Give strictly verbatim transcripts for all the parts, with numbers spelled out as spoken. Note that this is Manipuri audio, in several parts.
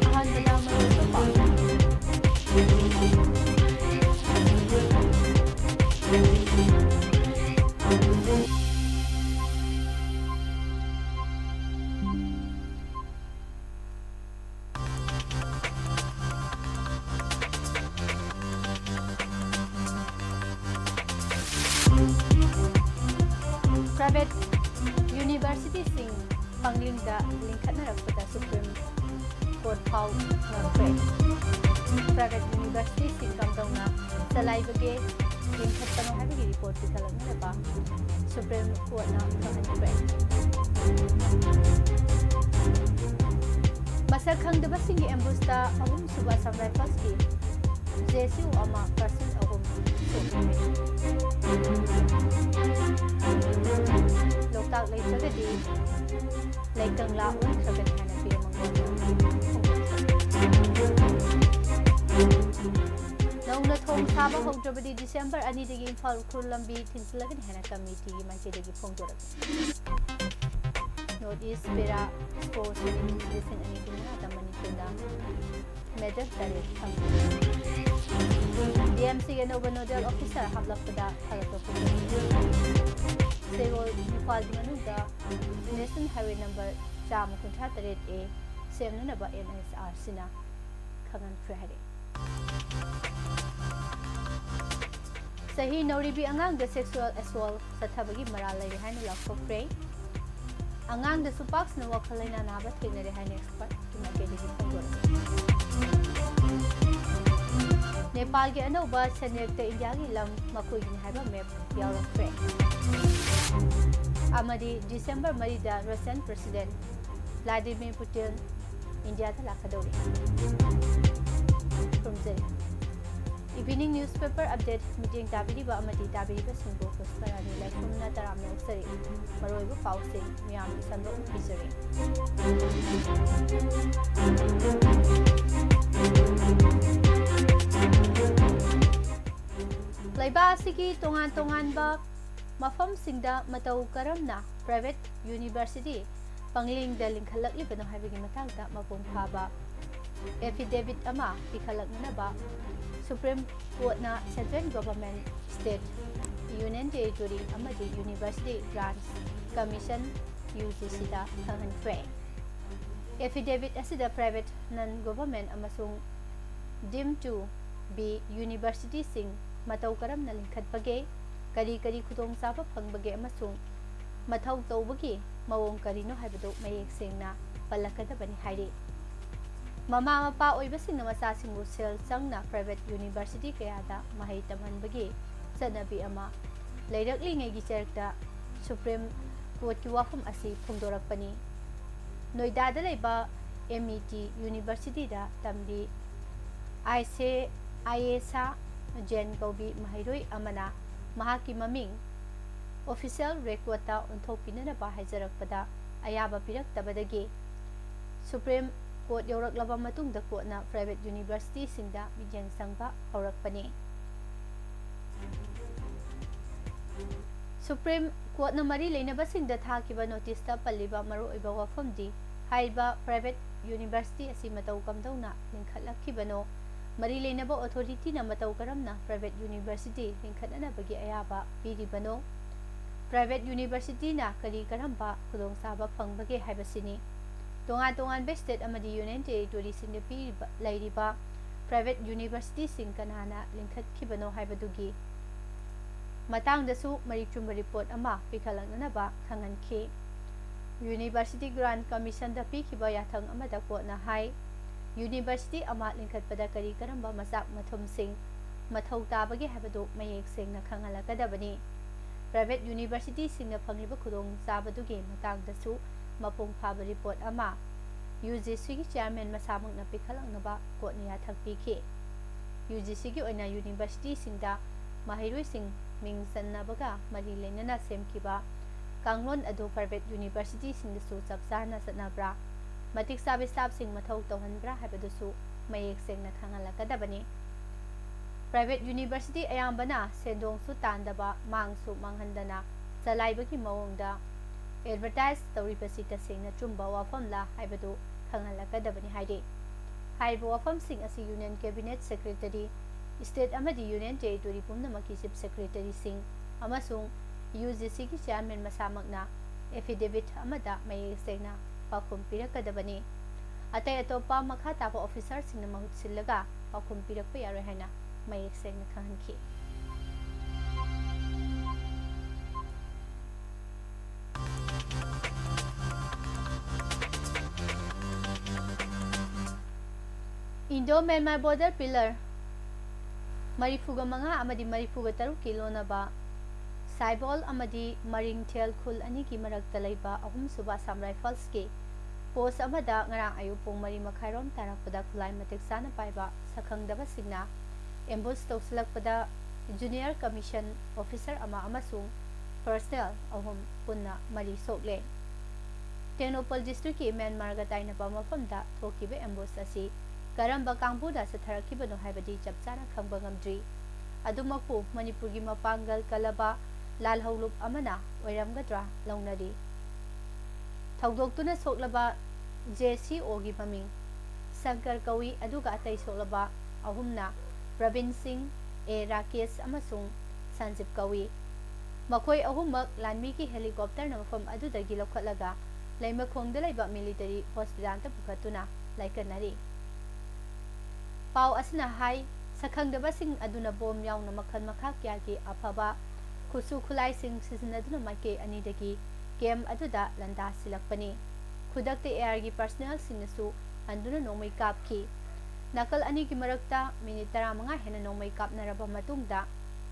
ꯑꯍꯥꯟꯕꯗ ꯃꯔꯨꯑꯣꯏꯕ ꯄꯥꯎ꯫ Private university ꯁꯤꯡ ꯄꯪꯂꯤꯡꯗ ꯂꯤꯡꯈꯠꯅꯔꯛꯄꯗ Supreme Court ꯐꯥꯎ ꯉꯝꯈ꯭ꯔꯦ꯫ Private university ꯁꯤꯡ ꯀꯝꯗꯧꯅ ꯆꯂꯥꯏꯕꯒꯦ ꯂꯤꯡꯈꯠꯄꯅꯣ ꯍꯥꯏꯕꯒꯤ report ꯄꯤꯈꯠꯂꯛꯅꯅꯕ Supreme Court ꯅ ꯈꯪꯍꯟꯈ꯭ꯔꯦ꯫ ꯃꯁꯛ ꯈꯪꯗꯕꯁꯤꯡꯒꯤ ambush ꯇ ꯑꯍꯨꯝꯁꯨꯕ Assam Rifles ꯀꯤ J S U ꯑꯃ ꯀꯥꯔꯁꯟ ꯑꯍꯨꯝ ꯁꯣꯛꯈꯤ꯫ ꯂꯣꯛꯇꯥꯛ ꯂꯩꯇ꯭ꯔꯒꯗꯤ ꯂꯩꯀꯪꯂꯥ ꯑꯣꯟꯈ꯭ꯔꯒꯅꯤ ꯍꯥꯏꯅ ꯄꯤꯔꯝꯕ ꯅꯧꯅ ꯊꯣꯡ ꯁꯥꯕ ꯍꯧꯗ꯭ꯔꯕꯗꯤ December ꯑꯅꯤꯗꯒꯤ ꯏꯝꯐꯥꯜ ꯎꯈ꯭ꯔꯨꯜ ꯂꯝꯕꯤ ꯊꯤꯡꯖꯤꯜꯂꯒꯅꯤ ꯍꯥꯏꯅ committee ꯒꯤ ꯃꯥꯏꯀꯩꯗꯒꯤ ꯐꯣꯡꯗꯣꯔꯛꯂꯤ꯫ North East Para Sports Meet ꯂꯤꯁꯤꯡ ꯑꯅꯤ ꯀꯨꯟꯃꯉꯥꯗ ꯃꯅꯤꯄꯨꯔꯅ medal ꯇꯔꯦꯠ ꯐꯪꯈꯤ꯫ D M C ꯒꯤ ꯑꯅꯧꯕ nodal officer ꯍꯥꯞꯂꯛꯄꯗ ꯊꯥꯒꯠꯄ ꯐꯣꯡꯗꯣꯛꯈꯤ꯫ ꯆꯌꯣꯜ ꯅꯤꯄꯥꯜꯒꯤ ꯃꯅꯨꯡꯗ National Highway number ꯆꯥꯝꯃ ꯀꯨꯟꯊ꯭ꯔꯥ ꯇꯔꯦꯠ A ꯁꯦꯝꯅꯅꯕ N H R C ꯅ ꯈꯪꯍꯟꯈ꯭ꯔꯦ ꯍꯥꯏꯔꯛꯏ꯫ ꯆꯍꯤ ꯅꯧꯔꯤꯕꯤ ꯑꯉꯥꯡꯗ sexual assault ꯆꯠꯊꯕꯒꯤ ꯃꯔꯥꯜ ꯂꯩꯔꯦ ꯍꯥꯏꯅ ꯂꯥꯎꯊꯣꯛꯈ꯭ꯔꯦ꯫ ꯑꯉꯥꯡꯗꯁꯨ ꯄꯥꯛ ꯁꯟꯅ ꯋꯥꯈꯜ ꯂꯩꯅꯥ ꯅꯥꯕ ꯊꯦꯡꯅꯔꯦ ꯍꯥꯏꯅ expert ꯀꯤ ꯃꯥꯏꯀꯩꯗꯒꯤ ꯐꯣꯡꯗꯣꯔꯛꯂꯤ꯫ ꯅꯦꯄꯥꯜꯒꯤ ꯑꯅꯧꯕ ꯁꯦꯟꯌꯦꯛꯇ ꯏꯟꯗꯤꯌꯥꯒꯤ ꯂꯝ ꯃꯈꯣꯏꯒꯤꯅꯤ ꯍꯥꯏꯕ map ꯌꯥꯎꯔꯛꯈ꯭ꯔꯦ꯫ ꯑꯃꯗꯤ December ꯃꯔꯤꯗ Russian President Vladimir Putin ꯏꯟꯗꯤꯌꯥꯗ ꯂꯥꯛꯀꯗꯧꯔꯤ꯫ ꯈꯨꯔꯨꯝꯖꯔꯤ꯫ Evening newspaper update ꯃꯤꯠꯌꯦꯡ ꯇꯥꯕꯤꯔꯤꯕ ꯑꯃꯗꯤ ꯇꯥꯕꯤꯔꯤꯕꯁꯤꯡꯕꯨ ꯄꯨꯁꯄꯔꯥꯅꯤ ꯂꯥꯏꯁ꯭ꯔꯝꯅ ꯇꯔꯥꯝꯅ ꯑꯣꯛꯆꯔꯤ꯫ ꯃꯔꯨꯑꯣꯏꯕ ꯄꯥꯎꯁꯤꯡ ꯃꯤꯌꯥꯝꯒꯤ ꯁꯟꯗꯣꯛꯅ ꯄꯤꯖꯔꯤ꯫ ꯂꯩꯕꯥꯛ ꯑꯁꯤꯒꯤ ꯇꯣꯉꯥꯟ ꯇꯣꯉꯥꯟꯕ ꯃꯐꯝꯁꯤꯡꯗ ꯃꯇꯧ ꯀꯔꯝꯅ private university ꯄꯪꯂꯤꯡꯗ ꯂꯤꯡꯈꯠꯂꯛꯂꯤꯕꯅꯣ ꯍꯥꯏꯕꯒꯤ ꯃꯇꯥꯡꯗ ꯃꯄꯨꯡ ꯐꯥꯕ affidavit ꯑꯃ ꯄꯤꯈꯠꯂꯛꯅꯅꯕ Supreme Courtꯅ Central Government, State, Union Territory ꯑꯃꯗꯤ University Grants Commission, UGCꯗ ꯈꯪꯍꯟꯈ꯭ꯔꯦ꯫ Affidavit ꯑꯁꯤꯗ private, non-government ꯑꯃꯁꯨꯡ deemed to be universityꯁꯤꯡ ꯃꯇꯧ ꯀꯔꯝꯅ ꯂꯤꯡꯈꯠꯄꯒꯦ, ꯀꯔꯤ ꯀꯔꯤ ꯈꯨꯗꯣꯡꯆꯥꯕ ꯐꯪꯕꯒꯦ ꯑꯃꯁꯨꯡ ꯃꯊꯧ ꯇꯧꯕꯒꯤ ꯃꯑꯣꯡ ꯀꯔꯤꯅꯣ ꯍꯥꯏꯕꯗꯨ ꯃꯌꯦꯛ ꯁꯦꯡꯅ ꯄꯜꯂꯛꯀꯗꯕꯅꯤ ꯍꯥꯏꯔꯤ꯫ ꯃꯃꯥ ꯃꯄꯥ ꯑꯣꯏꯕꯁꯤꯡꯅ ꯃꯆꯥꯁꯤꯡꯕꯨ ꯁꯦꯜ ꯆꯪꯅ private university ꯀꯌꯥꯗ ꯃꯍꯩ ꯇꯝꯍꯟꯕꯒꯤ ꯆꯠꯅꯕꯤ ꯑꯃ ꯂꯩꯔꯛꯂꯤꯉꯩꯒꯤ ꯆꯔꯛꯇ Supreme Courtꯀꯤ ꯋꯥꯐꯝ ꯑꯁꯤ ꯐꯣꯡꯗꯣꯔꯛꯄꯅꯤ꯫ ꯅꯣꯏꯗꯥꯗ ꯂꯩꯕ MET Universityꯗ ꯇꯝꯕꯤ ꯑꯥꯏꯁꯦ ꯑꯥꯏꯌꯦꯁꯥ ꯖꯦꯟ ꯀꯧꯕꯤ ꯃꯍꯩꯔꯣꯏ ꯑꯃꯅ ꯃꯍꯥꯛꯀꯤ ꯃꯃꯤꯡ official recordꯇ ꯑꯣꯟꯊꯣꯛꯄꯤꯅꯅꯕ ꯍꯥꯏꯖꯔꯛꯄꯗ ꯑꯌꯥꯕ ꯄꯤꯔꯛꯇꯕꯗꯒꯤ Supreme Court ꯌꯧꯔꯛꯂꯕ ꯃꯇꯨꯡꯗ ꯀꯣꯔꯠꯅ private universityꯁꯤꯡꯗ ꯃꯤꯠꯌꯦꯡ ꯆꯪꯕ ꯍꯧꯔꯛꯄꯅꯤ꯫ Supreme Courtꯅ ꯃꯔꯤ ꯂꯩꯅꯕꯁꯤꯡꯗ ꯊꯥꯈꯤꯕ noticeꯇ ꯄꯜꯂꯤꯕ ꯃꯔꯨꯑꯣꯏꯕ ꯋꯥꯐꯝꯗꯤ ꯍꯥꯏꯔꯤꯕ private university ꯑꯁꯤ ꯃꯇꯧ ꯀꯝꯗꯧꯅ ꯂꯤꯡꯈꯠꯂꯛꯈꯤꯕꯅꯣ, ꯃꯔꯤ ꯂꯩꯅꯕ authorityꯅ ꯃꯇꯧ ꯀꯔꯝꯅ private university ꯂꯤꯡꯈꯠꯅꯅꯕꯒꯤ ꯑꯌꯥꯕ ꯄꯤꯔꯤꯕꯅꯣ, private universityꯅ ꯀꯔꯤ ꯀꯔꯝꯕ ꯈꯨꯗꯣꯡꯆꯥꯕ ꯐꯪꯕꯒꯦ ꯍꯥꯏꯕꯁꯤꯅꯤ꯫ ꯇꯣꯉꯥꯟ ꯇꯣꯉꯥꯟꯕ state ꯑꯃꯗꯤ Union Territoryꯁꯤꯡꯗ ꯄꯤꯔꯤꯕ, ꯂꯩꯔꯤꯕ private universityꯁꯤꯡ ꯀꯅꯥꯅ ꯂꯤꯡꯈꯠꯈꯤꯕꯅꯣ ꯍꯥꯏꯕꯗꯨꯒꯤ ꯃꯇꯥꯡꯗꯁꯨ ꯃꯔꯤꯛ ꯆꯨꯝꯕ report ꯑꯃ ꯄꯤꯈꯠꯂꯛꯅꯅꯕ ꯈꯪꯍꯟꯈꯤ꯫ University Grant Commissionꯗ ꯄꯤꯈꯤꯕ ꯌꯥꯊꯪ ꯑꯃꯗ ꯀꯣꯔꯠꯅ ꯍꯥꯏ, university ꯑꯃ ꯂꯤꯡꯈꯠꯄꯗ ꯀꯔꯤ ꯀꯔꯝꯕ ꯃꯆꯥꯛ ꯃꯊꯨꯝꯁꯤꯡ ꯃꯊꯧ ꯇꯥꯕꯒꯦ ꯍꯥꯏꯕꯗꯨ ꯃꯌꯦꯛ ꯁꯦꯡꯅ ꯈꯪꯍꯜꯂꯛꯀꯗꯕꯅꯤ꯫ Private universityꯁꯤꯡꯅ ꯐꯪꯂꯤꯕ ꯈꯨꯗꯣꯡꯆꯥꯕꯗꯨꯒꯤ ꯃꯇꯥꯡꯗꯁꯨ ꯃꯄꯨꯡ ꯐꯥꯕ report ꯑꯃ UGCꯒꯤ chairman ꯃꯁꯥꯃꯛꯅ ꯄꯤꯈꯠꯂꯛꯅꯕ ꯀꯣꯔꯠꯅ ꯌꯥꯊꯪ ꯄꯤꯈꯤ꯫ UGCꯒꯤ ꯑꯣꯏꯅ universityꯁꯤꯡꯗ ꯃꯍꯩꯔꯣꯏꯁꯤꯡ ꯃꯤꯡ ꯆꯟꯅꯕꯒ ꯃꯔꯤ ꯂꯩꯅꯅ ꯁꯦꯝꯈꯤꯕ ꯀꯥꯡꯂꯣꯟ ꯑꯗꯨ private universityꯁꯤꯡꯗꯁꯨ ꯆꯞ ꯆꯥꯅ ꯆꯠꯅꯕ꯭ꯔꯥ, ꯃꯇꯤꯛ ꯆꯥꯕ staffꯁꯤꯡ ꯃꯊꯧ ꯇꯧꯍꯟꯕ꯭ꯔꯥ ꯍꯥꯏꯕꯗꯨꯁꯨ ꯃꯌꯦꯛ ꯁꯦꯡꯅ ꯈꯪꯍꯜꯂꯛꯀꯗꯕꯅꯤ꯫ Private university ꯑꯌꯥꯝꯕꯅ ꯁꯦꯟꯗꯣꯡꯁꯨ ꯇꯥꯟꯗꯕ, ꯃꯥꯡꯁꯨ ꯃꯥꯡꯍꯟꯗꯅ ꯆꯂꯥꯏꯕꯒꯤ ꯃꯑꯣꯡꯗ advertise ꯇꯧꯔꯤꯕꯁꯤ ꯇꯁꯦꯡꯅ ꯆꯨꯝꯕ ꯋꯥꯐꯝꯂꯥ ꯍꯥꯏꯕꯗꯨ ꯈꯪꯍꯜꯂꯛꯀꯗꯕꯅꯤ ꯍꯥꯏꯔꯤ꯫ ꯍꯥꯏꯔꯤꯕ ꯋꯥꯐꯝꯁꯤꯡ ꯑꯁꯤ Union Cabinet Secretary, state ꯑꯃꯗꯤ Union Territory ꯄꯨꯝꯅꯃꯛꯀꯤ Chief Secretaryꯁꯤꯡ ꯑꯃꯁꯨꯡ UGCꯒꯤ chairman ꯃꯁꯥꯃꯛꯅ affidavit ꯑꯃꯗ ꯃꯌꯦꯛ ꯁꯦꯡꯅ ꯄꯥꯎꯈꯨꯝ ꯄꯤꯔꯛꯀꯗꯕꯅꯤ꯫ ꯑꯇꯩ ꯑꯇꯣꯞꯄ ꯃꯈꯥ ꯇꯥꯕ officerꯁꯤꯡꯅ ꯃꯍꯨꯠ ꯁꯤꯜꯂꯒ ꯄꯥꯎꯈꯨꯝ ꯄꯤꯔꯛꯄ ꯌꯥꯔꯣꯏ ꯍꯥꯏꯅ ꯃꯌꯦꯛ ꯁꯦꯡꯅ ꯈꯪꯍꯟꯈꯤ꯫ Indo Myanmar border pillar ꯃꯔꯤꯐꯨꯒ ꯃꯉꯥ ꯑꯃꯗꯤ ꯃꯔꯤꯐꯨꯒ ꯇꯔꯨꯛꯀꯤ ꯂꯣꯟꯅꯕ ꯁꯥꯏꯕꯣꯜ ꯑꯃꯗꯤ ꯃꯔꯤꯡꯊꯦꯜ ꯈꯨꯜ ꯑꯅꯤꯒꯤ ꯃꯔꯛꯇ ꯂꯩꯕ ꯑꯍꯨꯝꯁꯨꯕ Assam Riflesꯀꯤ post ꯑꯃꯗ ꯉꯔꯥꯡ ꯑꯌꯨꯛ ꯄꯨꯡ ꯃꯔꯤ ꯃꯈꯥꯏꯔꯣꯝ ꯇꯥꯔꯛꯄꯗ ꯈꯨꯠꯂꯥꯏ ꯃꯇꯤꯛ ꯆꯥꯅ ꯄꯥꯏꯕ ꯁꯛꯈꯪꯗꯕꯁꯤꯡꯅ ambush ꯇꯧꯁꯤꯜꯂꯛꯄꯗ junior commission officer ꯑꯃ ꯑꯃꯁꯨꯡ personnel ꯑꯍꯨꯝ ꯄꯨꯟꯅ ꯃꯔꯤ ꯁꯣꯛꯂꯦ꯫ ꯇꯦꯡꯅꯧꯄꯜ districtꯀꯤ ꯃ꯭ꯌꯥꯟꯃꯥꯔꯒ ꯇꯥꯏꯅꯕ ꯃꯐꯝꯗ ꯊꯣꯛꯈꯤꯕ ambush ꯑꯁꯤ ꯀꯔꯝꯕ ꯀꯥꯡꯕꯨꯅ ꯆꯠꯊꯔꯛꯈꯤꯕꯅꯣ ꯍꯥꯏꯕꯗꯤ ꯆꯞ ꯆꯥꯅ ꯈꯪꯕ ꯉꯝꯗ꯭ꯔꯤ꯫ ꯑꯗꯨꯃꯛꯄꯨ ꯃꯅꯤꯄꯨꯔꯒꯤ ꯃꯄꯥꯡꯒꯜ ꯀꯜꯂꯕ ꯂꯥꯜꯍꯧꯂꯨꯞ ꯑꯃꯅ ꯑꯣꯏꯔꯝꯒꯗ꯭ꯔꯥ ꯂꯧꯅꯔꯤ꯫ ꯊꯧꯗꯣꯛꯇꯨꯅ ꯁꯣꯛꯂꯕ JCOꯒꯤ ꯃꯃꯤꯡ ꯁꯪꯀꯔ ꯀꯧꯏ, ꯑꯗꯨꯒ ꯑꯇꯩ ꯁꯣꯛꯂꯕ ꯑꯍꯨꯝꯅ ꯄ꯭ꯔꯕꯤꯟ ꯁꯤꯡ, ꯑꯦ ꯔꯥꯀꯦꯁ ꯑꯃꯁꯨꯡ ꯁꯟꯖꯤꯞ ꯀꯧꯏ꯫ ꯃꯈꯣꯏ ꯑꯍꯨꯝꯃꯛ ꯂꯥꯟꯃꯤꯒꯤ helicopterꯅ ꯃꯐꯝ ꯑꯗꯨꯗꯒꯤ ꯂꯧꯈꯠꯂꯒ ꯂꯩꯃꯈꯣꯡꯗ ꯂꯩꯕ military hospitalꯗ ꯄꯨꯈꯠꯇꯨꯅ ꯂꯥꯏꯀꯠꯅꯔꯤ꯫ ꯄꯥꯎ ꯑꯁꯤꯅ ꯍꯥꯏ, ꯁꯛꯈꯪꯗꯕꯁꯤꯡ ꯑꯗꯨꯅ bomb ꯌꯥꯎꯅ ꯃꯈꯜ ꯃꯈꯥ ꯀꯌꯥꯒꯤ ꯑꯐꯕ ꯈꯨꯠꯁꯨ ꯈꯨꯠꯂꯥꯏꯁꯤꯡ ꯁꯤꯖꯤꯟꯅꯗꯨꯅ ꯃꯥꯏꯀꯩ ꯑꯅꯤꯗꯒꯤ camp ꯑꯗꯨꯗ ꯂꯥꯟꯗꯥꯁꯤꯜꯂꯛꯄꯅꯤ꯫ ꯈꯨꯗꯛꯇ airꯒꯤ personnelꯁꯤꯡꯅꯁꯨ ꯍꯟꯗꯨꯅ ꯅꯣꯡꯃꯩ ꯀꯥꯞꯈꯤ꯫ ꯅꯥꯀꯜ ꯑꯅꯤꯒꯤ ꯃꯔꯛꯇ minute ꯇꯔꯥꯃꯉꯥ ꯍꯦꯟꯅ ꯅꯣꯡꯃꯩ ꯀꯥꯞꯅꯔꯕ ꯃꯇꯨꯡꯗ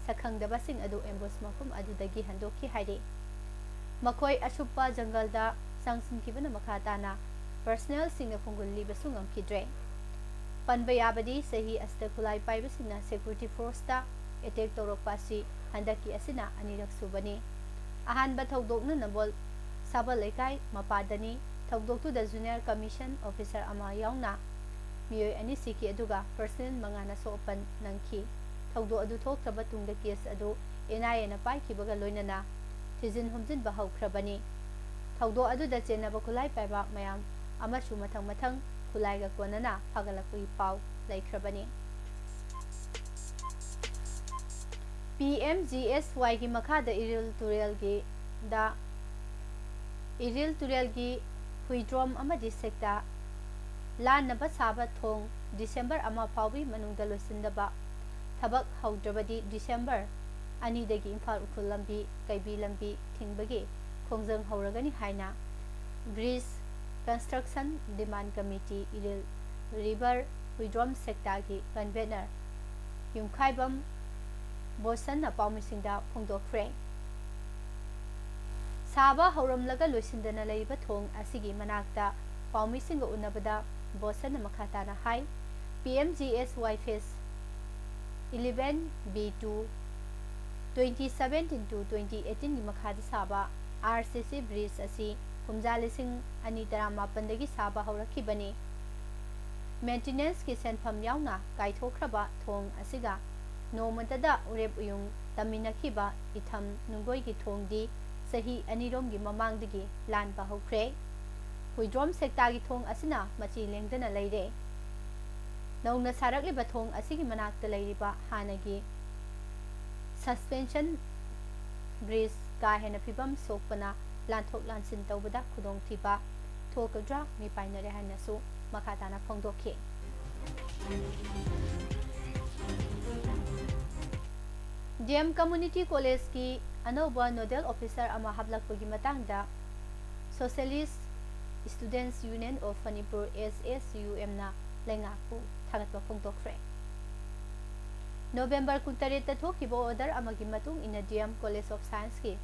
ꯁꯛꯈꯪꯗꯕꯁꯤꯡ ꯑꯗꯨ ambush ꯃꯐꯝ ꯑꯗꯨꯗꯒꯤ ꯍꯟꯗꯣꯛꯈꯤ ꯍꯥꯏꯔꯤ꯫ ꯃꯈꯣꯏ ꯑꯁꯨꯞꯄ ꯖꯪꯒꯜꯗ ꯆꯪꯁꯤꯟꯈꯤꯕꯅ ꯃꯈꯥ ꯇꯥꯅ personnelꯁꯤꯡꯅ ꯈꯣꯡꯒꯨꯜ ꯂꯤꯕꯁꯨ ꯉꯝꯈꯤꯗ꯭ꯔꯦ꯫ ꯄꯟꯕ ꯌꯥꯕꯗꯤ, ꯆꯍꯤ ꯑꯁꯤꯗ ꯈꯨꯠꯂꯥꯏ ꯄꯥꯏꯕꯁꯤꯡꯅ security forceꯇ attack ꯇꯧꯔꯛꯄ ꯑꯁꯤ ꯍꯟꯗꯛꯀꯤ ꯑꯁꯤꯅ ꯑꯅꯤꯔꯛ ꯁꯨꯕꯅꯤ꯫ ꯑꯍꯥꯟꯕ ꯊꯧꯗꯣꯛꯅ ꯅꯝꯕꯣꯜ ꯁꯥꯕꯜ ꯂꯩꯀꯥꯏ ꯃꯄꯥꯗꯅꯤ꯫ ꯊꯧꯗꯣꯛꯇꯨꯗ junior commission officer ꯑꯃ ꯌꯥꯎꯅ ꯃꯤꯑꯣꯏ ꯑꯅꯤ ꯁꯤꯈꯤ, ꯑꯗꯨꯒ personnel ꯃꯉꯥꯅ ꯁꯣꯛ ꯑꯄꯟ ꯅꯪꯈꯤ꯫ ꯊꯧꯗꯣꯛ ꯑꯗꯨ ꯊꯣꯛꯈ꯭ꯔꯕ ꯇꯨꯡꯗ case ꯑꯗꯨ N I Aꯅ ꯄꯥꯏꯈꯤꯕꯒ ꯂꯣꯏꯅꯅ ꯊꯤꯖꯤꯟ ꯍꯨꯝꯖꯤꯟꯕ ꯍꯧꯈ꯭ꯔꯕꯅꯤ꯫ ꯊꯧꯗꯣꯛ ꯑꯗꯨꯗ ꯆꯦꯟꯅꯕ ꯈꯨꯠꯂꯥꯏ ꯄꯥꯏꯕ ꯃꯌꯥꯝ ꯑꯃꯁꯨ ꯃꯊꯪ ꯃꯊꯪ ꯈꯨꯠꯂꯥꯏꯒ ꯀꯣꯟꯅꯅ ꯐꯥꯒꯠꯂꯛꯄꯒꯤ ꯄꯥꯎ ꯂꯩꯈ꯭ꯔꯕꯅꯤ꯫ P M G S Yꯒꯤ ꯃꯈꯥꯗ ꯏꯔꯤꯜ ꯇꯨꯔꯦꯜꯒꯤ ꯗ ꯏꯔꯤꯜ ꯇꯨꯔꯦꯜꯒꯤ ꯍꯨꯏꯗ꯭ꯔꯣꯝ ꯑꯃꯗꯤ ꯁꯦꯛꯇꯥ ꯂꯥꯟꯅꯕ ꯁꯥꯕ ꯊꯣꯡ December ꯑꯃ ꯐꯥꯎꯕꯒꯤ ꯃꯅꯨꯡꯗ ꯂꯣꯏꯁꯤꯟꯗꯕ ꯊꯕꯛ ꯍꯧꯗ꯭ꯔꯕꯗꯤ December ꯑꯅꯤꯗꯒꯤ ꯏꯝꯐꯥꯜ ꯎꯈ꯭ꯔꯨꯜ ꯂꯝꯕꯤ, ꯀꯩꯕꯤ ꯂꯝꯕꯤ ꯊꯤꯡꯕꯒꯤ ꯈꯣꯡꯖꯪ ꯍꯧꯔꯒꯅꯤ ꯍꯥꯏꯅ Bridge Construction Demand Committee Iril River Huidrom ꯁꯦꯛꯇꯥꯒꯤ convener ꯌꯨꯝꯈꯥꯏꯕꯝ ꯕꯣꯁꯟꯅ ꯄꯥꯎꯃꯤꯁꯤꯡꯗ ꯐꯣꯡꯗꯣꯛꯈ꯭ꯔꯦ꯫ ꯁꯥꯕ ꯍꯧꯔꯝꯂꯒ ꯂꯣꯏꯁꯤꯟꯗꯅ ꯂꯩꯔꯤꯕ ꯊꯣꯡ ꯑꯁꯤꯒꯤ ꯃꯅꯥꯛꯇ ꯄꯥꯎꯃꯤꯁꯤꯡꯒ ꯎꯅꯕꯗ ꯕꯣꯁꯟꯅ ꯃꯈꯥ ꯇꯥꯅ ꯍꯥꯏ, P M G S Y Phase eleven B two twenty seventeen to twenty eighteenꯒꯤ ꯃꯈꯥꯗ ꯁꯥꯕ R C C bridge ꯑꯁꯤ ꯀꯨꯝꯖꯥ ꯂꯤꯁꯤꯡ ꯑꯅꯤ ꯇꯔꯥꯃꯥꯄꯟꯗꯒꯤ ꯁꯥꯕ ꯍꯧꯔꯛꯈꯤꯕꯅꯤ꯫ Maintenanceꯀꯤ ꯁꯦꯟꯐꯝ ꯌꯥꯎꯅ ꯀꯥꯏꯊꯣꯛꯈ꯭ꯔꯕ ꯊꯣꯡ ꯑꯁꯤꯒ ꯅꯣꯡꯃꯇꯗ ꯎꯔꯦꯞ ꯎꯌꯨꯡ ꯇꯝꯃꯤꯟꯅꯈꯤꯕ ꯏꯊꯝ ꯅꯨꯡꯒꯣꯏꯒꯤ ꯊꯣꯡꯗꯤ ꯆꯍꯤ ꯑꯅꯤꯔꯣꯝꯒꯤ ꯃꯃꯥꯡꯗꯒꯤ ꯂꯥꯟꯕ ꯍꯧꯈ꯭ꯔꯦ꯫ ꯍꯨꯏꯗ꯭ꯔꯣꯝ ꯁꯦꯛꯇꯥꯒꯤ ꯊꯣꯡ ꯑꯁꯤꯅ ꯃꯆꯤ ꯂꯦꯡꯗꯅ ꯂꯩꯔꯦ꯫ ꯅꯧꯅ ꯁꯥꯔꯛꯂꯤꯕ ꯊꯣꯡ ꯑꯁꯤꯒꯤ ꯃꯅꯥꯛꯇ ꯂꯩꯔꯤꯕ ꯍꯥꯟꯅꯒꯤ suspension bridge ꯀꯥ ꯍꯦꯟꯅ ꯐꯤꯕꯝ ꯁꯣꯛꯄꯅ ꯂꯥꯟꯊꯣꯛ ꯂꯥꯟꯁꯤꯟ ꯇꯧꯕꯗ ꯈꯨꯗꯣꯡꯊꯤꯕ ꯊꯣꯛꯀꯗ꯭ꯔꯥ ꯃꯤꯄꯥꯏꯅꯔꯦ ꯍꯥꯏꯅꯁꯨ ꯃꯈꯥ ꯇꯥꯅ ꯐꯣꯡꯗꯣꯛꯈꯤ꯫ D M Community Collegeꯀꯤ ꯑꯅꯧꯕ nodal officer ꯑꯃ ꯍꯥꯞꯂꯛꯄꯒꯤ ꯃꯇꯥꯡꯗ Socialist Students Union of Manipur, S S U M ꯅ ꯂꯩꯉꯥꯛꯄꯨ ꯊꯥꯒꯠꯄ ꯐꯣꯡꯗꯣꯛꯈ꯭ꯔꯦ꯫ November ꯀꯨꯟꯇꯔꯦꯠꯇ ꯊꯣꯛꯈꯤꯕ order ꯑꯃꯒꯤ ꯃꯇꯨꯡ ꯏꯟꯅ D M College of Scienceꯀꯤ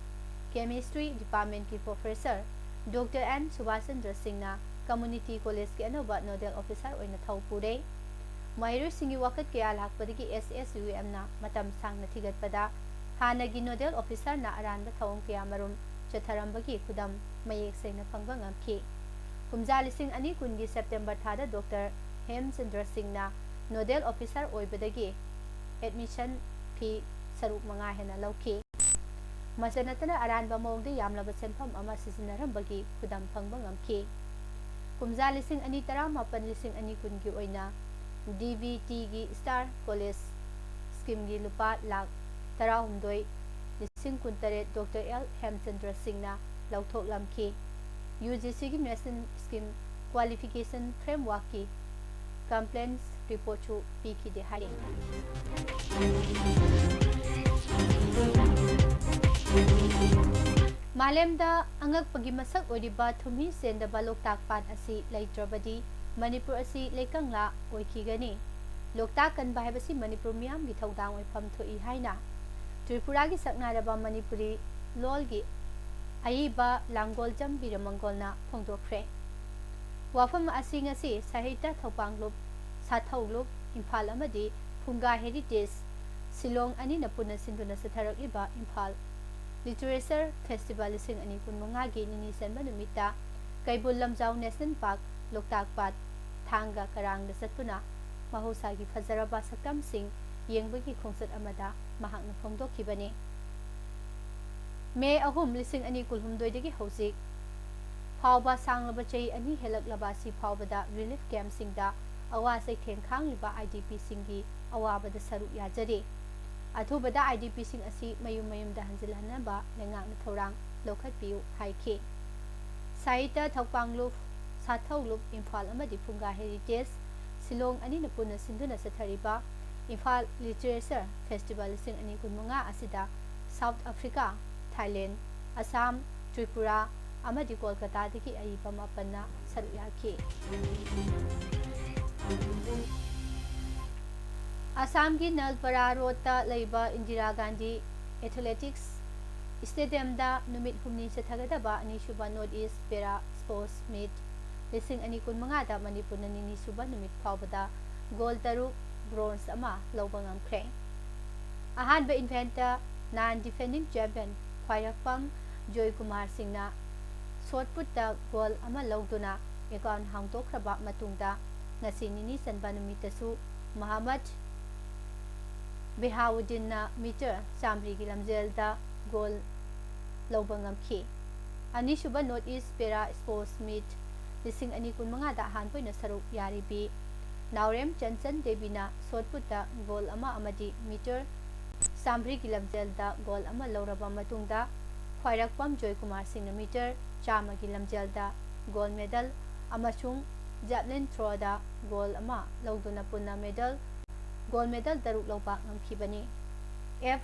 Chemistry Departmentꯀꯤ Professor Doctor N Subhas Chandra ꯁꯤꯡꯅ Community Collegeꯀꯤ ꯑꯅꯧꯕ nodal officer ꯑꯣꯏꯅ ꯊꯧ ꯄꯨꯔꯦ꯫ ꯃꯍꯩꯔꯣꯏꯁꯤꯡꯒꯤ ꯋꯥꯀꯠ ꯀꯌꯥ ꯂꯥꯛꯄꯗꯒꯤ S S U Mꯅ ꯃꯇꯝ ꯁꯥꯡꯅ ꯊꯤꯒꯠꯄꯗ ꯍꯥꯟꯅꯒꯤ nodal officerꯅ ꯑꯔꯥꯟꯕ ꯊꯧꯑꯣꯡ ꯀꯌꯥ ꯃꯔꯨꯝ ꯆꯠꯊꯔꯝꯕꯒꯤ ꯈꯨꯗꯝ ꯃꯌꯦꯛ ꯁꯦꯡꯅ ꯐꯪꯕ ꯉꯝꯈꯤ꯫ ꯀꯨꯝꯖꯥ ꯂꯤꯁꯤꯡ ꯑꯅꯤ ꯀꯨꯟꯒꯤ September ꯊꯥꯗ Doctor ꯍꯦꯝꯆꯟꯗ꯭ꯔ ꯁꯤꯡꯅ nodal officer ꯑꯣꯏꯕꯗꯒꯤ ꯑꯦꯗꯃꯤꯁꯟ ꯐꯤ ꯁꯔꯨꯛ ꯃꯉꯥ ꯍꯦꯟꯅ ꯂꯧꯈꯤ꯫ ꯃꯁꯤꯗ ꯅꯠꯇꯅ ꯑꯔꯥꯟꯕ ꯃꯑꯣꯡꯗ ꯌꯥꯝꯂꯕ ꯁꯦꯟꯐꯝ ꯑꯃ ꯁꯤꯖꯤꯟꯅꯔꯝꯕꯒꯤ ꯈꯨꯗꯝ ꯐꯪꯕ ꯉꯝꯈꯤ꯫ ꯀꯨꯝꯖꯥ ꯂꯤꯁꯤꯡ ꯑꯅꯤ ꯇꯔꯥꯃꯥꯄꯟ ꯂꯤꯁꯤꯡ ꯑꯅꯤ ꯀꯨꯟꯒꯤ ꯑꯣꯏꯅ ꯗꯤ ꯕꯤ ꯇꯤꯒꯤ ꯁ꯭ꯇꯥꯔ ꯀꯣꯂꯦꯖ ꯁ꯭ꯀꯤꯝꯒꯤ ꯂꯨꯄꯥ ꯂꯥꯈ ꯇꯔꯥꯍꯨꯝꯗꯣꯏ ꯂꯤꯁꯤꯡ ꯀꯨꯟꯇꯔꯦꯠ ꯗꯣꯛꯇꯔ ꯑꯦꯜ ꯍꯦꯝꯆꯟꯗ꯭ꯔ ꯁꯤꯡꯅ ꯂꯧꯊꯣꯛꯂꯝꯈꯤ꯫ ꯌꯨ ꯖꯤ ꯁꯤꯒꯤ ꯅꯦꯁꯅꯦꯜ ꯁ꯭ꯀꯤꯝ ꯀ꯭ꯋꯥꯂꯤꯐꯤꯀꯦꯁꯟ ꯐ꯭ꯔꯦꯝꯋꯥꯔꯛꯀꯤ ꯀꯝꯄ꯭ꯂꯦꯟꯁ ꯔꯤꯄꯣꯔꯠꯁꯨ ꯄꯤꯈꯤꯗꯦ ꯍꯥꯏꯔꯤ꯫ ꯃꯥꯂꯦꯝꯗ ꯑꯉꯛꯄꯒꯤ ꯃꯁꯛ ꯑꯣꯏꯔꯤꯕ ꯊꯨꯝꯍꯤ ꯆꯦꯟꯗꯕ ꯂꯣꯛꯇꯥꯛ ꯄꯥꯠ ꯑꯁꯤ ꯂꯩꯇ꯭ꯔꯕꯗꯤ ꯃꯅꯤꯄꯨꯔ ꯑꯁꯤ ꯂꯩꯀꯪꯂꯥ ꯑꯣꯏꯈꯤꯒꯅꯤ꯫ ꯂꯣꯛꯇꯥꯛ ꯀꯟꯕ ꯍꯥꯏꯕꯁꯤ ꯃꯅꯤꯄꯨꯔ ꯃꯤꯌꯥꯝꯒꯤ ꯊꯧꯗꯥꯡ ꯑꯣꯏꯐꯝ ꯊꯣꯛꯏ ꯍꯥꯏꯅ ꯇ꯭ꯔꯤꯄꯨꯔꯥꯒꯤ ꯁꯛꯅꯥꯏꯔꯕ ꯃꯅꯤꯄꯨꯔꯤ ꯂꯣꯜꯒꯤ ꯑꯏꯕ ꯂꯥꯡꯒꯣꯜꯖꯝ ꯕꯤꯔꯃꯪꯒꯣꯜꯅ ꯐꯣꯡꯗꯣꯛꯈ꯭ꯔꯦ꯫ ꯋꯥꯐꯝ ꯑꯁꯤ ꯉꯁꯤ ꯁꯥꯍꯤꯇ꯭ꯌ ꯊꯧꯄꯥꯡꯂꯨꯞ, ꯁꯥꯊꯧꯂꯨꯞ, ꯏꯝꯐꯥꯜ ꯑꯃꯗꯤ ꯐꯨꯡꯒꯥ ꯍꯦꯔꯤꯇꯦꯖ ꯁꯤꯂꯣꯡ ꯑꯅꯤꯅ ꯄꯨꯟꯅ ꯁꯤꯟꯗꯨꯅ ꯆꯠꯊꯔꯛꯂꯤꯕ ꯏꯝꯐꯥꯜ ꯂꯤꯇꯔꯦꯆꯔ ꯐꯦꯁꯇꯤꯚꯦꯜ ꯂꯤꯁꯤꯡ ꯑꯅꯤ ꯀꯨꯟꯃꯉꯥꯒꯤ ꯅꯤꯅꯤ ꯆꯟꯕ ꯅꯨꯃꯤꯠꯇ ꯀꯩꯕꯨꯜ ꯂꯝꯖꯥꯎ ꯅꯦꯁꯅꯦꯜ ꯄꯥꯔꯛ, ꯂꯣꯛꯇꯥꯛ ꯄꯥꯠ, ꯊꯥꯡꯒ ꯀꯔꯥꯡꯗ ꯆꯠꯇꯨꯅ ꯃꯍꯧꯁꯥꯒꯤ ꯐꯖꯔꯕ ꯁꯛꯇꯝꯁꯤꯡ ꯌꯦꯡꯕꯒꯤ ꯈꯣꯡꯆꯠ ꯑꯃꯗ ꯃꯍꯥꯛꯅ ꯐꯣꯡꯗꯣꯛꯈꯤꯕꯅꯤ꯫ ꯃꯦ ꯑꯍꯨꯝ, ꯂꯤꯁꯤꯡ ꯑꯅꯤ ꯀꯨꯟꯍꯨꯝꯗꯣꯏꯗꯒꯤ ꯍꯧꯖꯤꯛ ꯐꯥꯎꯕ ꯁꯥꯡꯂꯕ ꯆꯍꯤ ꯑꯅꯤ ꯍꯦꯜꯂꯛꯂꯕ ꯑꯁꯤ ꯐꯥꯎꯕꯗ ꯔꯤꯂꯤꯐ ꯀꯦꯝꯞꯁꯤꯡꯗ ꯑꯋꯥ ꯆꯩꯊꯦꯡ ꯈꯥꯡꯂꯤꯕ ꯑꯥꯏ ꯗꯤ ꯄꯤꯁꯤꯡꯒꯤ ꯑꯋꯥꯕꯗ ꯁꯔꯨꯛ ꯌꯥꯖꯔꯤ꯫ ꯑꯊꯨꯕꯗ ꯑꯥꯏ ꯗꯤ ꯄꯤꯁꯤꯡ ꯑꯁꯤ ꯃꯌꯨꯝ ꯃꯌꯨꯝꯗ ꯍꯟꯖꯤꯜꯍꯟꯅꯕ ꯂꯩꯉꯥꯛꯅ ꯊꯧꯔꯥꯡ ꯂꯧꯈꯠꯄꯤꯌꯨ ꯍꯥꯏꯈꯤ꯫ ꯁꯥꯍꯤꯇ꯭ꯌ ꯊꯧꯄꯥꯡꯂꯨꯞ, ꯁꯥꯊꯧꯂꯨꯞ ꯏꯝꯐꯥꯜ ꯑꯃꯗꯤ ꯐꯨꯡꯒꯥ ꯍꯦꯔꯤꯇꯦꯖ ꯁꯤꯂꯣꯡ ꯑꯅꯤꯅ ꯄꯨꯟꯅ ꯁꯤꯟꯗꯨꯅ ꯆꯠꯊꯔꯤꯕ ꯏꯝꯐꯥꯜ ꯂꯤꯇꯔꯦꯆꯔ ꯐꯦꯁꯇꯤꯚꯦꯜ ꯂꯤꯁꯤꯡ ꯑꯅꯤ ꯀꯨꯟꯃꯉꯥ ꯑꯁꯤꯗ South Africa, Thailand, Assam, Tripura ꯑꯃꯗꯤ ꯀꯣꯜꯀꯇꯥꯗꯒꯤ ꯑꯏꯕ ꯃꯥꯄꯟꯅ ꯁꯔꯨꯛ ꯌꯥꯈꯤ꯫ ꯑꯁꯥꯝꯒꯤ ꯅꯜꯄꯔꯥ ꯔꯣꯗꯇ ꯂꯩꯕ ꯏꯟꯗꯤꯔꯥ ꯒꯥꯟꯙꯤ ꯑꯦꯊꯂꯦꯇꯤꯛꯁ ꯁ꯭ꯇꯦꯗꯤꯌꯝꯗ ꯅꯨꯃꯤꯠ ꯍꯨꯝꯅꯤ ꯆꯠꯊꯒꯗꯕ ꯑꯅꯤꯁꯨꯕ ꯅꯣꯔꯠ ꯏꯁ ꯄꯦꯔꯥ ꯁ꯭ꯄꯣꯔꯠꯁ ꯃꯤꯠ ꯂꯤꯁꯤꯡ ꯑꯅꯤ ꯀꯨꯟꯃꯉꯥꯗ ꯃꯅꯤꯄꯨꯔꯅ ꯅꯤꯅꯤ ꯁꯨꯕ ꯅꯨꯃꯤꯠ ꯐꯥꯎꯕꯗ ꯒꯣꯜ ꯇꯔꯨꯛ, ꯕ꯭ꯔꯣꯟꯖ ꯑꯃ ꯂꯧꯕ ꯉꯝꯈ꯭ꯔꯦ꯫ ꯑꯍꯥꯟꯕ ꯏꯚꯦꯟꯠꯇ ꯅꯥꯟ ꯗꯤꯐꯦꯟꯗꯤꯡ ꯆꯦꯝꯄꯤꯌꯟ ꯈ꯭ꯋꯥꯏꯔꯥꯛꯄꯝ ꯖꯣꯏꯀꯨꯃꯥꯔ ꯁꯤꯡꯅ ꯁꯣꯠ ꯄꯨꯠꯇ ꯒꯣꯜ ꯑꯃ ꯂꯧꯗꯨꯅ ꯑꯦꯀꯥꯎꯟ ꯍꯥꯡꯗꯣꯛꯈ꯭ꯔꯕ ꯃꯇꯨꯡꯗ, ꯉꯁꯤ ꯅꯤꯅꯤ ꯆꯟꯕ ꯅꯨꯃꯤꯠꯇꯁꯨ ꯃꯍꯃꯗ ꯕꯦꯍꯥꯎꯗꯤꯟꯅ ꯃꯤꯇꯔ ꯆꯥꯃꯔꯤꯒꯤ ꯂꯝꯖꯦꯜꯗ ꯒꯣꯜ ꯂꯧꯕ ꯉꯝꯈꯤ꯫ ꯑꯅꯤꯁꯨꯕ North East Para Sports Meet ꯂꯤꯁꯤꯡ ꯑꯅꯤ ꯀꯨꯟꯃꯉꯥꯗ ꯑꯍꯥꯟꯕ ꯑꯣꯏꯅ ꯁꯔꯨꯛ ꯌꯥꯔꯤꯕꯤ ꯅꯥꯎꯔꯦꯝ ꯆꯟꯆꯟ ꯗꯦꯕꯤꯅ ꯁꯣꯠ ꯄꯨꯠꯇ ꯒꯣꯜ ꯑꯃ ꯑꯃꯗꯤ ꯃꯤꯇꯔ ꯆꯥꯃꯔꯤꯒꯤ ꯂꯝꯖꯦꯜꯗ ꯒꯣꯜ ꯑꯃ ꯂꯧꯔꯕ ꯃꯇꯨꯡꯗ, ꯈ꯭ꯋꯥꯏꯔꯥꯛꯄꯝ ꯖꯣꯏꯀꯨꯃꯥꯔ ꯁꯤꯡꯅ ꯃꯤꯇꯔ ꯆꯥꯝꯃꯒꯤ ꯂꯝꯖꯦꯜꯗ ꯒꯣꯜ ꯃꯦꯗꯜ ꯑꯃꯁꯨꯡ ꯖꯦꯕꯂꯤꯟ ꯊ꯭ꯔꯣꯗ ꯒꯣꯜ ꯑꯃ ꯂꯧꯗꯨꯅ ꯄꯨꯟꯅ ꯃꯦꯗꯜ, ꯒꯣꯜ ꯃꯦꯗꯜ ꯇꯔꯨꯛ ꯂꯧꯕ ꯉꯝꯈꯤꯕꯅꯤ꯫ F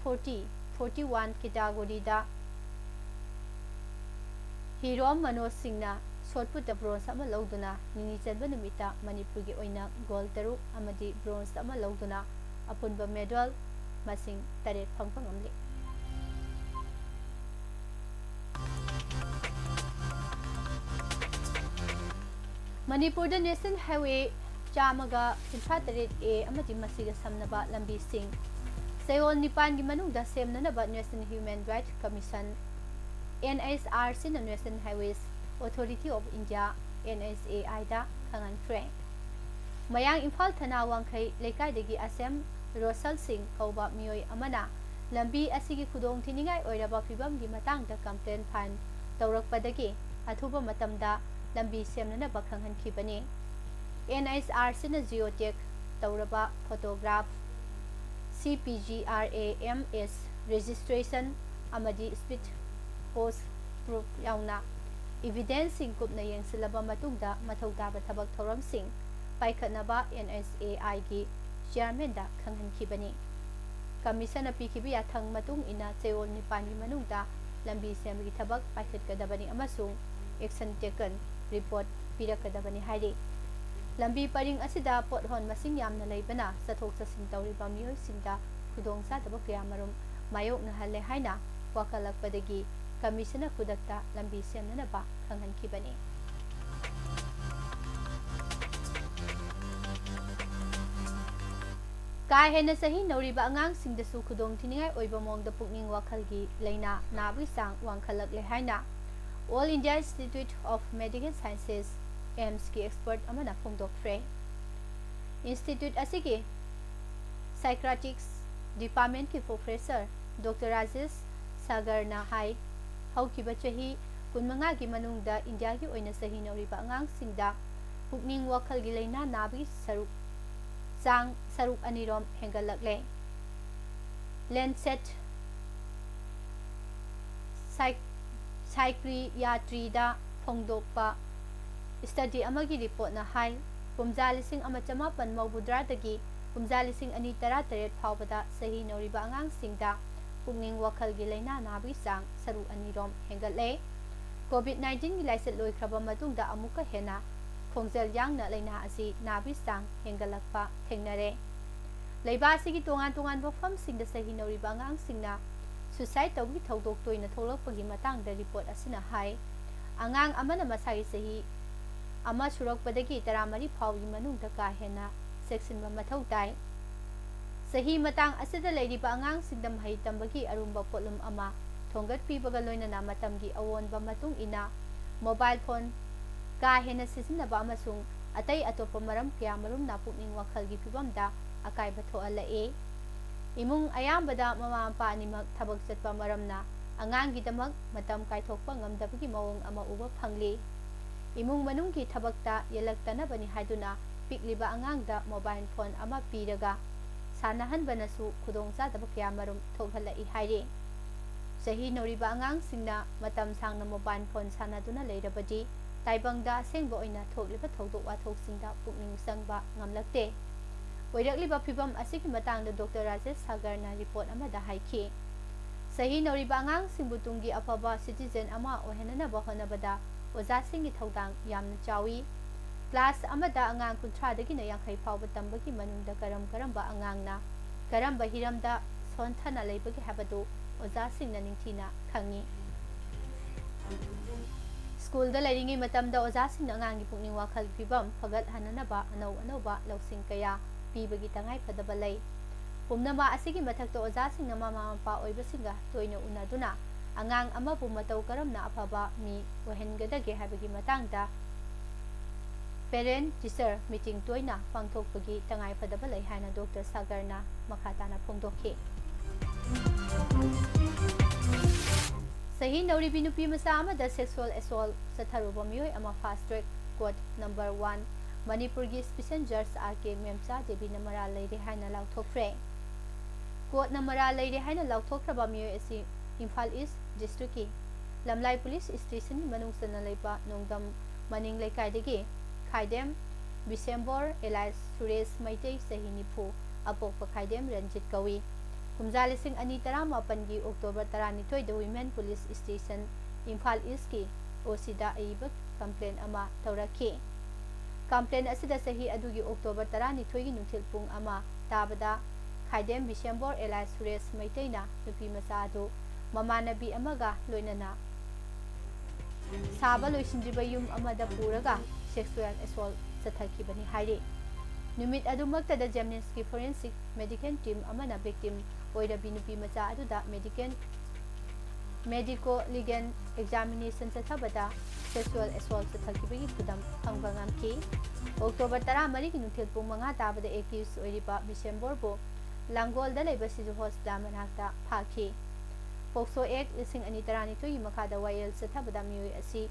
forty, forty one category ꯗ ꯍꯤꯔꯣꯝ ꯃꯅꯣꯖ ꯁꯤꯡꯅ ꯁꯣꯠ ꯄꯨꯠꯇ ꯕ꯭ꯔꯣꯟꯖ ꯑꯃ ꯂꯧꯗꯨꯅ ꯅꯤꯅꯤ ꯆꯟꯕ ꯅꯨꯃꯤꯠꯇ ꯃꯅꯤꯄꯨꯔꯒꯤ ꯑꯣꯏꯅ ꯒꯣꯜ ꯇꯔꯨꯛ ꯑꯃꯗꯤ ꯕ꯭ꯔꯣꯟꯖ ꯑꯃ ꯂꯧꯗꯨꯅ ꯑꯄꯨꯟꯕ ꯃꯦꯗꯜ ꯃꯁꯤꯡ ꯇꯔꯦꯠ ꯐꯪꯕ ꯉꯝꯂꯤ꯫ ꯃꯅꯤꯄꯨꯔꯗ National Highway ꯆꯥꯝꯃꯒ ꯀꯨꯟꯊ꯭ꯔꯥ ꯇꯔꯦꯠ A ꯑꯃꯗꯤ ꯃꯁꯤꯒ ꯁꯝꯅꯕ ꯂꯝꯕꯤꯁꯤꯡ ꯆꯌꯣꯜ ꯅꯤꯄꯥꯟꯒꯤ ꯃꯅꯨꯡꯗ ꯁꯦꯝꯅꯅꯕ National Human Rights Commission, N H R C ꯅ National Highways Authority of India, N H A I ꯗ ꯈꯪꯍꯟꯈ꯭ꯔꯦ꯫ ꯃꯌꯥꯡ ꯏꯝꯐꯥꯜ ꯊꯅꯥ ꯋꯥꯡꯈꯩ ꯂꯩꯀꯥꯏꯗꯒꯤ ꯑꯁꯦꯝ ꯔꯣꯁꯜ ꯁꯤꯡ ꯀꯧꯕ ꯃꯤꯑꯣꯏ ꯑꯃꯅ ꯂꯝꯕꯤ ꯑꯁꯤꯒꯤ ꯈꯨꯗꯣꯡ ꯊꯤꯅꯤꯡꯉꯥꯏ ꯑꯣꯏꯔꯕ ꯐꯤꯕꯝꯒꯤ ꯃꯇꯥꯡꯗ complaint file ꯇꯧꯔꯛꯄꯗꯒꯤ ꯑꯊꯨꯕ ꯃꯇꯝꯗ ꯂꯝꯕꯤ ꯁꯦꯝꯅꯅꯕ ꯈꯪꯍꯟꯈꯤꯕꯅꯤ꯫ N H R C ꯅ geotag ꯇꯧꯔꯕ photograph, C P G R A M S registration ꯑꯃꯗꯤ speed post proof ꯌꯥꯎꯅ evidence ꯁꯤꯡ ꯀꯨꯞꯅ ꯌꯦꯡꯁꯤꯜꯂꯕ ꯃꯇꯨꯡꯗ ꯃꯊꯧ ꯇꯥꯕ ꯊꯕꯛ ꯊꯧꯔꯝꯁꯤꯡ ꯄꯥꯏꯈꯠꯅꯕ N H A I ꯒꯤ chairman ꯗ ꯈꯪꯍꯟꯈꯤꯕꯅꯤ꯫ Commission ꯅ ꯄꯤꯈꯤꯕ ꯌꯥꯊꯪ ꯃꯇꯨꯡ ꯏꯟꯅ ꯆꯌꯣꯜ ꯅꯤꯄꯥꯟꯒꯤ ꯃꯅꯨꯡꯗ ꯂꯝꯕꯤ ꯁꯦꯝꯕꯒꯤ ꯊꯕꯛ ꯄꯥꯏꯈꯠꯀꯗꯕꯅꯤ ꯑꯃꯁꯨꯡ action taken report ꯄꯤꯔꯛꯀꯗꯕꯅꯤ ꯍꯥꯏꯔꯤ꯫ ꯂꯝꯕꯤ ꯄꯔꯤꯡ ꯑꯁꯤꯗ ꯄꯣꯠꯍꯣꯟ ꯃꯁꯤꯡ ꯌꯥꯝꯅ ꯂꯩꯕꯅ ꯆꯠꯊꯣꯛ ꯆꯠꯁꯤꯟ ꯇꯧꯔꯤꯕ ꯃꯤꯑꯣꯏꯁꯤꯡꯗ ꯈꯨꯗꯣꯡꯆꯥꯗꯕ ꯀꯌꯥꯃꯔꯨꯝ ꯃꯥꯌꯣꯛꯅꯍꯜꯂꯦ ꯍꯥꯏꯅ ꯋꯥꯀꯠꯂꯛꯄꯗꯒꯤ Commission ꯅ ꯈꯨꯗꯛꯇ ꯂꯝꯕꯤ ꯁꯦꯝꯅꯅꯕ ꯈꯪꯍꯟꯈꯤꯕꯅꯤ꯫ ꯀꯥ ꯍꯦꯟꯅ ꯆꯍꯤ ꯅꯧꯔꯤꯕ ꯑꯉꯥꯡꯁꯤꯡꯗꯁꯨ ꯈꯨꯗꯣꯡ ꯊꯤꯅꯤꯡꯉꯥꯏ ꯑꯣꯏꯕ ꯃꯑꯣꯡꯗ ꯄꯨꯛꯅꯤꯡ ꯋꯥꯈꯜꯒꯤ ꯂꯥꯏꯅꯥ ꯅꯥꯕꯒꯤ ꯆꯥꯡ ꯋꯥꯡꯈꯠꯂꯛꯂꯦ ꯍꯥꯏꯅ All India Institute of Medical Sciences, AIIMS ꯀꯤ expert ꯑꯃꯅ ꯐꯣꯡꯗꯣꯛꯈ꯭ꯔꯦ꯫ Institute ꯑꯁꯤꯒꯤ Psychiatrics Departmentꯀꯤ Professor Doctor Rajesh Sagarꯅ ꯍꯥꯏ, ꯍꯧꯈꯤꯕ ꯆꯍꯤ ꯀꯨꯟꯃꯉꯥꯒꯤ ꯃꯅꯨꯡꯗ ꯏꯟꯗꯤꯌꯥꯒꯤ ꯑꯣꯏꯅ ꯆꯍꯤ ꯅꯧꯔꯤꯕ ꯑꯉꯥꯡꯁꯤꯡꯗ ꯄꯨꯛꯅꯤꯡ ꯋꯥꯈꯜꯒꯤ ꯂꯥꯏꯅꯥ ꯅꯥꯕꯒꯤ ꯁꯔꯨꯛ, ꯆꯥꯡ ꯁꯔꯨꯛ ꯑꯅꯤꯔꯣꯝ ꯍꯦꯟꯒꯠꯂꯛꯂꯦ꯫ Lancet Psych-, Psychiatryꯗ ꯐꯣꯡꯗꯣꯛꯄ study ꯑꯃꯒꯤ reportꯅ ꯍꯥꯏ, ꯀꯨꯝꯖꯥ ꯂꯤꯁꯤꯡ ꯑꯃ ꯆꯃꯥꯄꯟ ꯃꯧꯗ꯭ꯔꯥꯗꯒꯤ ꯀꯨꯝꯖꯥ ꯂꯤꯁꯤꯡ ꯑꯅꯤ ꯇꯔꯥꯇꯔꯦꯠ ꯐꯥꯎꯕꯗ ꯆꯍꯤ ꯅꯧꯔꯤꯕ ꯑꯉꯥꯡꯁꯤꯡꯗ ꯄꯨꯛꯅꯤꯡ ꯋꯥꯈꯜꯒꯤ ꯂꯥꯏꯅꯥ ꯅꯥꯕꯒꯤ ꯆꯥꯡ ꯁꯔꯨꯛ ꯑꯅꯤꯔꯣꯝ ꯍꯦꯟꯒꯠꯂꯦ꯫ COVID nineteenꯒꯤ ꯂꯥꯏꯆꯠ ꯂꯣꯏꯈ꯭ꯔꯕ ꯃꯇꯨꯡꯗ ꯑꯃꯨꯛꯀ ꯍꯦꯟꯅ ꯈꯣꯡꯖꯦꯜ ꯌꯥꯡꯅ ꯂꯥꯏꯅꯥ ꯑꯁꯤ ꯅꯥꯕꯒꯤ ꯆꯥꯡ ꯍꯦꯟꯒꯠꯂꯛꯄ ꯊꯦꯡꯅꯔꯦ꯫ ꯂꯩꯕꯥꯛ ꯑꯁꯤꯒꯤ ꯇꯣꯉꯥꯟ ꯇꯣꯉꯥꯟꯕ ꯃꯐꯝꯁꯤꯡꯗ ꯆꯍꯤ ꯅꯧꯔꯤꯕ ꯑꯉꯥꯡꯁꯤꯡꯅ suicide ꯇꯧꯕꯒꯤ ꯊꯧꯗꯣꯛ ꯇꯣꯏꯅ ꯊꯣꯛꯂꯛꯄꯒꯤ ꯃꯇꯥꯡꯗ report ꯑꯁꯤꯅ ꯍꯥꯏ, ꯑꯉꯥꯡ ꯑꯃꯅ ꯃꯁꯥꯒꯤ ꯆꯍꯤ ꯑꯃ ꯁꯨꯔꯛꯄꯗꯒꯤ ꯇꯔꯥꯃꯔꯤ ꯐꯥꯎꯒꯤ ꯃꯅꯨꯡꯗ ꯀꯥ ꯍꯦꯟꯅ ꯆꯦꯛꯁꯤꯟꯕ ꯃꯊꯧ ꯇꯥꯏ꯫ ꯆꯍꯤ ꯃꯇꯥꯡ ꯑꯁꯤꯗ ꯂꯩꯔꯤꯕ ꯑꯉꯥꯡꯁꯤꯡꯗ ꯃꯍꯩ ꯇꯝꯕꯒꯤ ꯑꯔꯨꯝꯕ ꯄꯣꯠꯂꯨꯝ ꯑꯃ ꯊꯣꯡꯒꯠꯄꯤꯕꯒ ꯂꯣꯏꯅꯅ ꯃꯇꯝꯒꯤ ꯑꯑꯣꯟꯕ ꯃꯇꯨꯡ ꯏꯟꯅ mobile phone ꯀꯥ ꯍꯦꯟꯅ ꯁꯤꯖꯤꯟꯅꯕ ꯑꯃꯁꯨꯡ ꯑꯇꯩ ꯑꯇꯣꯞꯄ ꯃꯔꯝ ꯀꯌꯥꯃꯔꯨꯝꯅ ꯄꯨꯛꯅꯤꯡ ꯋꯥꯈꯜꯒꯤ ꯐꯤꯕꯝꯗ ꯑꯀꯥꯏꯕ ꯊꯣꯛꯍꯜꯂꯛꯏ꯫ ꯏꯃꯨꯡ ꯑꯌꯥꯝꯕꯗ ꯃꯃꯥ ꯃꯄꯥ ꯑꯅꯤꯃꯛ ꯊꯕꯛ ꯆꯠꯄ ꯃꯔꯝꯅ ꯑꯉꯥꯡꯒꯤꯗꯃꯛ ꯃꯇꯝ ꯀꯥꯏꯊꯣꯛꯄ ꯉꯝꯗꯕꯒꯤ ꯃꯑꯣꯡ ꯑꯃ ꯎꯕ ꯐꯪꯂꯤ꯫ ꯏꯃꯨꯡ ꯃꯅꯨꯡꯒꯤ ꯊꯕꯛꯇ ꯌꯦꯜꯂꯛꯇꯅꯕꯅꯤ ꯍꯥꯏꯗꯨꯅ ꯄꯤꯛꯂꯤꯕ ꯑꯉꯥꯡꯗ mobile phone ꯑꯃ ꯄꯤꯔꯒ ꯁꯥꯟꯅꯍꯟꯕꯅꯁꯨ ꯈꯨꯗꯣꯡꯆꯥꯗꯕ ꯀꯌꯥꯃꯔꯨꯝ ꯊꯣꯛꯍꯜꯂꯛꯏ ꯍꯥꯏꯔꯤ꯫ ꯆꯍꯤ ꯅꯧꯔꯤꯕ ꯑꯉꯥꯡꯁꯤꯡꯅ ꯃꯇꯝ ꯁꯥꯡꯅ mobile phone ꯁꯥꯟꯅꯗꯨꯅ ꯂꯩꯔꯕꯗꯤ ꯇꯥꯏꯕꯪꯗ ꯑꯁꯦꯡꯕ ꯑꯣꯏꯅ ꯊꯣꯛꯂꯤꯕ ꯊꯧꯗꯣꯛ ꯋꯥꯊꯣꯛꯁꯤꯡꯗ ꯄꯨꯛꯅꯤꯡ ꯆꯪꯕ ꯉꯝꯂꯛꯇꯦ꯫ ꯑꯣꯏꯔꯛꯂꯤꯕ ꯐꯤꯕꯝ ꯑꯁꯤꯒꯤ ꯃꯇꯥꯡꯗ Doctor Rajesh Sagarꯅ report ꯑꯃꯗ ꯍꯥꯏꯈꯤ꯫ ꯆꯍꯤ ꯅꯧꯔꯤꯕ ꯑꯉꯥꯡꯁꯤꯡꯕꯨ ꯇꯨꯡꯒꯤ ꯑꯐꯕ citizen ꯑꯃ ꯑꯣꯏꯍꯟꯅꯅꯕ ꯍꯣꯠꯅꯕꯗ ꯑꯣꯖꯥꯁꯤꯡꯒꯤ ꯊꯧꯗꯥꯡ ꯌꯥꯝꯅ ꯆꯥꯎꯏ꯫ Class ꯑꯃꯗ ꯑꯉꯥꯡ ꯀꯨꯟꯊ꯭ꯔꯥꯗꯒꯤꯅ ꯌꯥꯡꯈꯩ ꯐꯥꯎꯕ ꯇꯝꯕꯒꯤ ꯃꯅꯨꯡꯗ ꯀꯔꯝ ꯀꯔꯝꯕ ꯑꯉꯥꯡꯅ ꯀꯔꯝꯕ ꯍꯤꯔꯝꯗ ꯁꯣꯟꯊꯅ ꯂꯩꯕꯒꯦ ꯍꯥꯏꯕꯗꯨ ꯑꯣꯖꯥꯁꯤꯡꯅ ꯅꯤꯡꯊꯤꯅ ꯈꯪꯏ꯫ ꯁ꯭ꯀꯨꯜꯗ ꯂꯩꯔꯤꯉꯩ ꯃꯇꯝꯗ ꯑꯣꯖꯥꯁꯤꯡꯅ ꯑꯉꯥꯡꯒꯤ ꯄꯨꯛꯅꯤꯡ ꯋꯥꯈꯜꯒꯤ ꯐꯤꯕꯝ ꯐꯒꯠꯍꯟꯅꯅꯕ ꯑꯅꯧ ꯑꯅꯧꯕ ꯂꯧꯁꯤꯡ ꯀꯌꯥ ꯄꯤꯕꯒꯤ ꯇꯉꯥꯏꯐꯗꯕ ꯂꯩ꯫ ꯄꯨꯝꯅꯃꯛ ꯑꯁꯤꯒꯤ ꯃꯊꯛꯇ ꯑꯣꯖꯥꯁꯤꯡꯅ ꯃꯃꯥ ꯃꯄꯥ ꯑꯣꯏꯕꯁꯤꯡꯒ ꯇꯣꯏꯅ ꯎꯅꯗꯨꯅ ꯑꯉꯥꯡ ꯑꯃꯕꯨ ꯃꯇꯧ ꯀꯔꯝꯅ ꯑꯐꯕ ꯃꯤ ꯑꯣꯏꯍꯟꯒꯗꯒꯦ ꯍꯥꯏꯕꯒꯤ ꯃꯇꯥꯡꯗ Parent Teacher Meeting ꯇꯣꯏꯅ ꯄꯥꯡꯊꯣꯛꯄꯒꯤ ꯇꯉꯥꯏꯐꯗꯕ ꯂꯩ ꯍꯥꯏꯅ ꯗꯣꯛꯇꯔ ꯁꯥꯒꯔꯅ ꯃꯈꯥ ꯇꯥꯅ ꯐꯣꯡꯗꯣꯛꯈꯤ꯫ ꯆꯍꯤ ꯅꯧꯔꯤꯕꯤ ꯅꯨꯄꯤ ꯃꯆꯥ ꯑꯃꯗ sexual assault ꯆꯠꯊꯔꯨꯕ ꯃꯤꯑꯣꯏ ꯑꯃ fast track court number one ꯃꯅꯤꯄꯨꯔꯒꯤ special judge ꯑꯥꯔ ꯀꯦ ꯃꯦꯝꯆꯥ ꯗꯦꯕꯤꯅ ꯃꯔꯥꯜ ꯂꯩꯔꯦ ꯍꯥꯏꯅ ꯂꯥꯎꯊꯣꯛꯈ꯭ꯔꯦ꯫ Courtꯅ ꯃꯔꯥꯜ ꯂꯩꯔꯦ ꯍꯥꯏꯅ ꯂꯥꯎꯊꯣꯛꯈ꯭ꯔꯕ ꯃꯤꯑꯣꯏ ꯑꯁꯤ ꯏꯝꯐꯥꯜ East Districtꯀꯤ ꯂꯝꯂꯥꯏ Police Stationꯒꯤ ꯃꯅꯨꯡ ꯆꯟꯅ ꯂꯩꯕ ꯅꯣꯡꯗꯝ ꯃꯅꯤꯡ ꯂꯩꯀꯥꯏꯗꯒꯤ ꯈꯥꯏꯗꯦꯝ ꯕꯤꯁꯦꯝꯕꯣꯔ alias ꯁꯨꯔꯦꯁ ꯃꯩꯇꯩ, ꯆꯍꯤ ꯅꯤꯐꯨ, ꯑꯄꯣꯛꯄ ꯈꯥꯏꯗꯦꯝ ꯔꯟꯖꯤꯠ ꯀꯧꯏ꯫ ꯀꯨꯝꯖꯥ ꯂꯤꯁꯤꯡ ꯑꯅꯤ ꯇꯔꯥꯃꯥꯄꯟꯒꯤ October ꯇꯔꯥꯅꯤꯊꯣꯏꯗ Women Police Station Imphal Eastꯀꯤ OCꯗ ꯑꯏꯕ complaint ꯑꯃ ꯇꯧꯔꯛꯈꯤ꯫ Complaint ꯑꯁꯤꯗ ꯆꯍꯤ ꯑꯗꯨꯒꯤ October ꯇꯔꯥꯅꯤꯊꯣꯏꯒꯤ ꯅꯨꯡꯊꯤꯜ ꯄꯨꯡ ꯑꯃ ꯇꯥꯕꯗ ꯈꯥꯏꯗꯦꯝ ꯕꯤꯁꯦꯝꯕꯣꯔ alias ꯁꯨꯔꯦꯁ ꯃꯩꯇꯩꯅ ꯅꯨꯄꯤ ꯃꯆꯥ ꯑꯗꯨ ꯃꯃꯥꯟꯅꯕꯤ ꯑꯃꯒ ꯂꯣꯏꯅꯅ ꯁꯥꯕ ꯂꯣꯏꯁꯤꯟꯗ꯭ꯔꯤꯕ ꯌꯨꯝ ꯑꯃꯗ ꯄꯨꯔꯒ sexual assault ꯆꯠꯊꯈꯤꯕꯅꯤ ꯍꯥꯏꯔꯤ꯫ ꯅꯨꯃꯤꯠ ꯑꯗꯨꯃꯛꯇꯗ JNIMSꯀꯤ forensic medical team ꯑꯃꯅ victim ꯑꯣꯏꯔꯕꯤ ꯅꯨꯄꯤ ꯃꯆꯥ ꯑꯗꯨꯗ medical, medico-legal examination ꯆꯠꯊꯕꯗ sexual assault ꯆꯠꯊꯈꯤꯕꯒꯤ ꯈꯨꯗꯝ ꯐꯪꯕ ꯉꯝꯈꯤ꯫ October ꯇꯔꯥꯃꯔꯤꯒꯤ ꯅꯨꯡꯊꯤꯜ ꯄꯨꯡ ꯃꯉꯥ ꯇꯥꯕꯗ accused ꯑꯣꯏꯔꯤꯕ ꯕꯤꯁꯦꯝꯕꯣꯔꯕꯨ ꯂꯥꯡꯒꯣꯜꯗ ꯂꯩꯕ ꯁꯤꯖꯨ hospital ꯃꯅꯥꯛꯇ ꯐꯥꯈꯤ꯫ POCSO Act ꯂꯤꯁꯤꯡ ꯑꯅꯤ ꯇꯔꯥꯅꯤꯊꯣꯏꯒꯤ ꯃꯈꯥꯗ ꯋꯥꯌꯦꯜ ꯆꯠꯊꯕꯗ ꯃꯤꯑꯣꯏ ꯑꯁꯤ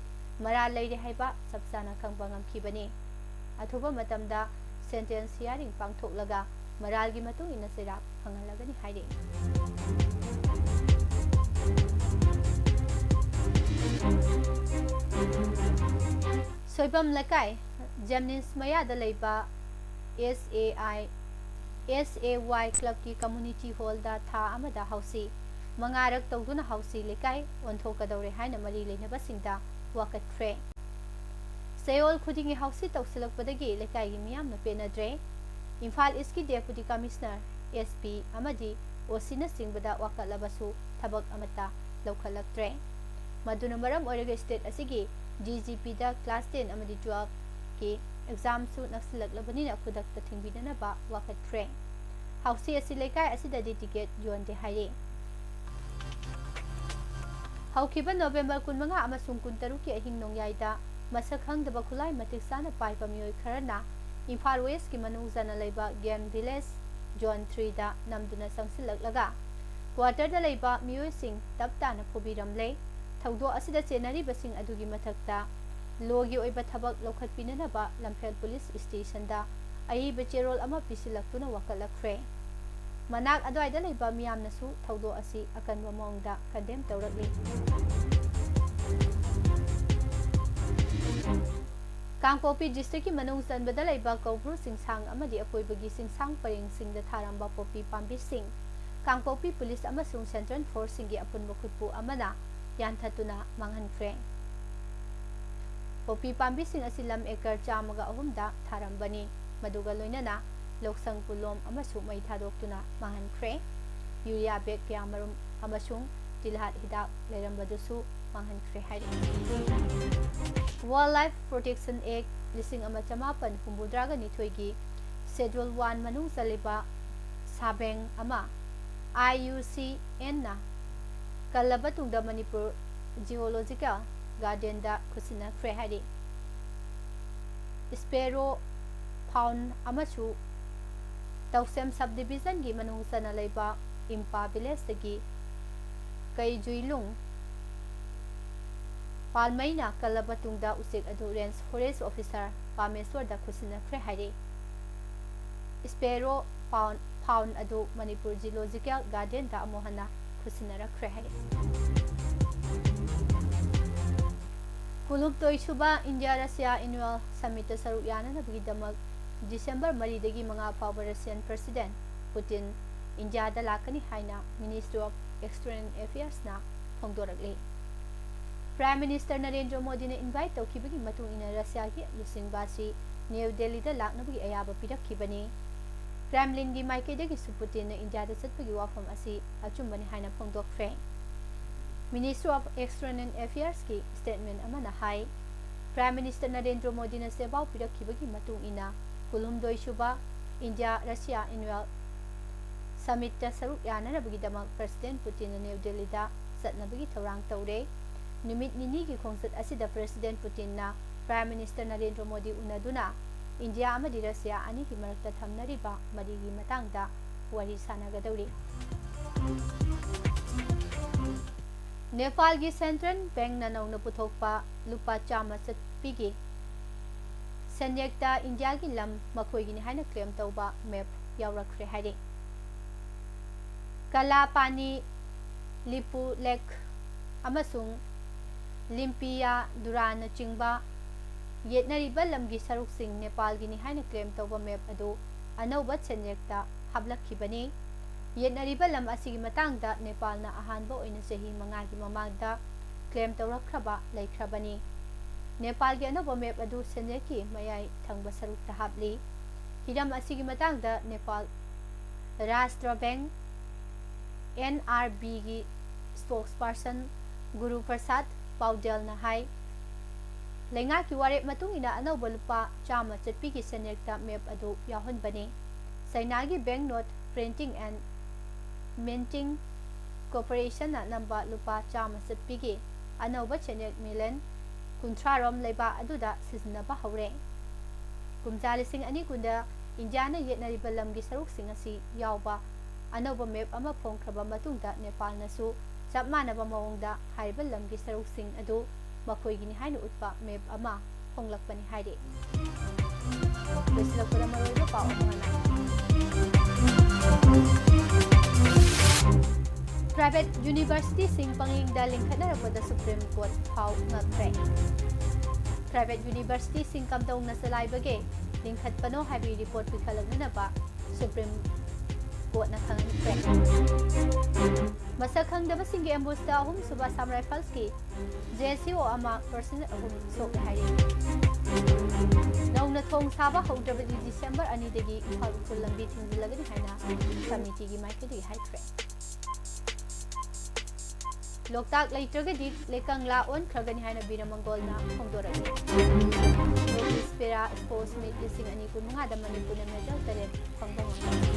ꯃꯔꯥꯜ ꯂꯩꯔꯦ ꯍꯥꯏꯕ ꯆꯞ ꯆꯥꯅ ꯈꯪꯕ ꯉꯝꯈꯤꯕꯅꯤ꯫ ꯑꯊꯨꯕ ꯃꯇꯝꯗ sentence hearing ꯄꯥꯡꯊꯣꯛꯂꯒ ꯃꯔꯥꯜꯒꯤ ꯃꯇꯨꯡ ꯏꯟꯅ ꯆꯩꯔꯥꯛ ꯐꯪꯍꯜꯂꯒꯅꯤ ꯍꯥꯏꯔꯤ꯫ ꯁꯣꯏꯕꯝ ꯂꯩꯀꯥꯏ, JNIMS ꯃꯌꯥꯗ ꯂꯩꯕ SAI, SAY clubꯀꯤ community hallꯗ ꯊꯥ ꯑꯃꯗ ꯍꯥꯎꯁꯤ ꯃꯉꯥꯔꯛ ꯇꯧꯗꯨꯅ ꯍꯥꯎꯁꯤ ꯂꯩꯀꯥꯏ ꯑꯣꯟꯊꯣꯛꯀꯗꯧꯔꯦ ꯍꯥꯏꯅ ꯃꯔꯤ ꯂꯩꯅꯕꯁꯤꯡꯗ ꯋꯥꯀꯠꯈ꯭ꯔꯦ꯫ ꯆꯌꯣꯜ ꯈꯨꯗꯤꯡꯒꯤ ꯍꯥꯎꯁꯤ ꯇꯧꯁꯤꯜꯂꯛꯄꯗꯒꯤ ꯂꯩꯀꯥꯏꯒꯤ ꯃꯤꯌꯥꯝꯅ ꯄꯦꯟꯅꯗ꯭ꯔꯦ꯫ ꯏꯝꯐꯥꯜ Eastꯀꯤ Deputy Commissioner, SP ꯑꯃꯗꯤ OCꯅꯆꯤꯡꯕꯗ ꯋꯥꯀꯠꯂꯕꯁꯨ ꯊꯕꯛ ꯑꯃꯠꯇ ꯂꯧꯈꯠꯂꯛꯇ꯭ꯔꯦ꯫ ꯃꯗꯨꯅ ꯃꯔꯝ ꯑꯣꯏꯔꯒ state ꯑꯁꯤꯒꯤ DGPꯗ class ten ꯑꯃꯗꯤ twelveꯀꯤ examꯁꯨ ꯅꯛꯁꯤꯜꯂꯛꯂꯕꯅꯤꯅ ꯈꯨꯗꯛꯇ ꯊꯤꯡꯕꯤꯅꯅꯕ ꯋꯥꯀꯠꯈ꯭ꯔꯦ꯫ ꯍꯥꯎꯁꯤ ꯑꯁꯤ ꯂꯩꯀꯥꯏ ꯑꯁꯤꯗꯗꯤ ticket ꯌꯣꯟꯗꯦ ꯍꯥꯏꯔꯤ꯫ ꯍꯧꯈꯤꯕ November ꯀꯨꯟꯃꯉꯥ ꯑꯃꯁꯨꯡ ꯀꯨꯟꯇꯔꯨꯛꯀꯤ ꯑꯍꯤꯡ ꯅꯣꯡꯌꯥꯏꯗ ꯃꯁꯛ ꯈꯪꯗꯕ ꯈꯨꯠꯂꯥꯏ ꯃꯇꯤꯛ ꯆꯥꯅ ꯄꯥꯏꯕ ꯃꯤꯑꯣꯏ ꯈꯔꯅ ꯏꯝꯐꯥꯜ ꯋꯦꯁꯀꯤ ꯃꯅꯨꯡ ꯆꯟꯅ ꯂꯩꯕ ꯒꯦꯝ ꯚꯤꯂꯦꯖ ꯖꯣꯟ ꯊ꯭ꯔꯤꯗ ꯅꯝꯗꯨꯅ ꯆꯪꯁꯤꯜꯂꯛꯂꯒ, ꯀ꯭ꯋꯥꯇꯔꯗ ꯂꯩꯕ ꯃꯤꯑꯣꯏꯁꯤꯡ ꯇꯞ ꯇꯥꯅ ꯐꯨꯕꯤꯔꯝꯂꯦ꯫ ꯊꯧꯗꯣꯛ ꯑꯁꯤꯗ ꯆꯦꯟꯅꯔꯤꯕꯁꯤꯡ ꯑꯗꯨꯒꯤ ꯃꯊꯛꯇ ꯂꯣꯒꯤ ꯑꯣꯏꯕ ꯊꯕꯛ ꯂꯧꯈꯠꯄꯤꯅꯅꯕ ꯂꯝꯐꯦꯜ ꯄꯨꯂꯤꯁ ꯁ꯭ꯇꯦꯁꯟꯗ ꯑꯏꯕ ꯆꯦꯔꯣꯜ ꯑꯃ ꯄꯤꯁꯤꯜꯂꯛꯇꯨꯅ ꯋꯥꯀꯠꯂꯛꯈ꯭ꯔꯦ꯫ ꯃꯅꯥꯛ ꯑꯗꯨꯋꯥꯏꯗ ꯂꯩꯕ ꯃꯤꯌꯥꯝꯅꯁꯨ ꯊꯧꯗꯣꯛ ꯑꯁꯤ ꯑꯀꯟꯕ ꯃꯑꯣꯡꯗ ꯀꯟꯗꯦꯝ ꯇꯧꯔꯛꯂꯤ꯫ ꯀꯥꯡꯄꯣꯛꯄꯤ ꯗꯤꯁꯇ꯭ꯔꯤꯛꯀꯤ ꯃꯅꯨꯡ ꯆꯟꯕꯗ ꯂꯩꯕ ꯀꯧꯕ꯭ꯔꯨ ꯆꯤꯡꯁꯥꯡ ꯑꯃꯗꯤ ꯑꯀꯣꯏꯕꯒꯤ ꯆꯤꯡꯁꯥꯡ ꯄꯔꯦꯡꯁꯤꯡꯗ ꯊꯥꯔꯝꯕ ꯄꯣꯄꯤ ꯄꯥꯝꯕꯤꯁꯤꯡ ꯀꯥꯡꯄꯣꯛꯄꯤ ꯄꯨꯂꯤꯁ ꯑꯃꯁꯨꯡ ꯁꯦꯟꯇ꯭ꯔꯦꯜ ꯐꯣꯔꯁꯁꯤꯡꯒꯤ ꯑꯄꯨꯟꯕ ꯈꯨꯠꯄꯨ ꯑꯃꯅ ꯌꯥꯟꯊꯠꯇꯨꯅ ꯃꯥꯡꯍꯟꯈ꯭ꯔꯦ꯫ ꯄꯣꯄꯤ ꯄꯥꯝꯕꯤꯁꯤꯡ ꯑꯁꯤ ꯂꯝ ꯑꯦꯀꯔ ꯆꯥꯝꯃꯒ ꯑꯍꯨꯝꯗ ꯊꯥꯔꯝꯕꯅꯤ꯫ ꯃꯗꯨꯒ ꯂꯣꯏꯅꯅ ꯂꯧꯁꯪ ꯄꯨꯂꯣꯝ ꯑꯃꯁꯨ ꯃꯩ ꯊꯥꯗꯣꯛꯇꯨꯅ ꯃꯥꯡꯍꯟꯈ꯭ꯔꯦ꯫ ꯌꯨꯔꯤꯌꯥ ꯕꯦꯒ ꯀꯌꯥꯃꯔꯨꯝ ꯑꯃꯁꯨꯡ ꯇꯤꯜꯍꯥꯠ ꯍꯤꯗꯥꯛ ꯂꯩꯔꯝꯕꯗꯨꯁꯨ ꯃꯥꯡꯍꯟꯈ꯭ꯔꯦ ꯍꯥꯏꯔꯤ꯫ Wildlife Protection Act ꯂꯤꯁꯤꯡ ꯑꯃ ꯆꯃꯥꯄꯟ ꯍꯨꯝꯐꯨꯇꯔꯥꯒ ꯅꯤꯊꯣꯏꯒꯤ Schedule One ꯃꯅꯨꯡ ꯆꯜꯂꯤꯕ ꯁꯥꯕꯦꯡ ꯑꯃ I U C N ꯅ ꯀꯜꯂꯕ ꯇꯨꯡꯗ ꯃꯅꯤꯄꯨꯔ ꯖꯤꯑꯣꯂꯣꯖꯤꯀꯦꯜ ꯒꯥꯔꯗꯦꯟꯗ ꯈꯨꯠꯁꯤꯟꯅꯈ꯭ꯔꯦ ꯍꯥꯏꯔꯤ꯫ ꯁ꯭ꯄꯦꯔꯣ ꯐꯥꯎꯟ ꯑꯃꯁꯨ ꯇꯧꯁꯦꯝ ꯁꯕ ꯗꯤꯕꯤꯖꯟꯒꯤ ꯃꯅꯨꯡ ꯆꯟꯅ ꯂꯩꯕ ꯏꯝꯄꯥ ꯚꯤꯂꯦꯖꯇꯒꯤ ꯀꯩꯖꯨꯏꯂꯨꯡ ꯄꯥꯜꯃꯩꯅ ꯀꯜꯂꯕ ꯇꯨꯡꯗ ꯎꯆꯦꯛ ꯑꯗꯨ ꯔꯦꯟꯖ ꯐꯣꯔꯦꯁ ꯑꯣꯐꯤꯁꯥꯔ ꯄꯥꯃꯦꯁꯣꯔꯗ ꯈꯨꯠꯁꯤꯟꯅꯈ꯭ꯔꯦ ꯍꯥꯏꯔꯤ꯫ ꯁ꯭ꯄꯦꯔꯣ ꯐꯥꯎꯟ, ꯐꯥꯎꯟ ꯑꯗꯨ ꯃꯅꯤꯄꯨꯔ ꯖꯤꯑꯣꯂꯣꯖꯤꯀꯦꯜ ꯒꯥꯔꯗꯦꯟꯗ ꯑꯃꯨꯛ ꯍꯟꯅ ꯈꯨꯠꯁꯤꯟꯅꯔꯛꯈ꯭ꯔꯦ ꯍꯥꯏꯔꯤ꯫ ꯀꯨꯟꯍꯨꯝꯗꯣꯏ ꯁꯨꯕ ꯏꯟꯗꯤꯌꯥ ꯔꯁꯤꯌꯥ ꯑꯦꯅꯨꯋꯦꯜ ꯁꯃꯤꯠꯇ ꯁꯔꯨꯛ ꯌꯥꯅꯅꯕꯒꯤꯗꯃꯛ ꯗꯤꯁꯦꯝꯕꯔ ꯃꯔꯤꯗꯒꯤ ꯃꯉꯥ ꯐꯥꯎꯕ ꯔꯁꯤꯌꯟ ꯄ꯭ꯔꯁꯤꯗꯦꯟ ꯄꯨꯇꯤꯟ ꯏꯟꯗꯤꯌꯥꯗ ꯂꯥꯛꯀꯅꯤ ꯍꯥꯏꯅ Ministry of External Affairs ꯅ ꯐꯣꯡꯗꯣꯔꯛꯂꯤ꯫ ꯄ꯭ꯔꯥꯏꯝ ꯃꯤꯅꯤꯁꯇꯔ ꯅꯔꯦꯟꯗ꯭ꯔ ꯃꯣꯗꯤꯅ ꯏꯟꯚꯥꯏꯠ ꯇꯧꯈꯤꯕꯒꯤ ꯃꯇꯨꯡ ꯏꯟꯅ ꯔꯁꯤꯌꯥꯒꯤ ꯂꯨꯆꯤꯡꯕ ꯑꯁꯤ ꯅ꯭ꯌꯨ ꯗꯦꯜꯂꯤꯗ ꯂꯥꯛꯅꯕꯒꯤ ꯑꯌꯥꯕ ꯄꯤꯔꯛꯈꯤꯕꯅꯤ꯫ ꯀ꯭ꯔꯦꯝꯂꯤꯟꯒꯤ ꯃꯥꯏꯀꯩꯗꯒꯤꯁꯨ ꯄꯨꯇꯤꯟꯅ ꯏꯟꯗꯤꯌꯥꯗ ꯆꯠꯄꯒꯤ ꯋꯥꯐꯝ ꯑꯁꯤ ꯑꯆꯨꯝꯕꯅꯤ ꯍꯥꯏꯅ ꯐꯣꯡꯗꯣꯛꯈ꯭ꯔꯦ꯫ Ministry of External Affairs ꯀꯤ statement ꯑꯃꯅ ꯍꯥꯏ, ꯄ꯭ꯔꯥꯏꯝ ꯃꯤꯅꯤꯁꯇꯔ ꯅꯔꯦꯟꯗ꯭ꯔ ꯃꯣꯗꯤꯅ ꯆꯦꯄꯥꯎ ꯄꯤꯔꯛꯈꯤꯕꯒꯤ ꯃꯇꯨꯡ ꯏꯟꯅ, ꯀꯨꯟꯍꯨꯝꯗꯣꯏ ꯁꯨꯕ ꯏꯟꯗꯤꯌꯥ ꯔꯁꯤꯌꯥ ꯑꯦꯅꯨꯋꯦꯜ ꯁꯃꯤꯠꯇ ꯁꯔꯨꯛ ꯌꯥꯅꯅꯕꯒꯤꯗꯃꯛ ꯄ꯭ꯔꯁꯤꯗꯦꯟ ꯄꯨꯇꯤꯟꯅ ꯅ꯭ꯌꯨ ꯗꯦꯜꯂꯤꯗ ꯆꯠꯅꯕꯒꯤ ꯊꯧꯔꯥꯡ ꯇꯧꯔꯦ꯫ ꯅꯨꯃꯤꯠ ꯅꯤꯅꯤꯒꯤ ꯈꯣꯡꯆꯠ ꯑꯁꯤꯗ President Putinꯅ Prime Minister ꯅꯔꯦꯟꯗ꯭ꯔ ꯃꯣꯗꯤ ꯎꯅꯗꯨꯅ ꯏꯟꯗꯤꯌꯥ ꯑꯃꯗꯤ ꯔꯁꯤꯌꯥ ꯑꯅꯤꯒꯤ ꯃꯔꯛꯇ ꯊꯝꯅꯔꯤꯕ ꯃꯔꯤꯒꯤ ꯃꯇꯥꯡꯗ ꯋꯥꯔꯤ ꯁꯥꯟꯅꯒꯗꯧꯔꯤ꯫ ꯅꯦꯄꯥꯜꯒꯤ Central Bankꯅ ꯅꯧꯅ ꯄꯨꯊꯣꯛꯄ ꯂꯨꯄꯥ ꯆꯥꯝꯃ ꯆꯠꯄꯤꯒꯤ ꯁꯦꯟꯌꯦꯛꯇ ꯏꯟꯗꯤꯌꯥꯒꯤ ꯂꯝ ꯃꯈꯣꯏꯒꯤꯅꯤ ꯍꯥꯏꯅ claim ꯇꯧꯕ map ꯌꯥꯎꯔꯛꯈ꯭ꯔꯦ ꯍꯥꯏꯔꯤ꯫ ꯀꯂꯥꯄꯥꯅꯤ, ꯂꯤꯄꯨ ꯂꯦꯛ ꯑꯃꯁꯨꯡ ꯂꯤꯝꯄꯤꯌꯥ ꯗꯨꯔꯥꯅꯆꯤꯡꯕ ꯌꯦꯠꯅꯔꯤꯕ ꯂꯝꯒꯤ ꯁꯔꯨꯛꯁꯤꯡ ꯅꯦꯄꯥꯜꯒꯤꯅꯤ ꯍꯥꯏꯅ claim ꯇꯧꯕ map ꯑꯗꯨ ꯑꯅꯧꯕ ꯁꯦꯟꯌꯦꯛꯇ ꯍꯥꯞꯂꯛꯈꯤꯕꯅꯤ꯫ ꯌꯦꯠꯅꯔꯤꯕ ꯂꯝ ꯑꯁꯤꯒꯤ ꯃꯇꯥꯡꯗ ꯅꯦꯄꯥꯜꯅ ꯑꯍꯥꯟꯕ ꯑꯣꯏꯅ ꯆꯍꯤ ꯃꯉꯥꯒꯤ ꯃꯃꯥꯡꯗ claim ꯇꯧꯔꯛꯈ꯭ꯔꯕ ꯂꯩꯈ꯭ꯔꯕꯅꯤ꯫ ꯅꯦꯄꯥꯜꯒꯤ ꯑꯅꯧꯕ map ꯑꯗꯨ ꯁꯦꯟꯌꯦꯛꯀꯤ ꯃꯌꯥꯏ ꯊꯪꯕ ꯁꯔꯨꯛꯇ ꯍꯥꯞꯂꯤ꯫ ꯍꯤꯔꯝ ꯑꯁꯤꯒꯤ ꯃꯇꯥꯡꯗ ꯅꯦꯄꯥꯜ ꯔꯥꯁꯇ꯭ꯔ ꯕꯦꯡꯛ, NRBꯒꯤ spokesperson ꯒꯨꯔꯨ ꯄ꯭ꯔꯁꯥꯗ ꯄꯥꯎꯗꯦꯜꯅ ꯍꯥꯏ, ꯂꯩꯉꯥꯛꯀꯤ ꯋꯥꯔꯦꯞ ꯃꯇꯨꯡ ꯏꯟꯅ ꯑꯅꯧꯕ ꯂꯨꯄꯥ ꯆꯥꯝꯃ ꯆꯠꯄꯤꯒꯤ ꯁꯦꯟꯌꯦꯛꯇ map ꯑꯗꯨ ꯌꯥꯎꯍꯟꯕꯅꯤ꯫ ꯆꯩꯅꯥꯒꯤ bank note printing and minting corporationꯅ ꯅꯝꯕ ꯂꯨꯄꯥ ꯆꯥꯝꯃ ꯆꯠꯄꯤꯒꯤ ꯑꯅꯧꯕ ꯁꯦꯟꯌꯦꯛ million ꯀꯨꯟꯊ꯭ꯔꯥ ꯔꯣꯝ ꯂꯩꯕꯥꯛ ꯑꯗꯨꯗ ꯁꯤꯖꯤꯟꯅꯕ ꯍꯧꯔꯦ꯫ ꯀꯨꯝꯖꯥ ꯂꯤꯁꯤꯡ ꯑꯅꯤ ꯀꯨꯟꯗ ꯏꯟꯗꯤꯌꯥꯅ ꯌꯦꯠꯅꯔꯤꯕ ꯂꯝꯒꯤ ꯁꯔꯨꯛꯁꯤꯡ ꯑꯁꯤ ꯌꯥꯎꯕ ꯑꯅꯧꯕ map ꯑꯃ ꯐꯣꯡꯈ꯭ꯔꯕ ꯃꯇꯨꯡꯗ ꯅꯦꯄꯥꯜꯅꯁꯨ ꯆꯞ ꯃꯥꯟꯅꯕ ꯃꯑꯣꯡꯗ ꯍꯥꯏꯔꯤꯕ ꯂꯝꯒꯤ ꯁꯔꯨꯛꯁꯤꯡ ꯑꯗꯨ ꯃꯈꯣꯏꯒꯤꯅꯤ ꯍꯥꯏꯅ ꯎꯠꯄ map ꯑꯃ ꯐꯣꯡꯂꯛꯄꯅꯤ ꯍꯥꯏꯔꯤ꯫ ꯂꯣꯏꯁꯤꯜꯂꯛꯄꯗ ꯃꯔꯨꯑꯣꯏꯕ ꯄꯥꯎ ꯑꯃ ꯉꯥꯏ꯫ Private universityꯁꯤꯡ ꯄꯪꯌꯦꯡꯗ ꯂꯤꯡꯈꯠꯅꯔꯛꯄꯗ Supreme Court ꯐꯥꯎ ꯉꯛꯈ꯭ꯔꯦ꯫ Private universityꯁꯤꯡ ꯀꯝꯗꯧꯅ ꯆꯂꯥꯏꯕꯒꯦ ꯂꯤꯡꯈꯠꯄꯅꯣ ꯍꯥꯏꯕꯒꯤ report ꯄꯤꯈꯠꯂꯛꯅꯅꯕ Supreme Courtꯅ ꯈꯪꯍꯟꯈ꯭ꯔꯦ꯫ ꯃꯁꯛ ꯈꯪꯗꯕꯁꯤꯡꯒꯤ ambushtꯗ ꯑꯍꯨꯝꯁꯨꯕ Assam Riflesꯀꯤ JSU ꯑꯃ personnel ꯑꯍꯨꯝ ꯁꯣꯛꯂꯦ ꯍꯥꯏꯔꯤ꯫ ꯅꯧꯅ ꯊꯣꯡ ꯁꯥꯕ ꯍꯧꯗ꯭ꯔꯕꯗꯤ December ꯑꯅꯤꯗꯒꯤ ꯏꯝꯐꯥꯜ ꯎꯈ꯭ꯔꯨꯜ ꯂꯝꯕꯤ ꯊꯤꯡꯖꯤꯜꯂꯒꯅꯤ ꯍꯥꯏꯅ committeeꯒꯤ ꯃꯥꯏꯀꯩꯗꯒꯤ ꯍꯥꯏꯈ꯭ꯔꯦ꯫ ꯂꯣꯛꯇꯥꯛ ꯂꯩꯇ꯭ꯔꯒꯗꯤ ꯂꯩꯀꯪꯂꯥ ꯑꯣꯟꯈ꯭ꯔꯒꯅꯤ ꯍꯥꯏꯅ ꯕꯤꯔꯃꯪꯒꯣꯜꯅ ꯐꯣꯡꯗꯣꯔꯛꯂꯤ꯫ North East Para Sports Meet ꯂꯤꯁꯤꯡ ꯑꯅꯤ ꯀꯨꯟꯃꯉꯥꯗ ꯃꯅꯤꯄꯨꯔꯅ medal ꯇꯔꯦꯠ ꯐꯪꯕ ꯉꯝꯂꯦ꯫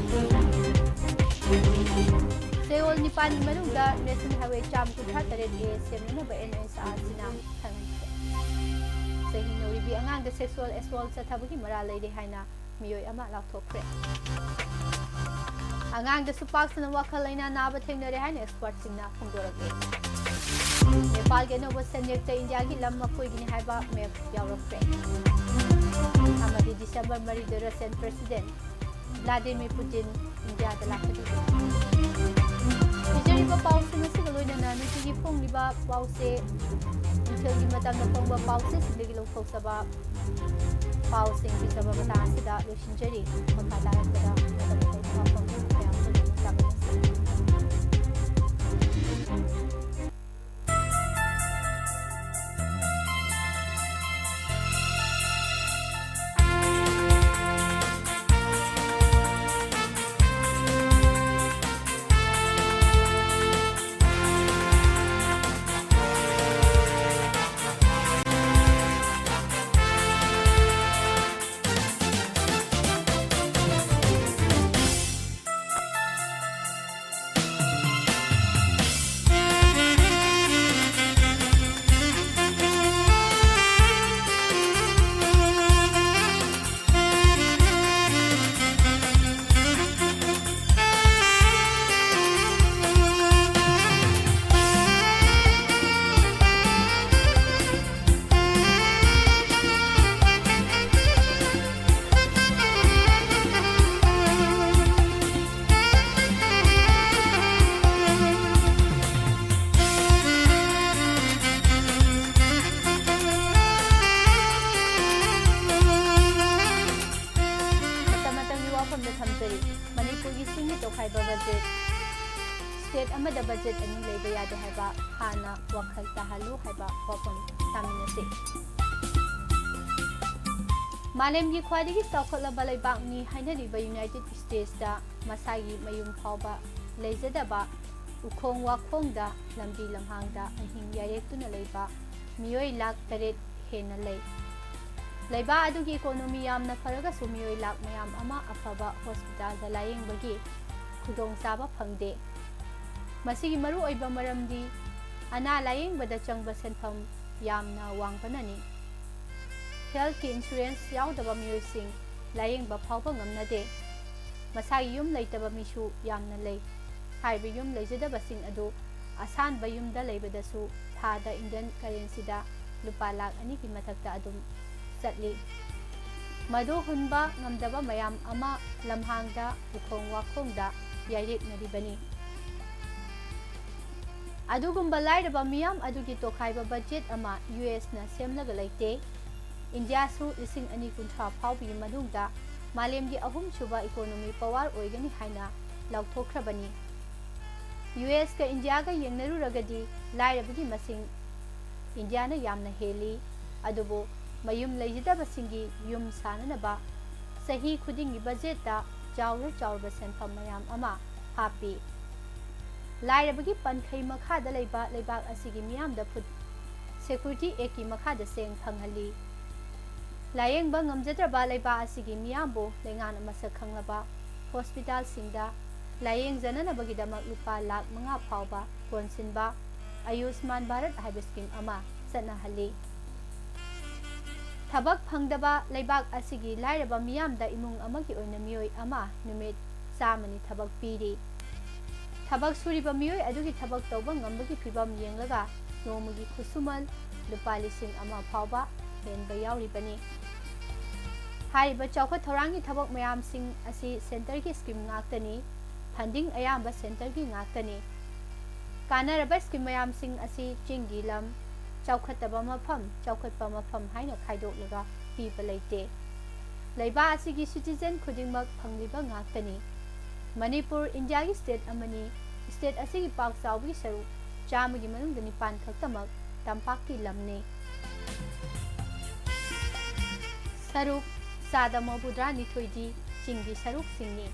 ꯆꯌꯣꯜ ꯅꯤꯄꯥꯟꯒꯤ ꯃꯅꯨꯡꯗ National Highway ꯆꯥꯝ ꯀꯨꯟꯊ꯭ꯔꯥ ꯇꯔꯦꯠ A ꯁꯦꯝꯅꯅꯕ N H A I ꯁꯤꯅ ꯈꯪꯍꯟꯈ꯭ꯔꯦ꯫ ꯆꯍꯤ ꯅꯧꯔꯤꯕꯤ ꯑꯉꯥꯡꯗ sexual assault ꯆꯠꯊꯕꯒꯤ ꯃꯔꯥꯜ ꯂꯩꯔꯦ ꯍꯥꯏꯅ ꯃꯤꯑꯣꯏ ꯑꯃ ꯂꯥꯎꯊꯣꯛꯈ꯭ꯔꯦ꯫ ꯑꯉꯥꯡꯗꯁꯨ ꯄꯥꯛ ꯁꯟꯅ ꯋꯥꯈꯜ ꯂꯩꯅꯥ ꯅꯥꯕ ꯊꯦꯡꯅꯔꯦ ꯍꯥꯏꯅ expertꯁꯤꯡꯅ ꯐꯣꯡꯗꯣꯔꯛꯂꯤ꯫ ꯅꯦꯄꯥꯜꯒꯤ ꯑꯅꯧꯕ ꯁꯦꯟꯌꯦꯛꯇ ꯏꯟꯗꯤꯌꯥꯒꯤ ꯂꯝ ꯃꯈꯣꯏꯒꯤꯅꯤ ꯍꯥꯏꯕ map ꯌꯥꯎꯔꯛꯈ꯭ꯔꯦ꯫ ꯑꯃꯗꯤ December ꯃꯔꯤꯗ Russian President Vladimir Putin ꯏꯟꯗꯤꯌꯥꯗ ꯂꯥꯛꯀꯗꯧꯔꯤ꯫ ꯄꯤꯖꯔꯤꯕ ꯄꯥꯎꯁꯤꯡ ꯑꯁꯤꯒ ꯂꯣꯏꯅꯅ ꯅꯨꯡꯇꯤꯒꯤ ꯐꯣꯡꯂꯤꯕ ꯄꯥꯎꯁꯦ, ꯅꯨꯡꯊꯤꯜꯒꯤ ꯃꯇꯝꯗ ꯐꯣꯡꯕ ꯄꯥꯎꯆꯦꯁꯤꯡꯗꯒꯤ ꯂꯧꯊꯣꯛꯆꯕ ꯄꯥꯎꯁꯤꯡ ꯄꯤꯖꯕ ꯃꯇꯥꯡ ꯑꯁꯤꯗ ꯂꯣꯏꯁꯤꯟꯖꯔꯤ꯫ ꯃꯈꯥ ꯇꯥꯔꯛꯄꯗ ꯃꯇꯝ ꯑꯇꯣꯞꯄ ꯄꯥꯎ ꯀꯌꯥ ꯑꯃ ꯇꯥꯃꯤꯟꯅꯁꯤ꯫ ꯃꯇꯝ ꯃꯇꯝꯒꯤ ꯋꯥꯐꯝꯗ ꯊꯝꯖꯔꯤ꯫ ꯃꯅꯤꯄꯨꯔꯒꯤ ꯆꯤꯡꯒꯤ ꯇꯣꯈꯥꯏꯕ budget, state ꯑꯃꯗ budget ꯑꯅꯤ ꯂꯩꯕ ꯌꯥꯗꯦ ꯍꯥꯏꯕ ꯍꯥꯟꯅ ꯋꯥꯈꯜ ꯇꯥꯍꯜꯂꯨ ꯍꯥꯏꯕ ꯋꯥꯐꯝ ꯇꯥꯃꯤꯟꯅꯁꯤ꯫ ꯃꯥꯂꯦꯝꯒꯤ ꯈ꯭ꯋꯥꯏꯗꯒꯤ ꯆꯥꯎꯈꯠꯂꯕ ꯂꯩꯕꯥꯛꯅꯤ ꯍꯥꯏꯅꯔꯤꯕ United Statesꯇ ꯃꯁꯥꯒꯤ ꯃꯌꯨꯝ ꯐꯥꯎꯕ ꯂꯩꯖꯗꯕ, ꯎꯈꯣꯡ ꯋꯥꯈꯣꯡꯗ, ꯂꯝꯕꯤ ꯂꯝꯍꯥꯡꯗ ꯑꯍꯤꯡ ꯌꯥꯏꯔꯦꯛꯇꯨꯅ ꯂꯩꯕ ꯃꯤꯑꯣꯏ ꯂꯥꯈ ꯇꯔꯦꯠ ꯍꯦꯟꯅ ꯂꯩ꯫ ꯂꯩꯕꯥꯛ ꯑꯗꯨꯒꯤ economy ꯌꯥꯝꯅ ꯐꯔꯒꯁꯨ ꯃꯤꯑꯣꯏ ꯂꯥꯈ ꯃꯌꯥꯝ ꯑꯃ ꯑꯐꯕ hospitalꯗ ꯂꯥꯌꯦꯡꯕꯒꯤ ꯈꯨꯗꯣꯡꯆꯥꯕ ꯐꯪꯗꯦ꯫ ꯃꯁꯤꯒꯤ ꯃꯔꯨꯑꯣꯏꯕ ꯃꯔꯝꯗꯤ ꯑꯅꯥ ꯂꯥꯌꯦꯡꯕꯗ ꯆꯪꯕ ꯁꯦꯟꯐꯝ ꯌꯥꯝꯅ ꯋꯥꯡꯕꯅꯅꯤ꯫ Healthꯀꯤ insurance ꯌꯥꯎꯗꯕ ꯃꯤꯑꯣꯏꯁꯤꯡ ꯂꯥꯌꯦꯡꯕ ꯐꯥꯎꯕ ꯉꯝꯅꯗꯦ꯫ ꯃꯁꯥꯒꯤ ꯌꯨꯝ ꯂꯩꯇꯕ ꯃꯤꯁꯨ ꯌꯥꯝꯅ ꯂꯩ꯫ ꯍꯥꯏꯔꯤꯕ ꯌꯨꯝ ꯂꯩꯖꯗꯕꯁꯤꯡ ꯑꯗꯨ ꯑꯁꯥꯟꯕ ꯌꯨꯝꯗ ꯂꯩꯕꯗꯁꯨ ꯊꯥꯗ Indian currencyꯗ ꯂꯨꯄꯥ ꯂꯥꯈ ꯑꯅꯤꯒꯤ ꯃꯊꯛꯇ ꯑꯗꯨꯝ ꯆꯠꯂꯤ꯫ ꯃꯗꯨ ꯍꯨꯟꯕ ꯉꯝꯗꯕ ꯃꯌꯥꯝ ꯑꯃ ꯂꯝꯍꯥꯡꯗ, ꯎꯈꯣꯡ ꯋꯥꯈꯣꯡꯗ ꯌꯥꯏꯔꯦꯛꯅꯔꯤꯕꯅꯤ꯫ ꯑꯗꯨꯒꯨꯝꯕ ꯂꯥꯏꯔꯕ ꯃꯤꯌꯥꯝ ꯑꯗꯨꯒꯤ ꯇꯣꯈꯥꯏꯕ budget ꯑꯃ USꯅ ꯁꯦꯝꯂꯒ ꯂꯩꯇꯦ꯫ ꯏꯟꯗꯤꯌꯥꯁꯨ ꯂꯤꯁꯤꯡ ꯑꯅꯤ ꯀꯨꯟꯊ꯭ꯔꯥ ꯐꯥꯎꯕꯒꯤ ꯃꯅꯨꯡꯗ ꯃꯥꯂꯦꯝꯒꯤ ꯑꯍꯨꯝꯁꯨꯕ economy power ꯑꯣꯏꯒꯅꯤ ꯍꯥꯏꯅ ꯂꯥꯎꯊꯣꯛꯈ꯭ꯔꯕꯅꯤ꯫ USꯀ ꯏꯟꯗꯤꯌꯥꯒ ꯌꯦꯡꯅꯔꯨꯔꯒꯗꯤ ꯂꯥꯏꯔꯕꯒꯤ ꯃꯁꯤꯡ ꯏꯟꯗꯤꯌꯥꯅ ꯌꯥꯝꯅ ꯍꯦꯜꯂꯤ꯫ ꯑꯗꯨꯕꯨ ꯃꯌꯨꯝ ꯂꯩꯖꯗꯕꯁꯤꯡꯒꯤ ꯌꯨꯝ ꯁꯥꯅꯅꯕ ꯆꯍꯤ ꯈꯨꯗꯤꯡꯒꯤ budgetꯇ ꯆꯥꯎꯔ ꯆꯥꯎꯔꯕ ꯁꯦꯟꯐꯝ ꯃꯌꯥꯝ ꯑꯃ ꯍꯥꯞꯄꯤ꯫ ꯂꯥꯏꯔꯕꯒꯤ ꯄꯟꯈꯩ ꯃꯈꯥꯗ ꯂꯩꯕ ꯂꯩꯕꯥꯛ ꯑꯁꯤꯒꯤ ꯃꯤꯌꯥꯝꯗ Food Security Actꯀꯤ ꯃꯈꯥꯗ ꯆꯦꯡ ꯐꯪꯍꯜꯂꯤ꯫ ꯂꯥꯌꯦꯡꯕ ꯉꯝꯖꯗ꯭ꯔꯕ ꯂꯩꯕꯥꯛ ꯑꯁꯤꯒꯤ ꯃꯤꯌꯥꯝꯕꯨ ꯂꯩꯉꯥꯛꯅ ꯃꯁꯛ ꯈꯪꯂꯕ hospitalꯁꯤꯡꯗ ꯂꯥꯌꯦꯡꯖꯅꯅꯕꯒꯤꯗꯃꯛ ꯂꯨꯄꯥ ꯂꯥꯈ ꯃꯉꯥ ꯐꯥꯎꯕ ꯀꯣꯟꯁꯤꯟꯕ ꯑꯌꯨꯁꯃꯥꯟ ꯚꯥꯔꯠ ꯍꯥꯏꯕ scheme ꯑꯃ ꯆꯠꯅꯍꯜꯂꯤ꯫ ꯊꯕꯛ ꯐꯪꯗꯕ ꯂꯩꯕꯥꯛ ꯑꯁꯤꯒꯤ ꯂꯥꯏꯔꯕ ꯃꯤꯌꯥꯝꯗ ꯏꯃꯨꯡ ꯑꯃꯒꯤ ꯑꯣꯏꯅ ꯃꯤꯑꯣꯏ ꯑꯃ ꯅꯨꯃꯤꯠ ꯆꯥꯝꯃꯅꯤ ꯊꯕꯛ ꯄꯤꯔꯤ꯫ ꯊꯕꯛ ꯁꯨꯔꯤꯕ ꯃꯤꯑꯣꯏ ꯑꯗꯨꯒꯤ ꯊꯕꯛ ꯇꯧꯕ ꯉꯝꯕꯒꯤ ꯐꯤꯚꯝ ꯌꯦꯡꯂꯒ ꯅꯣꯡꯃꯒꯤ ꯈꯨꯠꯁꯨꯃꯟ ꯂꯨꯄꯥ ꯂꯤꯁꯤꯡ ꯑꯃ ꯐꯥꯎꯕ ꯍꯦꯟꯕ ꯌꯥꯎꯔꯤꯕꯅꯤ꯫ ꯍꯥꯏꯔꯤꯕ ꯆꯥꯎꯈꯠ ꯊꯧꯔꯥꯡꯒꯤ ꯊꯕꯛ ꯃꯌꯥꯝꯁꯤꯡ ꯑꯁꯤ centreꯒꯤ scheme ꯉꯥꯛꯇꯅꯤ꯫ Funding ꯑꯌꯥꯝꯕ centreꯒꯤ ꯉꯥꯛꯇꯅꯤ꯫ ꯀꯥꯟꯅꯔꯕ scheme ꯃꯌꯥꯝꯁꯤꯡ ꯑꯁꯤ ꯆꯤꯡꯒꯤ ꯂꯝ, ꯆꯥꯎꯈꯠꯇꯕ ꯃꯐꯝ, ꯆꯥꯎꯈꯠꯄ ꯃꯐꯝ ꯍꯥꯏꯅ ꯈꯥꯏꯗꯣꯛꯂꯒ ꯄꯤꯕ ꯂꯩꯇꯦ꯫ ꯂꯩꯕꯥꯛ ꯑꯁꯤꯒꯤ citizen ꯈꯨꯗꯤꯡꯃꯛ ꯐꯪꯂꯤꯕ ꯉꯥꯛꯇꯅꯤ꯫ ꯃꯅꯤꯄꯨꯔ ꯏꯟꯗꯤꯌꯥꯒꯤ state ꯑꯃꯅꯤ꯫ State ꯑꯁꯤꯒꯤ ꯄꯥꯛ ꯆꯥꯎꯕꯒꯤ ꯁꯔꯨꯛ ꯆꯥꯝꯃꯒꯤ ꯃꯅꯨꯡꯗ ꯅꯤꯄꯥꯟ ꯈꯛꯇꯃꯛ ꯇꯝꯄꯥꯛꯀꯤ ꯂꯝꯅꯤ꯫ ꯁꯔꯨꯛ ꯆꯥꯗ ꯃꯧꯗ꯭ꯔꯥ ꯅꯤꯊꯣꯏꯗꯤ ꯆꯤꯡꯒꯤ ꯁꯔꯨꯛꯁꯤꯡꯅꯤ꯫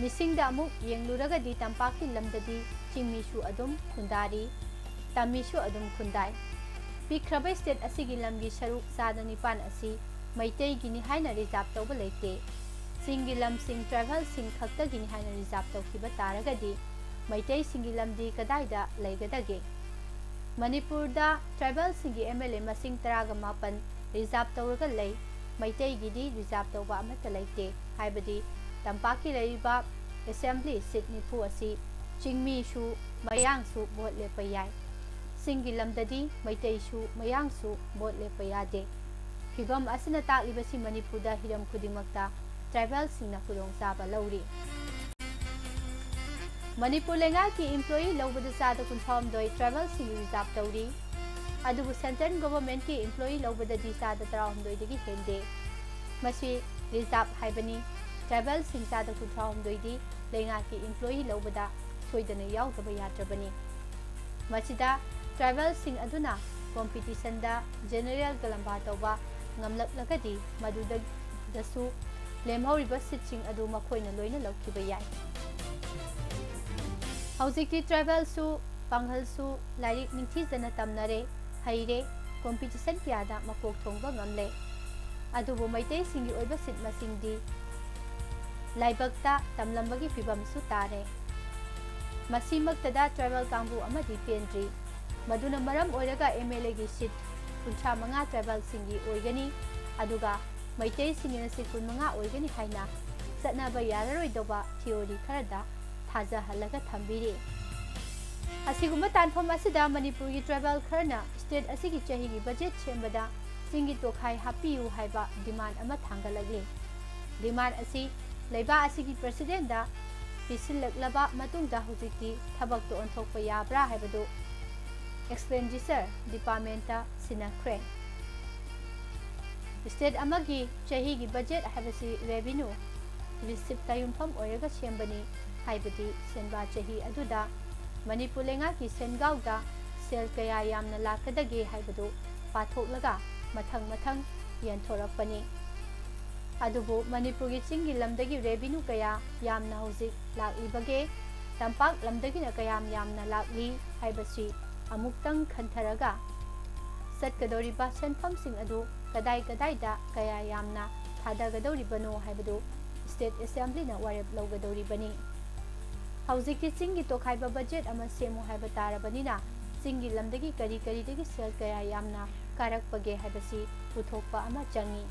ꯃꯤꯁꯤꯡꯗ ꯑꯃꯨꯛ ꯌꯦꯡꯂꯨꯔꯒꯗꯤ ꯇꯝꯄꯥꯛꯀꯤ ꯂꯝꯗꯗꯤ ꯆꯤꯡꯃꯤꯁꯨ ꯑꯗꯨꯝ ꯈꯨꯟꯗꯥꯔꯤ, ꯇꯝꯃꯤꯁꯨ ꯑꯗꯨꯝ ꯈꯨꯟꯗꯥꯏ꯫ ꯄꯤꯛꯈ꯭ꯔꯕ state ꯑꯁꯤꯒꯤ ꯂꯝꯒꯤ ꯁꯔꯨꯛ ꯆꯥꯗ ꯅꯤꯄꯥꯟ ꯑꯁꯤ ꯃꯩꯇꯩꯒꯤꯅꯤ ꯍꯥꯏꯅ reserve ꯇꯧꯕ ꯂꯩꯇꯦ꯫ ꯆꯤꯡꯒꯤ ꯂꯝꯁꯤꯡ tribalꯁꯤꯡ ꯈꯛꯇꯒꯤꯅꯤ ꯍꯥꯏꯅ reserve ꯇꯧꯈꯤꯕ ꯇꯥꯔꯒꯗꯤ ꯃꯩꯇꯩꯁꯤꯡꯒꯤ ꯂꯝꯗꯤ ꯀꯗꯥꯏꯗ ꯂꯩꯒꯗꯒꯦ? ꯃꯅꯤꯄꯨꯔꯗ tribal ꯁꯤꯡꯒꯤ M L A ꯃꯁꯤꯡ ꯇꯔꯥꯒ ꯃꯥꯄꯟ reserve ꯇꯧꯔꯒ ꯂꯩ꯫ ꯃꯩꯇꯩꯒꯤꯗꯤ reserve ꯇꯧꯕ ꯑꯃꯠꯇ ꯂꯩꯇꯦ꯫ ꯍꯥꯏꯕꯗꯤ ꯇꯝꯄꯥꯛꯀꯤ ꯂꯩꯔꯤꯕ assembly seat ꯅꯤꯐꯨ ꯑꯁꯤ ꯆꯤꯡꯃꯤꯁꯨ ꯃꯌꯥꯡꯁꯨ vote ꯂꯦꯞꯄ ꯌꯥꯏ꯫ ꯆꯤꯡꯒꯤ ꯂꯝꯗꯗꯤ ꯃꯩꯇꯩꯁꯨ ꯃꯌꯥꯡꯁꯨ vote ꯂꯦꯞꯄ ꯌꯥꯗꯦ꯫ ꯐꯤꯚꯝ ꯑꯁꯤꯅ ꯇꯥꯛꯂꯤꯕꯁꯤ ꯃꯅꯤꯄꯨꯔꯗ ꯍꯤꯔꯝ ꯈꯨꯗꯤꯡꯃꯛꯇ tribal ꯁꯤꯡꯅ ꯈꯨꯗꯣꯡꯆꯥꯕ ꯂꯧꯔꯤ꯫ ꯃꯅꯤꯄꯨꯔ ꯂꯩꯉꯥꯛꯀꯤ employee ꯂꯧꯕꯗ ꯆꯥꯗ ꯀꯨꯟꯊ꯭ꯔꯥꯍꯨꯝꯗꯣꯏ tribal ꯁꯤꯡ reserve ꯇꯧꯔꯤ꯫ ꯑꯗꯨꯕꯨ central government ꯀꯤ employee ꯂꯧꯕꯗꯗꯤ ꯆꯥꯗ ꯇꯔꯥꯍꯨꯝꯗꯣꯏꯗꯒꯤ ꯍꯦꯟꯗꯦ꯫ ꯃꯁꯤ reserve ꯍꯥꯏꯕꯅꯤ꯫ Tribal ꯁꯤꯡ ꯆꯥꯗ ꯀꯨꯟꯊ꯭ꯔꯥꯍꯨꯝꯗꯣꯏꯗꯤ ꯂꯩꯉꯥꯛꯀꯤ employee ꯂꯧꯕꯗ ꯁꯣꯏꯗꯅ ꯌꯥꯎꯗꯕ ꯌꯥꯗ꯭ꯔꯕꯅꯤ꯫ ꯃꯁꯤꯗ tribal ꯁꯤꯡ ꯑꯗꯨꯅ competition ꯗ general ꯒ ꯂꯝꯕꯥ ꯇꯧꯕ ꯉꯝꯂꯛꯂꯒꯗꯤ ꯃꯗꯨꯗꯁꯨ ꯂꯦꯝꯍꯧꯔꯤꯕ seat ꯁꯤꯡ ꯑꯗꯨ ꯃꯈꯣꯏꯅ ꯂꯣꯏꯅ ꯂꯧꯈꯤꯕ ꯌꯥꯏ꯫ ꯍꯧꯖꯤꯛꯇꯤ tribal ꯁꯨ ꯄꯥꯡꯒꯜꯁꯨ ꯂꯥꯏꯔꯤꯛ ꯅꯤꯡꯊꯤꯖꯅ ꯇꯝꯅꯔꯦ, ꯍꯩꯔꯦ, competition ꯀꯌꯥꯗ ꯃꯀꯣꯛ ꯊꯣꯡꯕ ꯉꯝꯂꯦ꯫ ꯑꯗꯨꯕꯨ ꯃꯩꯇꯩꯁꯤꯡꯒꯤ ꯑꯣꯏꯕ seat ꯃꯁꯤꯡꯗꯤ ꯂꯥꯏꯕꯛꯇ ꯇꯝꯂꯝꯕꯒꯤ ꯐꯤꯕꯝꯁꯨ ꯇꯥꯔꯦ꯫ ꯃꯁꯤꯃꯛꯇꯗ tribal ꯀꯥꯡꯕꯨ ꯑꯃꯗꯤ ꯄꯦꯟꯗ꯭ꯔꯤ꯫ ꯃꯗꯨꯅ ꯃꯔꯝ ꯑꯣꯏꯔꯒ M L A ꯒꯤ seat ꯀꯨꯟꯊ꯭ꯔꯥ ꯃꯉꯥ tribal ꯁꯤꯡꯒꯤ ꯑꯣꯏꯒꯅꯤ, ꯑꯗꯨꯒ ꯃꯩꯇꯩꯁꯤꯡꯒꯤꯅ seat ꯀꯨꯟꯃꯉꯥ ꯑꯣꯏꯒꯅꯤ ꯍꯥꯏꯅ ꯆꯠꯅꯕ ꯌꯥꯔꯔꯣꯏꯗꯧꯕ theory ꯈꯔꯗ ꯊꯥꯖꯍꯜꯂꯒ ꯊꯝꯕꯤꯔꯤ꯫ ꯑꯁꯤꯒꯨꯝꯕ ꯇꯥꯟꯐꯝ ꯑꯁꯤꯗ ꯃꯅꯤꯄꯨꯔꯒꯤ tribal ꯈꯔꯅ state ꯑꯁꯤꯒꯤ ꯆꯍꯤꯒꯤ budget ꯁꯦꯝꯕꯗ ꯆꯤꯡꯒꯤ ꯇꯣꯈꯥꯏ ꯍꯥꯞꯄꯤꯌꯨ ꯍꯥꯏꯕ demand ꯑꯃ ꯊꯥꯡꯒꯠꯂꯛꯂꯤ꯫ Demand ꯑꯁꯤ ꯂꯩꯕꯥꯛ ꯑꯁꯤꯒꯤ president ꯗ ꯄꯤꯁꯤꯜꯂꯛꯂꯕ ꯃꯇꯨꯡꯗ ꯍꯧꯖꯤꯛꯇꯤ ꯊꯕꯛꯇ ꯑꯣꯟꯊꯣꯛꯄ ꯌꯥꯕ꯭ꯔꯥ ꯍꯥꯏꯕꯗꯨ expenditure department ꯇ ꯁꯤꯟꯅꯈ꯭ꯔꯦ꯫ State ꯑꯃꯒꯤ ꯆꯍꯤꯒꯤ budget ꯍꯥꯏꯕꯁꯤ revenue receipt ꯇ ꯌꯨꯝꯐꯝ ꯑꯣꯏꯔꯒ ꯁꯦꯝꯕꯅꯤ, ꯍꯥꯏꯕꯗꯤ ꯁꯦꯟꯕꯥ ꯆꯍꯤ ꯑꯗꯨꯗ ꯃꯅꯤꯄꯨꯔ ꯂꯩꯉꯥꯛꯀꯤ ꯁꯦꯟꯒꯥꯎꯗ ꯁꯦꯜ ꯀꯌꯥ ꯌꯥꯝꯅ ꯂꯥꯛꯀꯗꯒꯦ ꯍꯥꯏꯕꯗꯨ ꯄꯥꯊꯣꯛꯂꯒ ꯃꯊꯪ ꯃꯊꯪ ꯌꯦꯟꯊꯣꯔꯛꯄꯅꯤ꯫ ꯑꯗꯨꯕꯨ ꯃꯅꯤꯄꯨꯔꯒꯤ ꯆꯤꯡꯒꯤ ꯂꯝꯗꯒꯤ revenue ꯀꯌꯥ ꯌꯥꯝꯅ ꯍꯧꯖꯤꯛ ꯂꯥꯛꯂꯤꯕꯒꯦ, ꯇꯝꯄꯥꯛ ꯂꯝꯗꯒꯤꯅ ꯀꯌꯥꯝ ꯌꯥꯝꯅ ꯂꯥꯛꯂꯤ ꯍꯥꯏꯕꯁꯤ ꯑꯃꯨꯛꯇꯪ ꯈꯟꯊꯔꯒ ꯆꯠꯀꯗꯧꯔꯤꯕ ꯁꯦꯟꯐꯝꯁꯤꯡ ꯑꯗꯨ ꯀꯗꯥꯏ ꯀꯗꯥꯏꯗ ꯀꯌꯥ ꯌꯥꯝꯅ ꯊꯥꯗꯒꯗꯧꯔꯤꯕꯅꯣ ꯍꯥꯏꯕꯗꯨ state assembly ꯅ ꯋꯥꯔꯦꯞ ꯂꯧꯒꯗꯧꯔꯤꯕꯅꯤ꯫ ꯍꯧꯖꯤꯛꯇꯤ ꯆꯤꯡꯒꯤ ꯇꯣꯈꯥꯏꯕ ꯕꯖꯦꯠ ꯑꯃ ꯁꯦꯝꯃꯨ ꯍꯥꯏꯕ ꯇꯥꯔꯕꯅꯤꯅ, ꯆꯤꯡꯒꯤ ꯂꯝꯗꯒꯤ ꯀꯔꯤ ꯀꯔꯤꯗꯒꯤ ꯁꯦꯜ ꯀꯌꯥ ꯌꯥꯝꯅ ꯀꯥꯔꯛꯄꯒꯦ ꯍꯥꯏꯕꯁꯤ ꯄꯨꯊꯣꯛꯄ ꯑꯃ ꯆꯪꯏ꯫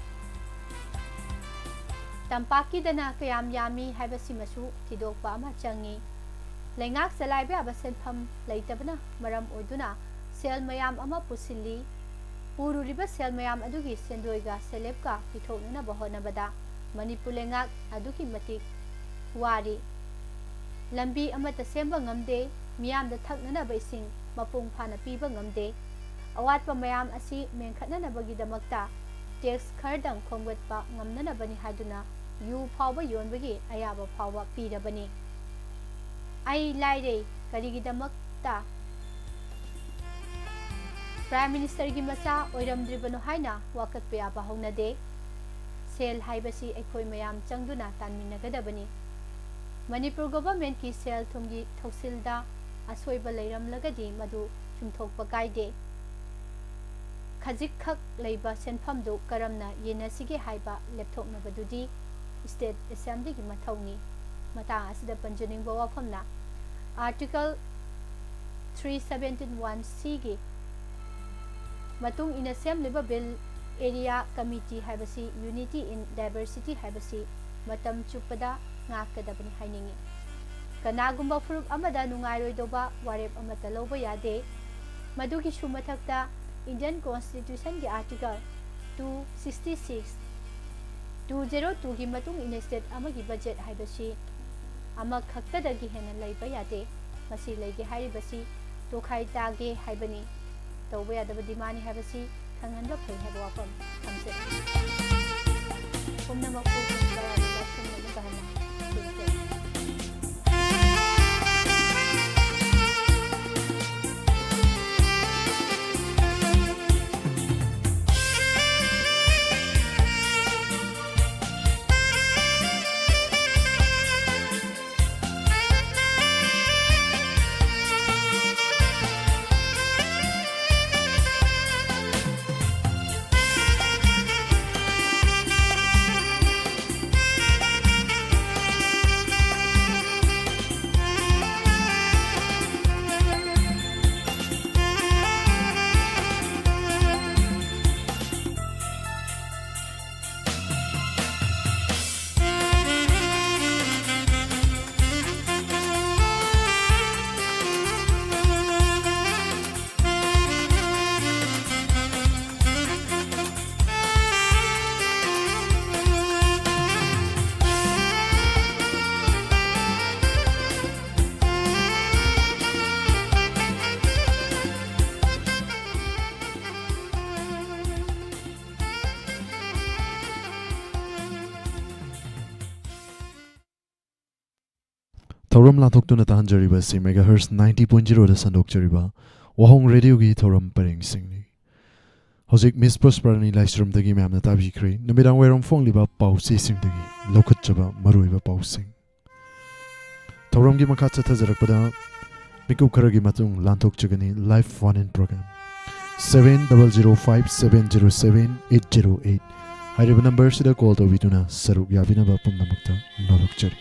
ꯇꯝꯄꯥꯛꯀꯤꯗꯅ ꯀꯌꯥꯝ ꯌꯥꯝꯃꯤ ꯍꯥꯏꯕꯁꯤꯃꯁꯨ ꯊꯤꯗꯣꯛꯄ ꯑꯃ ꯆꯪꯏ꯫ ꯂꯩꯉꯥꯛ ꯆꯂꯥꯏꯕ ꯌꯥꯕ ꯁꯦꯟꯐꯝ ꯂꯩꯇꯕꯅ ꯃꯔꯝ ꯑꯣꯏꯗꯨꯅ ꯁꯦꯜ ꯃꯌꯥꯝ ꯑꯃ ꯄꯨꯁꯤꯜꯂꯤ꯫ ꯄꯨꯔꯨꯔꯤꯕ ꯁꯦꯜ ꯃꯌꯥꯝ ꯑꯗꯨꯒꯤ ꯁꯦꯟꯗꯣꯏꯒ ꯁꯦꯜꯍꯦꯞꯀ ꯄꯤꯊꯣꯛꯅꯅꯕ ꯍꯣꯠꯅꯕꯗ ꯃꯅꯤꯄꯨꯔ ꯂꯩꯉꯥꯛ ꯑꯗꯨꯛꯀꯤ ꯃꯇꯤꯛ ꯋꯥꯔꯤ꯫ ꯂꯝꯕꯤ ꯑꯃꯠꯇ ꯁꯦꯝꯕ ꯉꯝꯗꯦ, ꯃꯤꯌꯥꯝꯗ ꯊꯛꯅꯅꯕ ꯏꯁꯤꯡ ꯃꯄꯨꯡ ꯐꯥꯅ ꯄꯤꯕ ꯉꯝꯗꯦ꯫ ꯑꯋꯥꯠꯄ ꯃꯌꯥꯝ ꯑꯁꯤ ꯃꯦꯟꯈꯠꯅꯅꯕꯒꯤꯗꯃꯛꯇ ꯇꯦꯛꯁ ꯈꯔꯗꯪ ꯈꯣꯝꯒꯠꯄ ꯉꯝꯅꯅꯕꯅꯤ ꯍꯥꯏꯗꯨꯅ ꯌꯨ ꯐꯥꯎꯕ ꯌꯣꯟꯕꯒꯤ ꯑꯌꯥꯕ ꯐꯥꯎꯕ ꯄꯤꯔꯕꯅꯤ꯫ ꯑꯩ ꯂꯥꯏꯔꯩ, ꯀꯔꯤꯒꯤꯗꯃꯛꯇ ꯄ꯭ꯔꯥꯏꯝ ꯃꯤꯅꯤꯁꯇꯔꯒꯤ ꯃꯆꯥ ꯑꯣꯏꯔꯝꯗ꯭ꯔꯤꯕꯅꯣ ꯍꯥꯏꯅ ꯋꯥꯀꯠꯄ ꯌꯥꯕ ꯍꯧꯅꯗꯦ꯫ ꯁꯦꯜ ꯍꯥꯏꯕꯁꯤ ꯑꯩꯈꯣꯏ ꯃꯌꯥꯝ ꯆꯪꯗꯨꯅ ꯇꯥꯟꯃꯤꯟꯅꯒꯗꯕꯅꯤ꯫ ꯃꯅꯤꯄꯨꯔ ꯒꯣꯚꯔꯟꯃꯦꯟꯠꯀꯤ ꯁꯦꯜ ꯊꯨꯝꯒꯤ ꯊꯧꯁꯤꯜꯗ ꯑꯁꯣꯏꯕ ꯂꯩꯔꯝꯂꯒꯗꯤ ꯃꯗꯨ ꯆꯨꯝꯊꯣꯛꯄ ꯀꯥꯏꯗꯦ꯫ ꯈꯖꯤꯛꯈꯛ ꯂꯩꯕ ꯁꯦꯟꯐꯝꯗꯨ ꯀꯔꯝꯅ ꯌꯦꯟꯅꯁꯤꯒꯦ ꯍꯥꯏꯕ ꯂꯦꯞꯊꯣꯛꯅꯕꯗꯨꯗꯤ ꯁ꯭ꯇꯦꯠ ꯑꯦꯁꯦꯝꯕ꯭ꯂꯤꯒꯤ ꯃꯊꯧꯅꯤ꯫ ꯃꯇꯥꯡ ꯑꯁꯤꯗ ꯄꯟꯖꯅꯤꯡꯕ ꯋꯥꯐꯝꯅ, article three seventeen one C ꯒꯤ ꯃꯇꯨꯡ ꯏꯟꯅ ꯁꯦꯝꯂꯤꯕ ꯕꯤꯜ ꯑꯦꯔꯤꯌꯥ ꯀꯃꯤꯇꯤ ꯍꯥꯏꯕꯁꯤ unity in diversity ꯍꯥꯏꯕꯁꯤ ꯃꯇꯝ ꯆꯨꯞꯄꯗ ꯉꯥꯛꯀꯗꯕꯅꯤ ꯍꯥꯏꯅꯤꯡꯏ꯫ ꯀꯅꯥꯒꯨꯝꯕ ꯐꯨꯔꯨꯞ ꯑꯃꯗ ꯅꯨꯡꯉꯥꯏꯔꯣꯏꯗꯧꯕ ꯋꯥꯔꯦꯞ ꯑꯃꯠꯇ ꯂꯧꯕ ꯌꯥꯗꯦ꯫ ꯃꯗꯨꯒꯤꯁꯨ ꯃꯊꯛꯇ Indian Constitution ꯒꯤ article two sixty six, two zero two ꯒꯤ ꯃꯇꯨꯡ ꯏꯟꯅ ꯁ꯭ꯇꯦꯠ ꯑꯃꯒꯤ ꯕꯖꯦꯠ ꯍꯥꯏꯕꯁꯤ ꯑꯃꯈꯛꯇꯗꯒꯤ ꯍꯦꯟꯅ ꯂꯩꯕ ꯌꯥꯗꯦ꯫ ꯃꯁꯤ ꯂꯩꯒꯦ ꯍꯥꯏꯔꯤꯕꯁꯤ ꯇꯣꯈꯥꯏ ꯇꯥꯒꯦ ꯍꯥꯏꯕꯅꯤ꯫ ꯇꯧꯕ ꯌꯥꯗꯕ ꯗꯤꯃꯥꯟꯅꯤ ꯍꯥꯏꯕꯁꯤ ꯈꯪꯍꯟꯕ ꯐꯩ ꯍꯥꯏꯕ ꯋꯥꯐꯝ ꯊꯝꯖꯩ꯫ ꯄꯨꯝꯅꯃꯛꯄꯨ ꯄꯨꯡ ꯇꯔꯥꯗ ꯂꯥꯏꯁꯪ ꯑꯃꯨꯛꯀ ꯍꯟꯅ ꯄꯨꯟꯁꯦ꯫ ꯊꯧꯔꯝ ꯂꯥꯟꯊꯣꯛꯇꯨꯅ ꯇꯥꯍꯟꯖꯔꯤꯕ ꯑꯁꯤ megahertz ninety point zero ꯗ ꯁꯟꯗꯣꯛꯆꯔꯤꯕ ꯋꯥꯍꯣꯡ ꯔꯦꯗꯤꯑꯣꯒꯤ ꯊꯧꯔꯝ ꯄꯔꯦꯡꯁꯤꯡꯅꯤ꯫ ꯍꯧꯖꯤꯛ ꯃꯤꯁ ꯄ꯭ꯔꯣꯁꯄꯔꯅꯤ ꯂꯥꯏꯁ꯭ꯔꯝꯗꯒꯤ ꯃꯌꯥꯝꯅ ꯇꯥꯕꯤꯈ꯭ꯔꯦ꯫ ꯅꯨꯃꯤꯗꯥꯡ ꯋꯥꯏꯔꯝ ꯐꯣꯡꯂꯤꯕ ꯄꯥꯎꯆꯦꯁꯤꯡꯗꯒꯤ ꯂꯧꯈꯠꯆꯕ ꯃꯔꯨꯑꯣꯏꯕ ꯄꯥꯎꯁꯤꯡ꯫ ꯊꯧꯔꯝꯒꯤ ꯃꯈꯥ ꯆꯠꯊꯖꯔꯛꯄꯗ ꯃꯤꯀꯨꯞ ꯈꯔꯒꯤ ꯃꯇꯨꯡ ꯂꯥꯟꯊꯣꯛꯆꯒꯅꯤ live phone in program seven double zero five seven zero seven eight zero eight ꯍꯥꯏꯔꯤꯕ ꯅꯝꯕꯔꯁꯤꯗ ꯀꯣꯜ ꯇꯧꯕꯤꯗꯨꯅ ꯁꯔꯨꯛ ꯌꯥꯕꯤꯅꯕ ꯄꯨꯝꯅꯃꯛꯇ ꯅꯣꯂꯨꯛꯆꯔꯤ꯫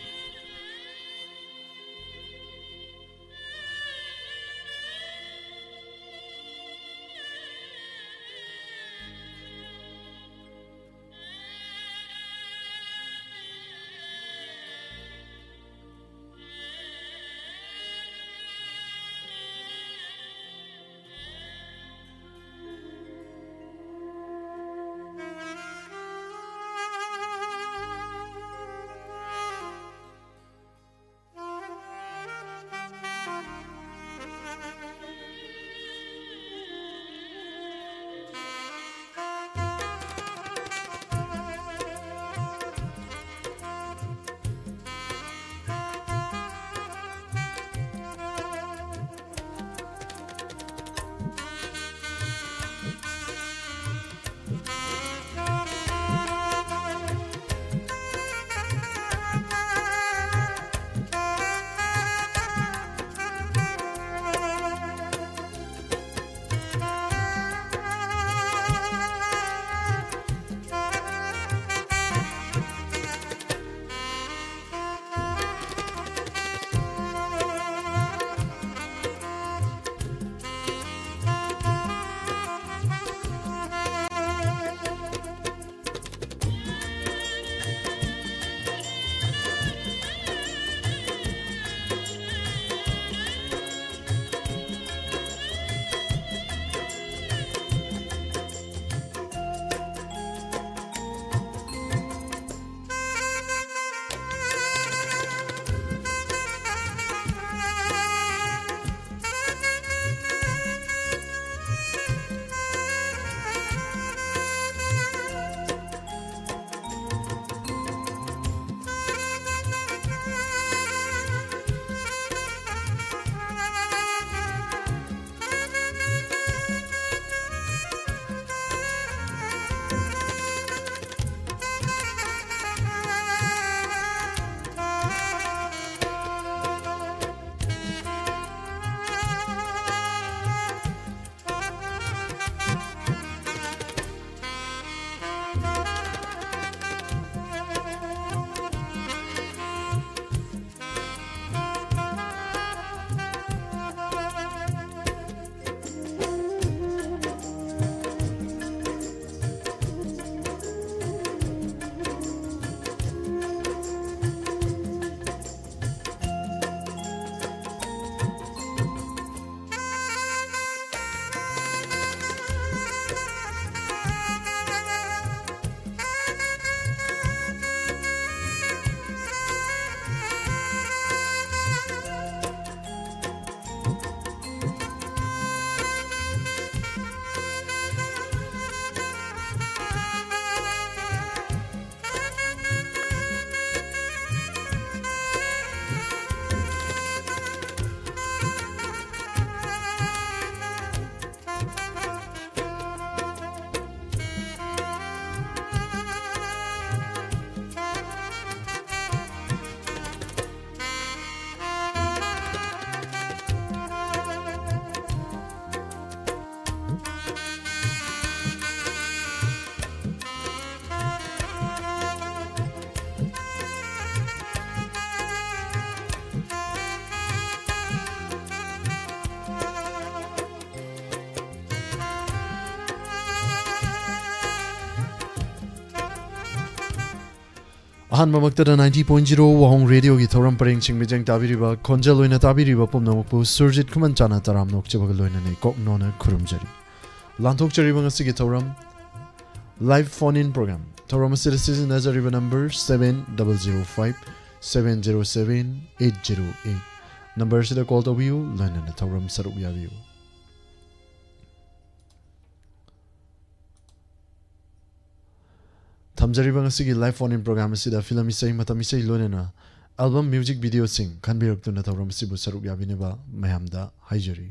ꯑꯍꯥꯟꯕꯃꯛꯇꯗ ninety point zero ꯋꯥꯍꯣꯡ ꯔꯦꯗꯤꯑꯣꯒꯤ ꯊꯧꯔꯝ ꯄꯔꯦꯡꯁꯤꯡ ꯃꯤꯠꯌꯦꯡ ꯇꯥꯕꯤꯔꯤꯕ, ꯈꯣꯟꯖꯦꯜ ꯑꯣꯏꯅ ꯇꯥꯕꯤꯔꯤꯕ ꯄꯨꯝꯅꯃꯛꯄꯨ ꯁꯨꯔꯖꯤꯠ ꯈꯨꯃꯟꯆꯥꯅ ꯇꯔꯥꯝꯅ ꯑꯣꯛꯆꯕꯒ ꯂꯣꯏꯅꯅ ꯏꯀꯣꯛ ꯅꯣꯟꯅ ꯈꯨꯔꯨꯝꯖꯔꯤ꯫ ꯂꯥꯟꯊꯣꯛꯆꯔꯤꯕ ꯉꯁꯤꯒꯤ ꯊꯧꯔꯝ live phone in program꯫ ꯊꯧꯔꯝ ꯑꯁꯤꯗ ꯁꯤꯖꯤꯟꯅꯖꯔꯤꯕ number seven double zero five seven zero seven eight zero eight꯫ Number ꯑꯁꯤꯗ call ꯇꯧꯕꯤꯌꯨ, ꯂꯣꯏꯅꯅ ꯊꯧꯔꯝ ꯁꯔꯨꯛ ꯌꯥꯕꯤꯌꯨ꯫ ꯊꯝꯖꯔꯤꯕ ꯉꯁꯤꯒꯤ live phone in program ꯑꯁꯤꯗ ꯐꯤꯂꯝ ꯏꯁꯩ, ꯃꯇꯝ ꯏꯁꯩ, ꯂꯣꯏꯅꯅ album music videoꯁꯤꯡ ꯈꯟꯕꯤꯔꯛꯇꯨꯅ ꯊꯧꯔꯝ ꯑꯁꯤꯕꯨ ꯁꯔꯨꯛ ꯌꯥꯕꯤꯅꯕ ꯃꯌꯥꯝꯗ ꯍꯥꯏꯖꯔꯤ꯫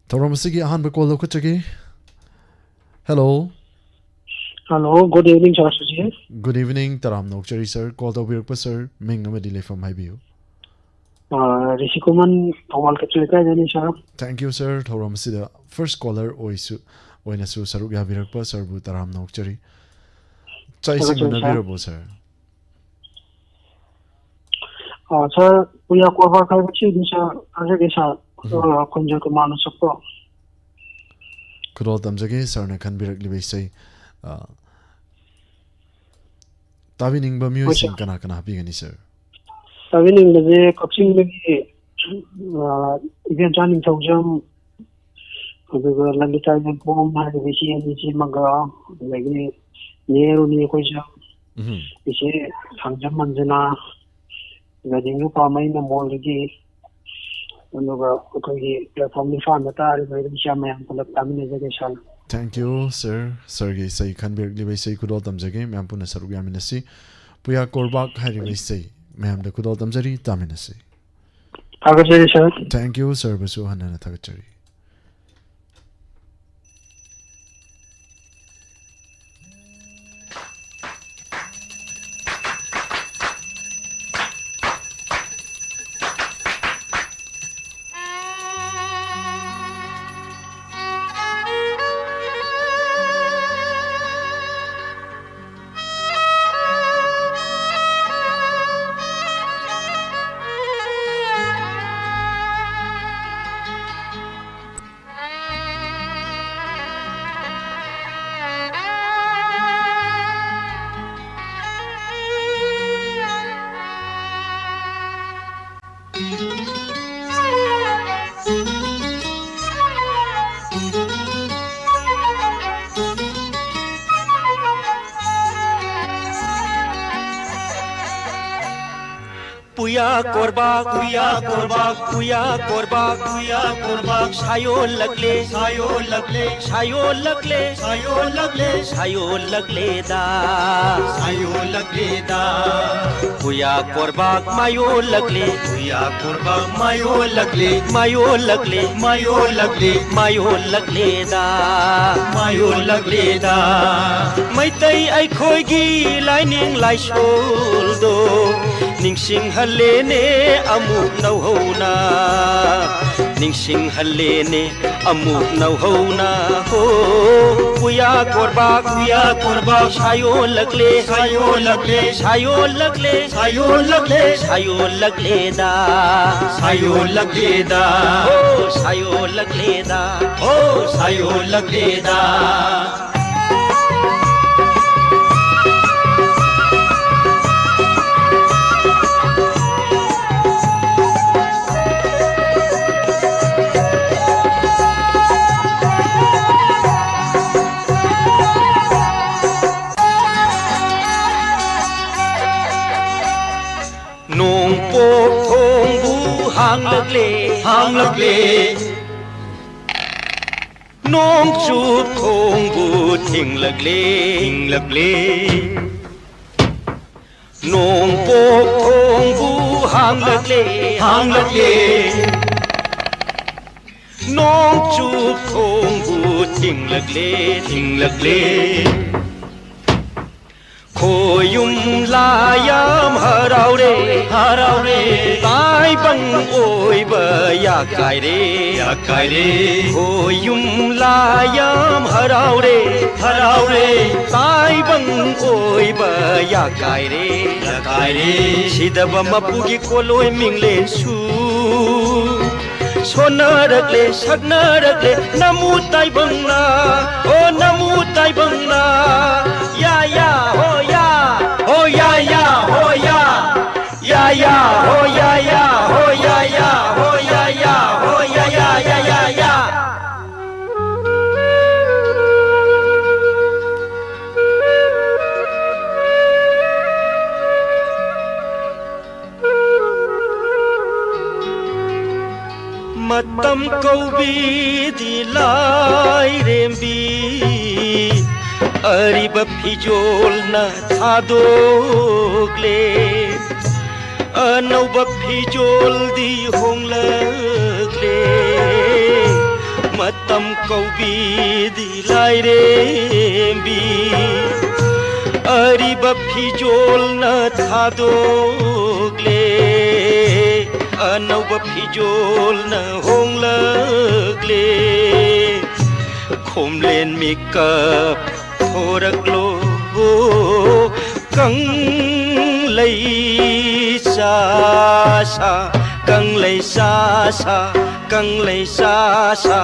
ꯊꯧꯔꯝ ꯑꯁꯤꯒꯤ ꯑꯍꯥꯟꯕ call ꯂꯧꯈꯠꯆꯒꯦ꯫ Hello꯫ Hello, good evening, sir, ꯁꯤꯁꯦ꯫ Good evening, ꯇꯔꯥꯝꯅ ꯑꯣꯛꯆꯔꯤ, sir꯫ Call ꯇꯧꯕꯤꯔꯛꯄ, sir, ꯃꯤꯡ ꯑꯃꯗꯤ ꯂꯩꯐꯝ ꯍꯥꯏꯕꯤꯌꯨ꯫ ꯑꯥ, ꯔꯤꯁꯤ ꯈꯨꯃꯟ, ꯊꯧꯕꯥꯜ ꯀꯩꯊꯦꯜ ꯂꯩꯀꯥꯏꯗꯒꯤꯅꯤ, sir꯫ Thank you, sir꯫ ꯊꯧꯔꯝ ꯑꯁꯤꯗ first caller ꯑꯣꯏꯁꯨ, ꯑꯣꯏꯅꯁꯨ ꯁꯔꯨꯛ ꯌꯥꯕꯤꯔꯛꯄ sirꯕꯨ ꯇꯔꯥꯝꯅ ꯑꯣꯛꯆꯔꯤ꯫ ꯆꯥꯛ ꯏꯁꯤꯡ ꯊꯥꯒꯠꯆꯔꯤ, sir꯫ ꯎꯅꯕꯤꯔꯕꯣ, sir? ꯑꯥ, sir, ꯄꯨꯌꯥ ꯀꯣꯔꯕꯥꯔ ꯍꯥꯏꯕꯁꯤꯗꯤ, sir, ꯊꯥꯖꯒꯦ, sir꯫ ꯎꯝ꯫ ꯑꯥ, ꯈꯣꯟꯖꯦꯜ ꯀꯃꯥꯏꯅ ꯁꯛꯄ? ꯈꯨꯗꯣꯜ ꯇꯝꯖꯒꯦ, sirꯅ ꯈꯟꯕꯤꯔꯛꯂꯤꯕ ꯏꯁꯩ, ꯑꯥ, ꯇꯥꯕꯤꯅꯤꯡꯕ ꯍꯣꯏ, ꯃꯤꯑꯣꯏꯁꯤꯡ sir꯫ ꯀꯅꯥ ꯀꯅꯥ ꯍꯥꯞꯄꯤꯒꯅꯤ, sir? ꯇꯥꯕꯤꯅꯤꯡꯕꯁꯦ ꯀꯛꯆꯤꯡꯗꯒꯤ, ꯑꯥ, ꯏꯕꯦꯝꯆꯥ ꯅꯤꯡꯊꯧꯖꯝ, ꯑꯗꯨꯒ ꯂꯂꯤꯇꯥ ꯏꯕꯦꯝꯄꯣꯝ ꯍꯥꯏꯔꯤꯕ ꯏꯆꯦ ꯑꯅꯤꯁꯤꯃꯒ, ꯑꯗꯒꯤ ꯅꯦ ꯔꯨꯅꯤ ꯑꯩꯈꯣꯏꯁꯨ, ꯎꯝ꯫ ꯏꯆꯦ ꯊꯥꯡꯖꯝ ꯃꯟꯖꯨꯅꯥ, ꯒꯥꯏꯗꯤꯡꯂꯨ ꯄꯥꯝꯃꯩ ꯅꯝꯕꯣꯜꯗꯒꯤ, ꯑꯗꯨꯒ ꯑꯩꯈꯣꯏꯒꯤ platform ꯅꯤꯄꯥꯟꯗ ꯇꯥꯔꯤꯕ ꯏꯆꯥ ꯃꯌꯥꯝ ꯄꯨꯂꯞ ꯇꯥꯃꯤꯟꯅꯖꯒꯦ, sir꯫ Thank you, sir꯫ Sirꯒꯤ ꯏꯁꯩ ꯈꯟꯕꯤꯔꯛꯂꯤꯕ ꯏꯁꯩ ꯈꯨꯗꯣꯜ ꯇꯝꯖꯒꯦ, ꯃꯌꯥꯝ ꯄꯨꯟꯅ ꯁꯔꯨꯛ ꯌꯥꯃꯤꯟꯅꯁꯤ꯫ ꯄꯨꯌꯥ ꯀꯣꯔꯕꯥꯛ ꯍꯥꯏꯔꯤꯕ ꯏꯁꯩ ꯃꯌꯥꯝꯗ ꯈꯨꯗꯣꯜ ꯇꯝꯖꯔꯤ, ꯇꯥꯃꯤꯟꯅꯁꯤ꯫ ꯊꯥꯒꯠꯆꯔꯤ, sir꯫ Thank you, sirꯕꯨꯁꯨ ꯍꯟꯅ ꯍꯟꯅ ꯊꯥꯒꯠꯆꯔꯤ꯫ ꯀꯣꯔꯕꯥꯛ, ꯀꯨꯌꯥ ꯀꯣꯔꯕꯥꯛ, ꯀꯨꯌꯥ ꯀꯣꯔꯕꯥꯛ, ꯀꯨꯌꯥ ꯀꯣꯔꯕꯥꯛ, ꯁꯥꯌꯣꯜꯂꯛꯂꯦ, ꯁꯥꯌꯣꯜꯂꯛꯂꯦ, ꯁꯥꯌꯣꯜꯂꯛꯂꯦ, ꯁꯥꯌꯣꯜꯂꯛꯂꯦ, ꯁꯥꯌꯣꯜꯂꯛꯂꯦꯗ, ꯁꯥꯌꯣꯜꯂꯛꯂꯦꯗ꯫ ꯀꯨꯌꯥ ꯀꯣꯔꯕꯥꯛ ꯃꯥꯌꯣꯜꯂꯛꯂꯦ, ꯀꯨꯌꯥ ꯀꯣꯔꯕꯥꯛ ꯃꯥꯌꯣꯜꯂꯛꯂꯦ, ꯃꯥꯌꯣꯜꯂꯛꯂꯦ, ꯃꯥꯌꯣꯜꯂꯛꯂꯦ, ꯃꯥꯌꯣꯜꯂꯛꯂꯦꯗ, ꯃꯥꯌꯣꯜꯂꯛꯂꯦꯗ꯫ ꯃꯩꯇꯩ ꯑꯩꯈꯣꯏꯒꯤ ꯂꯥꯏꯅꯤꯡ ꯂꯥꯏꯁꯣꯜꯗꯣ ꯅꯤꯡꯁꯤꯡꯍꯜꯂꯦꯅꯦ ꯑꯃꯨꯛ ꯅꯧꯍꯧꯅ, ꯅꯤꯡꯁꯤꯡꯍꯜꯂꯦꯅꯦ ꯑꯃꯨꯛ ꯅꯧꯍꯧꯅ꯫ ꯍꯣ, ꯄꯨꯌꯥ ꯀꯣꯔꯕꯥꯛ, ꯄꯨꯌꯥ ꯀꯣꯔꯕꯥꯛ, ꯁꯥꯌꯣꯜꯂꯛꯂꯦ, ꯁꯥꯌꯣꯜꯂꯛꯂꯦ, ꯁꯥꯌꯣꯜꯂꯛꯂꯦ, ꯁꯥꯌꯣꯜꯂꯛꯂꯦ, ꯁꯥꯌꯣꯜꯂꯛꯂꯦꯗ, ꯁꯥꯌꯣꯜꯂꯛꯂꯦꯗ꯫ ꯍꯣ, ꯁꯥꯌꯣꯜꯂꯛꯂꯦꯗ, ꯍꯣ, ꯁꯥꯌꯣꯜꯂꯛꯂꯦꯗ꯫ ꯅꯣꯡꯄꯣꯛ ꯊꯣꯡꯕꯨ ꯍꯥꯡꯂꯛꯂꯦ, ꯍꯥꯡꯂꯛꯂꯦ꯫ ꯅꯣꯡꯆꯨꯞ ꯊꯣꯡꯕꯨ ꯊꯤꯡꯂꯛꯂꯦ, ꯊꯤꯡꯂꯛꯂꯦ꯫ ꯅꯣꯡꯄꯣꯛ ꯊꯣꯡꯕꯨ ꯍꯥꯡꯂꯛꯂꯦ, ꯍꯥꯡꯂꯛꯂꯦ꯫ ꯅꯣꯡꯆꯨꯞ ꯊꯣꯡꯕꯨ ꯊꯤꯡꯂꯛꯂꯦ, ꯊꯤꯡꯂꯛꯂꯦ꯫ ꯈꯣꯌꯨꯝ ꯂꯥꯏ ꯌꯥꯝ ꯍꯔꯥꯎꯔꯦ, ꯍꯔꯥꯎꯔꯦ꯫ ꯇꯥꯏꯕꯪ ꯑꯣꯏꯕ ꯌꯥꯀꯥꯏꯔꯦ, ꯌꯥꯀꯥꯏꯔꯦ꯫ ꯈꯣꯌꯨꯝ ꯂꯥꯏ ꯌꯥꯝ ꯍꯔꯥꯎꯔꯦ, ꯍꯔꯥꯎꯔꯦ꯫ ꯇꯥꯏꯕꯪ ꯑꯣꯏꯕ ꯌꯥꯀꯥꯏꯔꯦ, ꯌꯥꯀꯥꯏꯔꯦ꯫ ꯁꯤꯗꯕ ꯃꯄꯨꯒꯤ ꯀꯣꯂꯣꯏ ꯃꯤꯡꯂꯦꯟꯁꯨ ꯁꯣꯟꯅꯔꯛꯂꯦ, ꯁꯛꯅꯔꯛꯂꯦ, ꯅꯃꯨ ꯇꯥꯏꯕꯪꯅ, ꯑꯣ ꯅꯃꯨ ꯇꯥꯏꯕꯪꯅ꯫ ꯌꯥ ꯌꯥ ꯍꯣ ꯌꯥ, ꯍꯣ ꯌꯥ ꯌꯥ ꯍꯣ ꯌꯥ, ꯌꯥ ꯌꯥ ꯍꯣ ꯌꯥ ꯌꯥ, ꯍꯣ ꯌꯥ ꯌꯥ, ꯍꯣ ꯌꯥ ꯌꯥ, ꯌꯥ ꯌꯥ ꯌꯥ꯫ ꯃꯇꯝ ꯀꯧꯕꯤꯗꯤ ꯂꯥꯏꯔꯦꯝꯕꯤ, ꯑꯔꯤꯕ ꯐꯤꯖꯣꯜꯅ ꯊꯥꯗꯣꯛꯂꯦ꯫ ꯑꯅꯧꯕ ꯐꯤꯖꯣꯜꯗꯤ ꯍꯣꯡꯂꯛꯂꯦ꯫ ꯃꯇꯝ ꯀꯧꯕꯤꯗꯤ ꯂꯥꯏꯔꯦꯝꯕꯤ, ꯑꯔꯤꯕ ꯐꯤꯖꯣꯜꯅ ꯊꯥꯗꯣꯛꯂꯦ꯫ ꯑꯅꯧꯕ ꯐꯤꯖꯣꯜꯅ ꯍꯣꯡꯂꯛꯂꯦ꯫ ꯈꯣꯝꯂꯦꯟ ꯃꯤꯀꯞ ꯊꯣꯔꯛꯂꯣ, ꯀꯪꯂꯩ ꯆꯥꯁꯥ, ꯀꯪꯂꯩ ꯆꯥꯁꯥ, ꯀꯪꯂꯩ ꯆꯥꯁꯥ,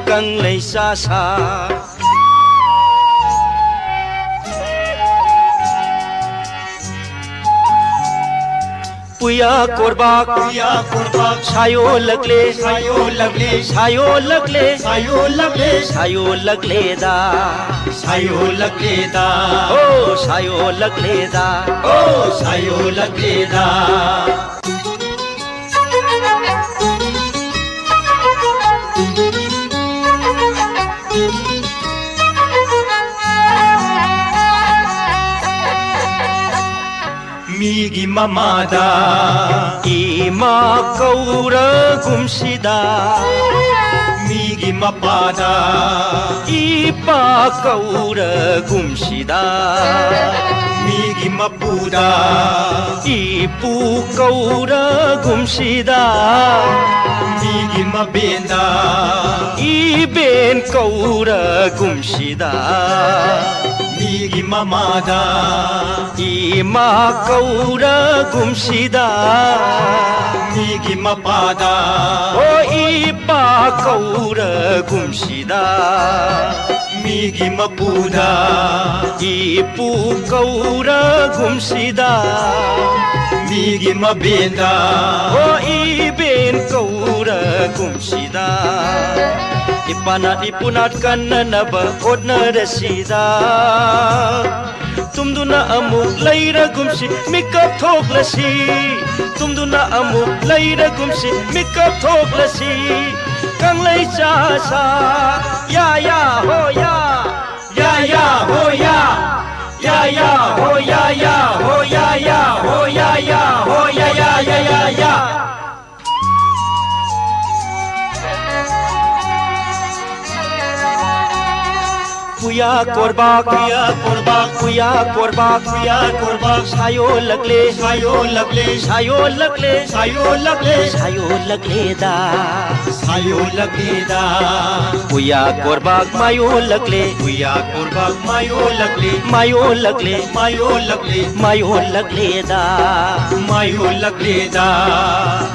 ꯀꯪꯂꯩ ꯆꯥꯁꯥ꯫ ꯄꯨꯌꯥ ꯀꯣꯔꯕꯥꯛ, ꯄꯨꯌꯥ ꯀꯣꯔꯕꯥꯛ, ꯁꯥꯌꯣꯜꯂꯛꯂꯦ, ꯁꯥꯌꯣꯜꯂꯛꯂꯦ, ꯁꯥꯌꯣꯜꯂꯛꯂꯦ, ꯁꯥꯌꯣꯜꯂꯛꯂꯦ, ꯁꯥꯌꯣꯜꯂꯛꯂꯦꯗ, ꯁꯥꯌꯣꯜꯂꯛꯂꯦꯗ, ꯑꯣ ꯁꯥꯌꯣꯜꯂꯛꯂꯦꯗ, ꯑꯣ ꯁꯥꯌꯣꯜꯂꯛꯂꯦꯗ꯫ ꯃꯤꯒꯤ ꯃꯃꯥꯗ ꯏꯃꯥ ꯀꯧꯔꯒꯨꯝꯁꯤꯗ, ꯃꯤꯒꯤ ꯃꯄꯥꯗ ꯏꯄꯥ ꯀꯧꯔꯒꯨꯝꯁꯤꯗ, ꯃꯤꯒꯤ ꯃꯄꯨꯗ ꯏꯄꯨ ꯀꯧꯔꯒꯨꯝꯁꯤꯗ, ꯃꯤꯒꯤ ꯃꯕꯦꯟꯗ ꯏꯕꯦꯟ ꯀꯧꯔꯒꯨꯝꯁꯤꯗ, ꯃꯤꯒꯤ ꯃꯃꯥꯗ ꯏꯃꯥ ꯀꯧꯔꯒꯨꯝꯁꯤꯗ, ꯃꯤꯒꯤ ꯃꯄꯥꯗ ꯑꯣ ꯏꯄꯥ ꯀꯧꯔꯒꯨꯝꯁꯤꯗ, ꯃꯤꯒꯤ ꯃꯄꯨꯗ ꯏꯄꯨ ꯀꯧꯔꯒꯨꯝꯁꯤꯗ, ꯃꯤꯒꯤ ꯃꯕꯦꯟꯗ ꯑꯣ ꯏꯕꯦꯟ ꯀꯧꯔꯒꯨꯝꯁꯤꯗ, ꯏꯄꯥꯅ ꯏꯄꯨꯅꯥꯠ ꯀꯟꯅꯅꯕ ꯍꯣꯠꯅꯔꯁꯤꯗ꯫ ꯇꯨꯝꯗꯨꯅ ꯑꯃꯨꯛ ꯂꯩꯔꯒꯨꯝꯁꯤ, ꯃꯤꯀꯞ ꯊꯣꯛꯂꯁꯤ꯫ ꯇꯨꯝꯗꯨꯅ ꯑꯃꯨꯛ ꯂꯩꯔꯒꯨꯝꯁꯤ, ꯃꯤꯀꯞ ꯊꯣꯛꯂꯁꯤ꯫ ꯀꯪꯂꯩ ꯆꯥꯁꯥ, ꯌꯥ ꯌꯥ ꯍꯣ ꯌꯥ, ꯌꯥ ꯌꯥ ꯍꯣ ꯌꯥ, ꯌꯥ ꯌꯥ ꯍꯣ ꯌꯥ ꯌꯥ ꯍꯣ ꯌꯥ ꯌꯥ ꯍꯣ ꯌꯥ ꯌꯥ ꯌꯥ ꯌꯥ ꯌꯥ꯫ ꯄꯨꯌꯥ ꯀꯣꯔꯕꯥꯛ, ꯄꯨꯌꯥ ꯀꯣꯔꯕꯥꯛ, ꯄꯨꯌꯥ ꯀꯣꯔꯕꯥꯛ, ꯄꯨꯌꯥ ꯀꯣꯔꯕꯥꯛ, ꯁꯥꯌꯣꯜꯂꯛꯂꯦ, ꯁꯥꯌꯣꯜꯂꯛꯂꯦ, ꯁꯥꯌꯣꯜꯂꯛꯂꯦ, ꯁꯥꯌꯣꯜꯂꯛꯂꯦ, ꯁꯥꯌꯣꯜꯂꯛꯂꯦꯗ, ꯁꯥꯌꯣꯜꯂꯛꯂꯦꯗ꯫ ꯄꯨꯌꯥ ꯀꯣꯔꯕꯥꯛ ꯃꯥꯌꯣꯜꯂꯛꯂꯦ, ꯄꯨꯌꯥ ꯀꯣꯔꯕꯥꯛ ꯃꯥꯌꯣꯜꯂꯛꯂꯦ, ꯃꯥꯌꯣꯜꯂꯛꯂꯦ, ꯃꯥꯌꯣꯜꯂꯛꯂꯦ, ꯃꯥꯌꯣꯜꯂꯛꯂꯦꯗ, ꯃꯥꯌꯣꯜꯂꯛꯂꯦꯗ꯫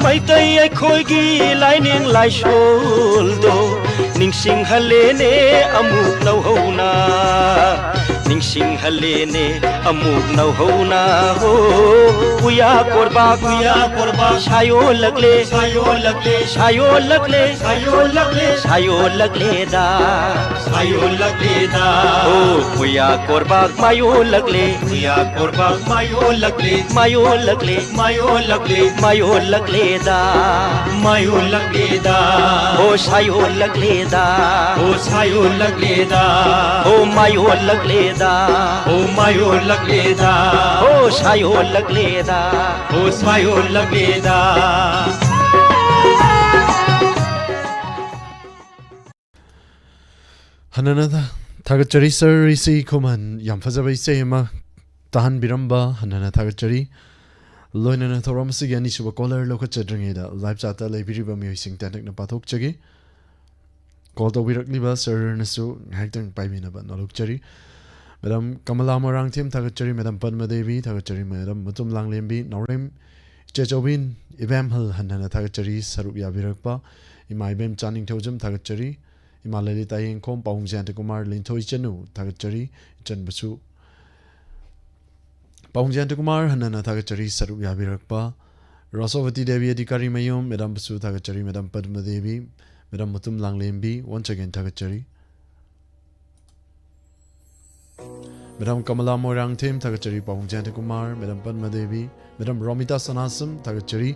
ꯃꯩꯇꯩ ꯑꯩꯈꯣꯏꯒꯤ ꯂꯥꯏꯅꯤꯡ ꯂꯥꯏꯁꯣꯜꯗꯣ ꯅꯤꯡꯁꯤꯡꯍꯜꯂꯦꯅꯦ ꯑꯃꯨꯛ ꯅꯧꯍꯧꯅ, ꯅꯤꯡꯁꯤꯡꯍꯜꯂꯦꯅꯦ ꯑꯃꯨꯛ ꯅꯧꯍꯧꯅ ꯍꯣ꯫ ꯄꯨꯌꯥ ꯀꯣꯔꯕꯥꯛ, ꯄꯨꯌꯥ ꯀꯣꯔꯕꯥꯛ, ꯁꯥꯌꯣꯜꯂꯛꯂꯦ, ꯁꯥꯌꯣꯜꯂꯛꯂꯦ, ꯁꯥꯌꯣꯜꯂꯛꯂꯦ, ꯁꯥꯌꯣꯜꯂꯛꯂꯦ, ꯁꯥꯌꯣꯜꯂꯛꯂꯦꯗ, ꯁꯥꯌꯣꯜꯂꯛꯂꯦꯗ꯫ ꯍꯣ, ꯄꯨꯌꯥ ꯀꯣꯔꯕꯥꯛ ꯃꯥꯌꯣꯜꯂꯛꯂꯦ, ꯄꯨꯌꯥ ꯀꯣꯔꯕꯥꯛ ꯃꯥꯌꯣꯜꯂꯛꯂꯦ, ꯃꯥꯌꯣꯜꯂꯛꯂꯦ, ꯃꯥꯌꯣꯜꯂꯛꯂꯦ, ꯃꯥꯌꯣꯜꯂꯛꯂꯦꯗ, ꯃꯥꯌꯣꯜꯂꯛꯂꯦꯗ꯫ ꯍꯣ ꯁꯥꯌꯣꯜꯂꯛꯂꯦꯗ, ꯍꯣ ꯁꯥꯌꯣꯜꯂꯛꯂꯦꯗ, ꯍꯣ ꯃꯥꯌꯣꯜꯂꯛꯂꯦꯗ, ꯍꯣ ꯃꯥꯌꯣꯜꯂꯛꯂꯦꯗ, ꯍꯣ ꯁꯥꯌꯣꯜꯂꯛꯂꯦꯗ, ꯍꯣ ꯁꯥꯌꯣꯜꯂꯛꯂꯦꯗ꯫ ꯍꯟꯅꯅ ꯊꯥ-, ꯊꯥꯒꯠꯆꯔꯤ ꯁꯥꯔ ꯔꯤꯁꯤ ꯈꯨꯃꯟ, ꯌꯥꯝ ꯐꯖꯕ ꯏꯁꯩ ꯑꯃ ꯇꯥꯍꯟꯕꯤꯔꯝꯕ ꯍꯟꯅꯅ ꯊꯥꯒꯠꯆꯔꯤ꯫ ꯂꯣꯏꯅꯅ ꯊꯧꯔꯝ ꯑꯁꯤꯒꯤ ꯑꯅꯤꯁꯨꯕ ꯀꯣꯂꯔ ꯂꯧꯈꯠꯆꯗ꯭ꯔꯤꯉꯩꯗ ꯂꯥꯏꯚ ꯆꯥꯠꯇ ꯂꯩꯕꯤꯔꯤꯕ ꯃꯤꯑꯣꯏꯁꯤꯡ ꯇꯦꯟꯇꯛꯅ ꯄꯥꯊꯣꯛꯆꯒꯦ꯫ ꯀꯣꯜ ꯇꯧꯕꯤꯔꯛꯂꯤꯕ ꯁꯥꯔꯅꯁꯨ ꯉꯥꯏꯍꯥꯛꯇꯪ ꯄꯥꯏꯕꯤꯅꯕ ꯅꯣꯜꯂꯨꯛꯆꯔꯤ꯫ ꯃꯦꯗꯥꯝ ꯀꯃꯂꯥ ꯃꯣꯏꯔꯥꯡꯊꯦꯝ ꯊꯥꯒꯠꯆꯔꯤ, ꯃꯦꯗꯥꯝ ꯄꯗꯃꯗꯦꯕꯤ ꯊꯥꯒꯠꯆꯔꯤ, ꯃꯦꯗꯥꯝ ꯃꯇꯨꯝ ꯂꯥꯡꯂꯦꯝꯕꯤ, ꯅꯥꯎꯔꯦꯝ ꯏꯆꯦꯆꯧꯕꯤ ꯏꯕꯦꯝꯍꯜ ꯍꯟꯅꯅ ꯊꯥꯒꯠꯆꯔꯤ, ꯁꯔꯨꯛ ꯌꯥꯕꯤꯔꯛꯄ ꯏꯃꯥ ꯏꯕꯦꯝ ꯆꯥꯅꯤꯡꯊꯧꯖꯝ ꯊꯥꯒꯠꯆꯔꯤ, ꯏꯃꯥ ꯂꯂꯤꯇꯥ ꯌꯦꯡꯈꯣꯝ, ꯄꯥꯕꯨꯡ ꯖꯌꯟꯇ ꯀꯨꯃꯥꯔ ꯂꯤꯟꯊꯣꯏ ꯏꯆꯟꯅꯨ ꯊꯥꯒꯠꯆꯔꯤ, ꯏꯆꯟꯕꯁꯨ ꯄꯥꯕꯨꯡ ꯖꯌꯟꯇ ꯀꯨꯃꯥꯔ ꯍꯟꯅꯅ ꯊꯥꯒꯠꯆꯔꯤ, ꯁꯔꯨꯛ ꯌꯥꯕꯤꯔꯛꯄ ꯔꯣꯁꯣꯕꯇꯤ ꯗꯦꯕꯤ ꯑꯙꯤꯀꯥꯔꯤ ꯃꯌꯨꯝ, ꯃꯦꯗꯥꯝꯕꯨꯁꯨ ꯊꯥꯒꯠꯆꯔꯤ, ꯃꯦꯗꯥꯝ ꯄꯗꯃ ꯗꯦꯕꯤ, ꯃꯦꯗꯥꯝ ꯃꯇꯨꯝ ꯂꯥꯡꯂꯦꯝꯕꯤ, once again ꯊꯥꯒꯠꯆꯔꯤ꯫ ꯃꯦꯗꯥꯝ ꯀꯃꯂꯥ ꯃꯣꯏꯔꯥꯡꯊꯦꯝ, ꯊꯥꯒꯠꯆꯔꯤ꯫ ꯄꯥꯕꯨꯡ ꯖꯌꯟꯇ ꯀꯨꯃꯥꯔ, ꯃꯦꯗꯥꯝ ꯄꯗꯃ ꯗꯦꯕꯤ, ꯃꯦꯗꯥꯝ ꯔꯣꯃꯤꯇꯥ ꯁꯅꯥꯁꯝ, ꯊꯥꯒꯠꯆꯔꯤ꯫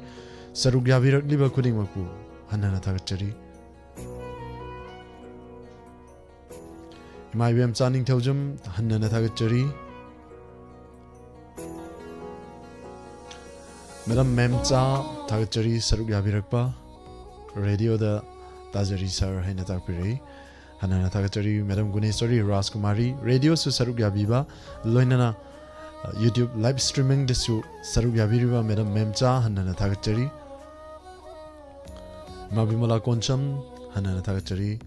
ꯁꯔꯨꯛ ꯌꯥꯕꯤꯔꯛꯂꯤꯕ ꯈꯨꯗꯤꯡꯃꯛꯄꯨ ꯍꯟꯅ ꯍꯟꯅ ꯊꯥꯒꯠꯆꯔꯤ꯫ ꯏꯃꯥ ꯏꯕꯦꯝꯆꯥ ꯅꯤꯡꯊꯧꯖꯝ, ꯍꯟꯅ ꯍꯟꯅ ꯊꯥꯒꯠꯆꯔꯤ꯫ ꯃꯦꯗꯥꯝ ꯃꯦꯝꯆꯥ, ꯊꯥꯒꯠꯆꯔꯤ ꯁꯔꯨꯛ ꯌꯥꯕꯤꯔꯛꯄ꯫ ꯔꯦꯗꯤꯑꯣꯗ ꯇꯥꯖꯔꯤ ꯁꯥꯔ ꯍꯥꯏꯅ ꯇꯥꯛꯄꯤꯔꯛꯏ꯫ ꯍꯟꯅ ꯍꯟꯅ ꯊꯥꯒꯠꯆꯔꯤ꯫ ꯃꯦꯗꯥꯝ ꯒꯨꯅꯦꯁꯣꯔꯤ ꯔꯥꯖꯀꯨꯃꯥꯔꯤ, ꯔꯦꯗꯤꯑꯣꯁꯨ ꯁꯔꯨꯛ ꯌꯥꯕꯤꯕ, ꯂꯣꯏꯅꯅ, ꯑ, YouTube ꯂꯥꯏꯚ ꯁ꯭ꯇ꯭ꯔꯤꯃꯤꯡꯗꯁꯨ ꯁꯔꯨꯛ ꯌꯥꯕꯤꯔꯤꯕ ꯃꯦꯗꯥꯝ ꯃꯦꯝꯆꯥ, ꯍꯟꯅ ꯍꯟꯅ ꯊꯥꯒꯠꯆꯔꯤ꯫ ꯏꯃꯥ ꯕꯤꯃꯂꯥ ꯀꯣꯟꯁꯝ, ꯍꯟꯅ ꯍꯟꯅ ꯊꯥꯒꯠꯆꯔꯤ꯫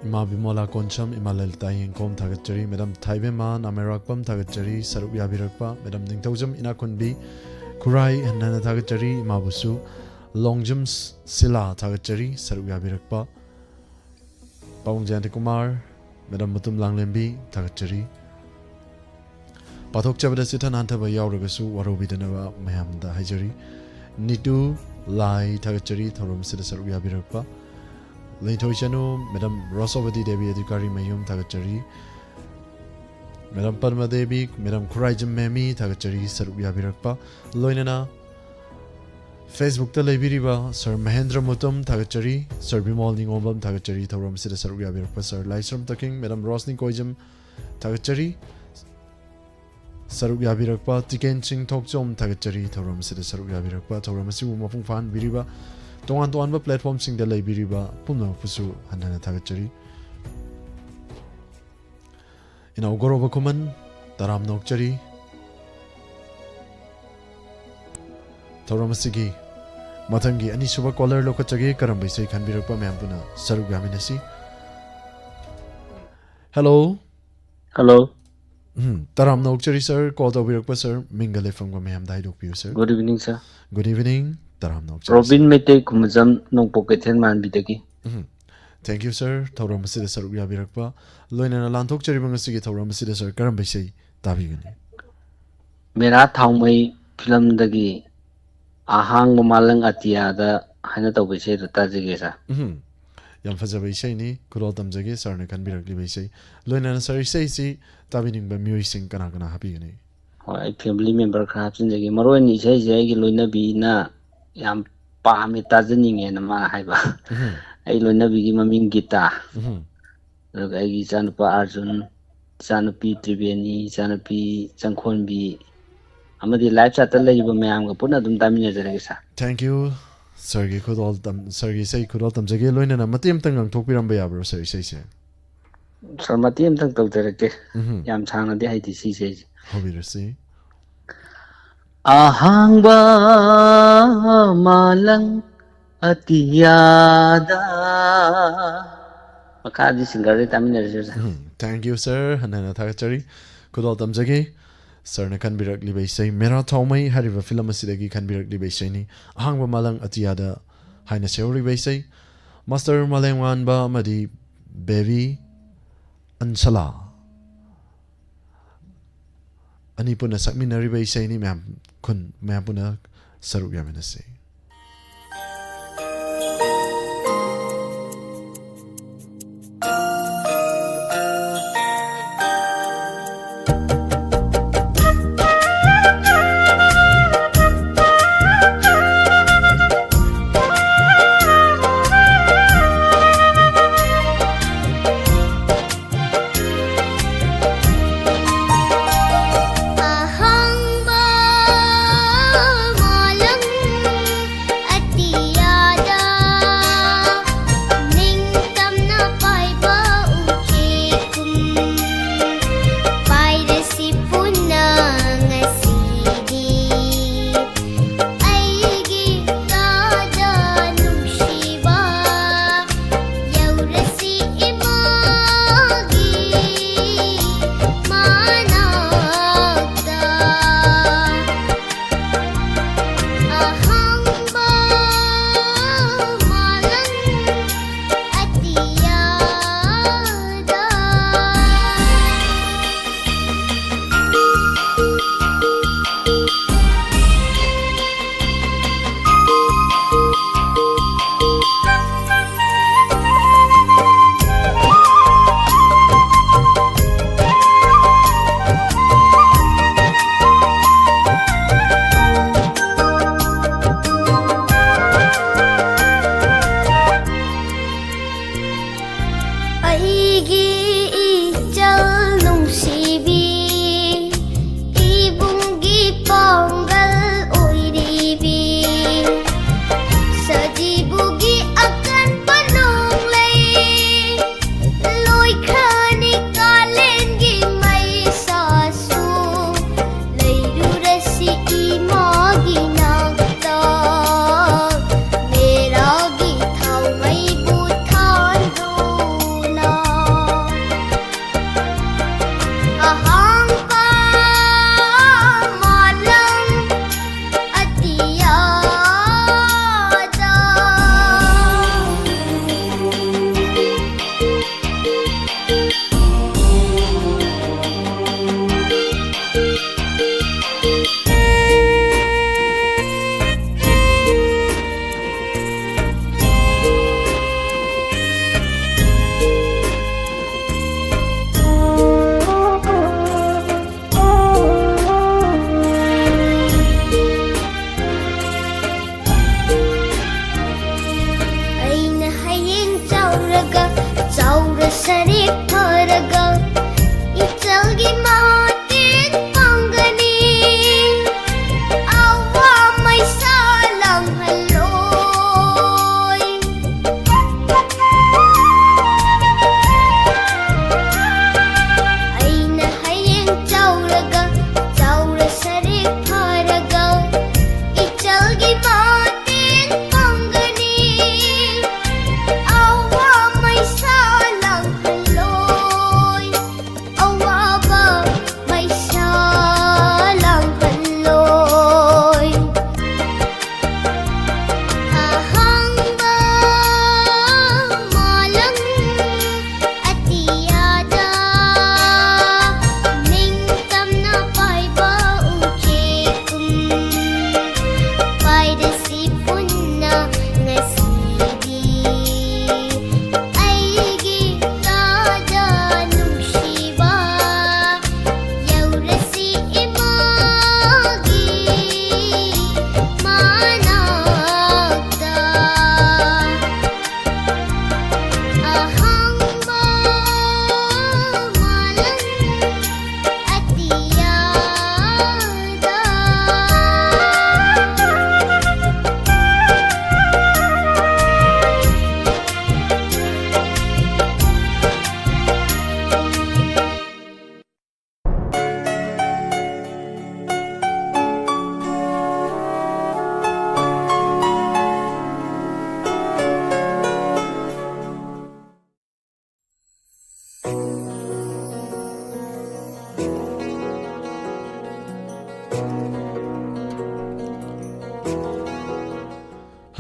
ꯏꯃꯥ ꯕꯤꯃꯣꯂꯥ ꯀꯣꯟꯁꯝ, ꯏꯃꯥ ꯂꯂꯤꯇꯥ ꯌꯦꯡꯈꯣꯝ ꯊꯥꯒꯠꯆꯔꯤ꯫ ꯃꯦꯗꯥꯝ ꯊꯥꯏꯕꯦꯝꯃ ꯅꯥꯃꯩꯔꯥꯛꯄꯝ ꯊꯥꯒꯠꯆꯔꯤ, ꯁꯔꯨꯛ ꯌꯥꯕꯤꯔꯛꯄ꯫ ꯃꯦꯗꯥꯝ ꯅꯤꯡꯊꯧꯖꯝ ꯏꯅꯥꯈꯨꯟꯕꯤ ꯈꯨꯔꯥꯏ, ꯍꯟꯅ ꯍꯟꯅ ꯊꯥꯒꯠꯆꯔꯤ꯫ ꯏꯃꯥꯕꯨꯁꯨ ꯂꯣꯡꯖꯝ ꯁꯤꯂꯥ ꯊꯥꯒꯠꯆꯔꯤ, ꯁꯔꯨꯛ ꯌꯥꯕꯤꯔꯛꯄ꯫ ꯄꯥꯕꯨꯡ ꯖꯌꯟꯇ ꯀꯨꯃꯥꯔ, ꯃꯦꯗꯥꯝ ꯃꯨꯇꯨꯝ ꯂꯥꯡꯂꯦꯝꯕꯤ ꯊꯥꯒꯠꯆꯔꯤ꯫ ꯄꯥꯊꯣꯛꯆꯕꯗ ꯆꯤꯠꯊ ꯅꯥꯟꯊꯕ ꯌꯥꯎꯔꯒꯁꯨ ꯋꯥꯔꯧꯕꯤꯗꯅꯕ ꯃꯌꯥꯝꯗ ꯍꯥꯏꯖꯔꯤ꯫ ꯅꯤꯇꯨ ꯂꯥꯏ ꯊꯥꯒꯠꯆꯔꯤ ꯊꯧꯔꯝ ꯑꯁꯤꯗ ꯁꯔꯨꯛ ꯌꯥꯕꯤꯔꯛꯄ꯫ ꯂꯤꯟꯊꯣꯏ ꯆꯅꯨ, ꯃꯦꯗꯥꯝ ꯔꯣꯁꯣꯕꯇꯤ ꯗꯦꯕꯤ ꯑꯙꯤꯀꯥꯔꯤ ꯃꯌꯨꯝ ꯊꯥꯒꯠꯆꯔꯤ꯫ ꯃꯦꯗꯥꯝ ꯄꯗꯃ ꯗꯦꯕꯤ, ꯃꯦꯗꯥꯝ ꯈꯨꯔꯥꯏꯖꯝ ꯃꯦꯃꯤ ꯊꯥꯒꯠꯆꯔꯤ ꯁꯔꯨꯛ ꯌꯥꯕꯤꯔꯛꯄ꯫ ꯂꯣꯏꯅꯅ Facebook ꯇ ꯂꯩꯕꯤꯔꯤꯕ ꯁꯔ ꯃꯍꯦꯟꯗ꯭ꯔ ꯃꯨꯇꯝ ꯊꯥꯒꯠꯆꯔꯤ, ꯁꯔ ꯕꯤꯃꯣꯜ ꯅꯤꯉꯣꯝꯕꯝ ꯊꯥꯒꯠꯆꯔꯤ ꯊꯧꯔꯝ ꯑꯁꯤꯗ ꯁꯔꯨꯛ ꯌꯥꯕꯤꯔꯛꯄ꯫ ꯁꯔ ꯂꯥꯏꯁ꯭ꯔꯝ ꯇꯈꯤꯡ, ꯃꯦꯗꯥꯝ ꯔꯣꯁꯅꯤ ꯀꯣꯏꯖꯝ ꯊꯥꯒꯠꯆꯔꯤ꯫ ꯁꯔꯨꯛ ꯌꯥꯕꯤꯔꯛꯄ꯫ ꯇꯤꯀꯦꯟ ꯁꯤꯡ ꯊꯣꯛꯆꯣꯝ ꯊꯥꯒꯠꯆꯔꯤ ꯊꯧꯔꯝ ꯑꯁꯤꯗ ꯁꯔꯨꯛ ꯌꯥꯕꯤꯔꯛꯄ꯫ ꯊꯧꯔꯝ ꯑꯁꯤꯕꯨ ꯃꯄꯨꯡ ꯐꯥꯍꯟꯕꯤꯔꯤꯕ ꯇꯣꯉꯥꯟ ꯇꯣꯉꯥꯟꯕ platform ꯁꯤꯡꯗ ꯂꯩꯕꯤꯔꯤꯕ ꯄꯨꯝꯅꯃꯛꯄꯨꯁꯨ ꯍꯟꯅ ꯍꯟꯅ ꯊꯥꯒꯠꯆꯔꯤ꯫ ꯏꯅꯥꯎ ꯒꯧꯔꯕ ꯈꯨꯃꯟ, ꯇꯔꯥꯝꯅ ꯑꯣꯛꯆꯔꯤ꯫ ꯊꯧꯔꯝ ꯑꯁꯤꯒꯤ ꯃꯊꯪꯒꯤ ꯑꯅꯤꯁꯨꯕ caller ꯂꯧꯈꯠꯆꯒꯦ꯫ ꯀꯔꯝꯕ ꯏꯁꯩ ꯈꯟꯕꯤꯔꯛꯄ, ꯃꯌꯥꯝ ꯄꯨꯟꯅ ꯁꯔꯨꯛ ꯌꯥꯃꯤꯟꯅꯁꯤ꯫ Hello꯫ Hello꯫ ꯎꯝ, ꯇꯔꯥꯝꯅ ꯑꯣꯛꯆꯔꯤ sir, call ꯇꯧꯕꯤꯔꯛꯄ sir, ꯃꯤꯡꯒ ꯂꯩꯐꯝꯒ ꯃꯌꯥꯝꯗ ꯍꯥꯏꯗꯣꯛꯄꯤꯌꯨ sir꯫ Good evening, sir꯫ Good evening, ꯇꯔꯥꯝꯅ ꯑꯣꯛꯆꯔꯤ sir꯫ ꯔꯣꯕꯤꯟ ꯃꯩꯇꯩ, ꯈꯨꯃꯖꯝ, ꯅꯣꯡꯄꯣꯛ ꯀꯩꯊꯦꯜ ꯃꯥꯟꯕꯤꯗꯒꯤ꯫ ꯎꯝ, thank you sir, ꯊꯧꯔꯝ ꯑꯁꯤꯗ ꯁꯔꯨꯛ ꯌꯥꯕꯤꯔꯛꯄ꯫ ꯂꯣꯏꯅꯅ ꯂꯥꯟꯊꯣꯛꯆꯔꯤꯕ ꯉꯁꯤꯒꯤ ꯊꯧꯔꯝ ꯑꯁꯤꯗ sir, ꯀꯔꯝꯕ ꯏꯁꯩ ꯇꯥꯕꯤꯒꯅꯤ? ꯃꯦꯔꯥ ꯊꯥꯎꯃꯩ ꯐꯤꯂꯝꯗꯒꯤ ꯑꯍꯥꯡꯕ ꯃꯥꯂꯪ ꯑꯇꯤꯌꯥꯗ ꯍꯥꯏꯅ ꯇꯧꯕ ꯏꯁꯩꯗꯣ ꯇꯥꯖꯒꯦ, ꯁꯥꯔ꯫ ꯎꯝ꯫ ꯌꯥꯝ ꯐꯖꯕ ꯏꯁꯩꯅꯤ, ꯈꯨꯗꯣꯜ ꯇꯝꯖꯒꯦ ꯁꯥꯔꯅ ꯈꯟꯕꯤꯔꯛꯂꯤꯕ ꯏꯁꯩ꯫ ꯂꯣꯏꯅꯅ ꯁꯥꯔ, ꯏꯁꯩꯁꯤ ꯇꯥꯕꯤꯅꯤꯡꯕ ꯃꯤꯑꯣꯏꯁꯤꯡ ꯀꯅꯥ ꯀꯅꯥ ꯍꯥꯞꯄꯤꯒꯅꯤ? ꯍꯣꯏ, ꯑꯩ ꯐꯦꯃꯤꯂꯤ ꯃꯦꯝꯕꯔ ꯈꯔ ꯍꯥꯞꯆꯤꯟꯖꯒꯦ꯫ ꯃꯔꯨ ꯑꯣꯏꯅ ꯏꯁꯩꯁꯦ ꯑꯩꯒꯤ ꯂꯣꯏꯅꯕꯤꯅ ꯌꯥꯝ ꯄꯥꯝꯃꯦ, ꯇꯥꯖꯅꯤꯡꯉꯦꯅ ꯃꯥꯅ ꯍꯥꯏꯕ꯫ ꯎꯝ꯫ ꯑꯩ ꯂꯣꯏꯅꯕꯤꯒꯤ ꯃꯃꯤꯡ ꯒꯤꯇꯥ, ꯎꯝ꯫ ꯑꯗꯨꯒ ꯑꯩꯒꯤ ꯏꯆꯥꯅꯨꯄꯥ ꯑꯥꯔꯖꯨꯟ, ꯏꯆꯥꯅꯨꯄꯤ ꯇ꯭ꯔꯤꯕꯦꯅꯤ, ꯏꯆꯥꯅꯨꯄꯤ ꯆꯪꯈꯣꯟꯕꯤ, ꯑꯃꯗꯤ ꯂꯥꯏꯐ ꯆꯥꯠꯇ ꯂꯩꯔꯤꯕ ꯃꯌꯥꯝꯒ ꯄꯨꯟꯅ ꯑꯗꯨꯝ ꯇꯥꯃꯤꯟꯅꯖꯔꯒꯦ, ꯁꯥꯔ꯫ Thank you꯫ ꯁꯥꯔꯒꯤ ꯈꯨꯗꯣꯜ ꯇꯝ-, ꯁꯥꯔꯒꯤ ꯏꯁꯩ ꯈꯨꯗꯣꯜ ꯇꯝꯖꯒꯦ꯫ ꯂꯣꯏꯅꯅ ꯃꯇꯦꯛ ꯑꯃꯇꯪ ꯉꯥꯡꯊꯣꯛꯄꯤꯔꯝꯕ ꯌꯥꯕ꯭ꯔꯣ, ꯁꯥꯔ, ꯏꯁꯩꯁꯦ? ꯁꯥꯔ, ꯃꯇꯦꯛ ꯑꯃꯇꯪ ꯇꯧꯖꯔꯛꯀꯦ꯫ ꯎꯝ꯫ ꯌꯥꯝ ꯁꯥꯡꯅꯗꯤ ꯍꯩꯇꯦ ꯁꯤ ꯏꯁꯩꯁꯦ꯫ ꯍꯧꯕꯤꯔꯁꯤ꯫ ꯑꯍꯥꯡꯕ ꯃꯥꯂꯪ ꯑꯇꯤꯌꯥꯗ꯫ ꯃꯈꯥꯗꯤ ꯁꯤꯡꯒꯔꯗꯩ ꯇꯥꯃꯤꯟꯅꯔꯁꯤ, ꯁꯥꯔ꯫ ꯎꯝ, thank you, ꯁꯥꯔ꯫ ꯍꯟꯅ ꯍꯟꯅ ꯊꯥꯒꯠꯆꯔꯤ꯫ ꯈꯨꯗꯣꯜ ꯇꯝꯖꯒꯦ꯫ ꯁꯥꯔꯅ ꯈꯟꯕꯤꯔꯛꯂꯤꯕ ꯏꯁꯩ ꯃꯦꯔꯥ ꯊꯥꯎꯃꯩ ꯍꯥꯏꯔꯤꯕ ꯐꯤꯂꯝ ꯑꯁꯤꯗꯒꯤ ꯈꯟꯕꯤꯔꯛꯂꯤꯕ ꯏꯁꯩꯅꯤ, ꯑꯍꯥꯡꯕ ꯃꯥꯂꯪ ꯑꯇꯤꯌꯥꯗ ꯍꯥꯏꯅ ꯁꯩꯍꯧꯔꯤꯕ ꯏꯁꯩ꯫ ꯃꯥꯁꯇꯔ ꯃꯥꯂꯦꯝꯉꯥꯟꯕ ꯑꯃꯗꯤ ꯕꯦꯕꯤ ꯑꯟꯁꯂꯥ ꯑꯅꯤ ꯄꯨꯟꯅ ꯁꯛꯃꯤꯟꯅꯔꯤꯕ ꯏꯁꯩꯅꯤ꯫ ꯃꯌꯥꯝ ꯈꯨꯟ, ꯃꯌꯥꯝ ꯄꯨꯟꯅ ꯁꯔꯨꯛ ꯌꯥꯃꯤꯟꯅꯁꯤ꯫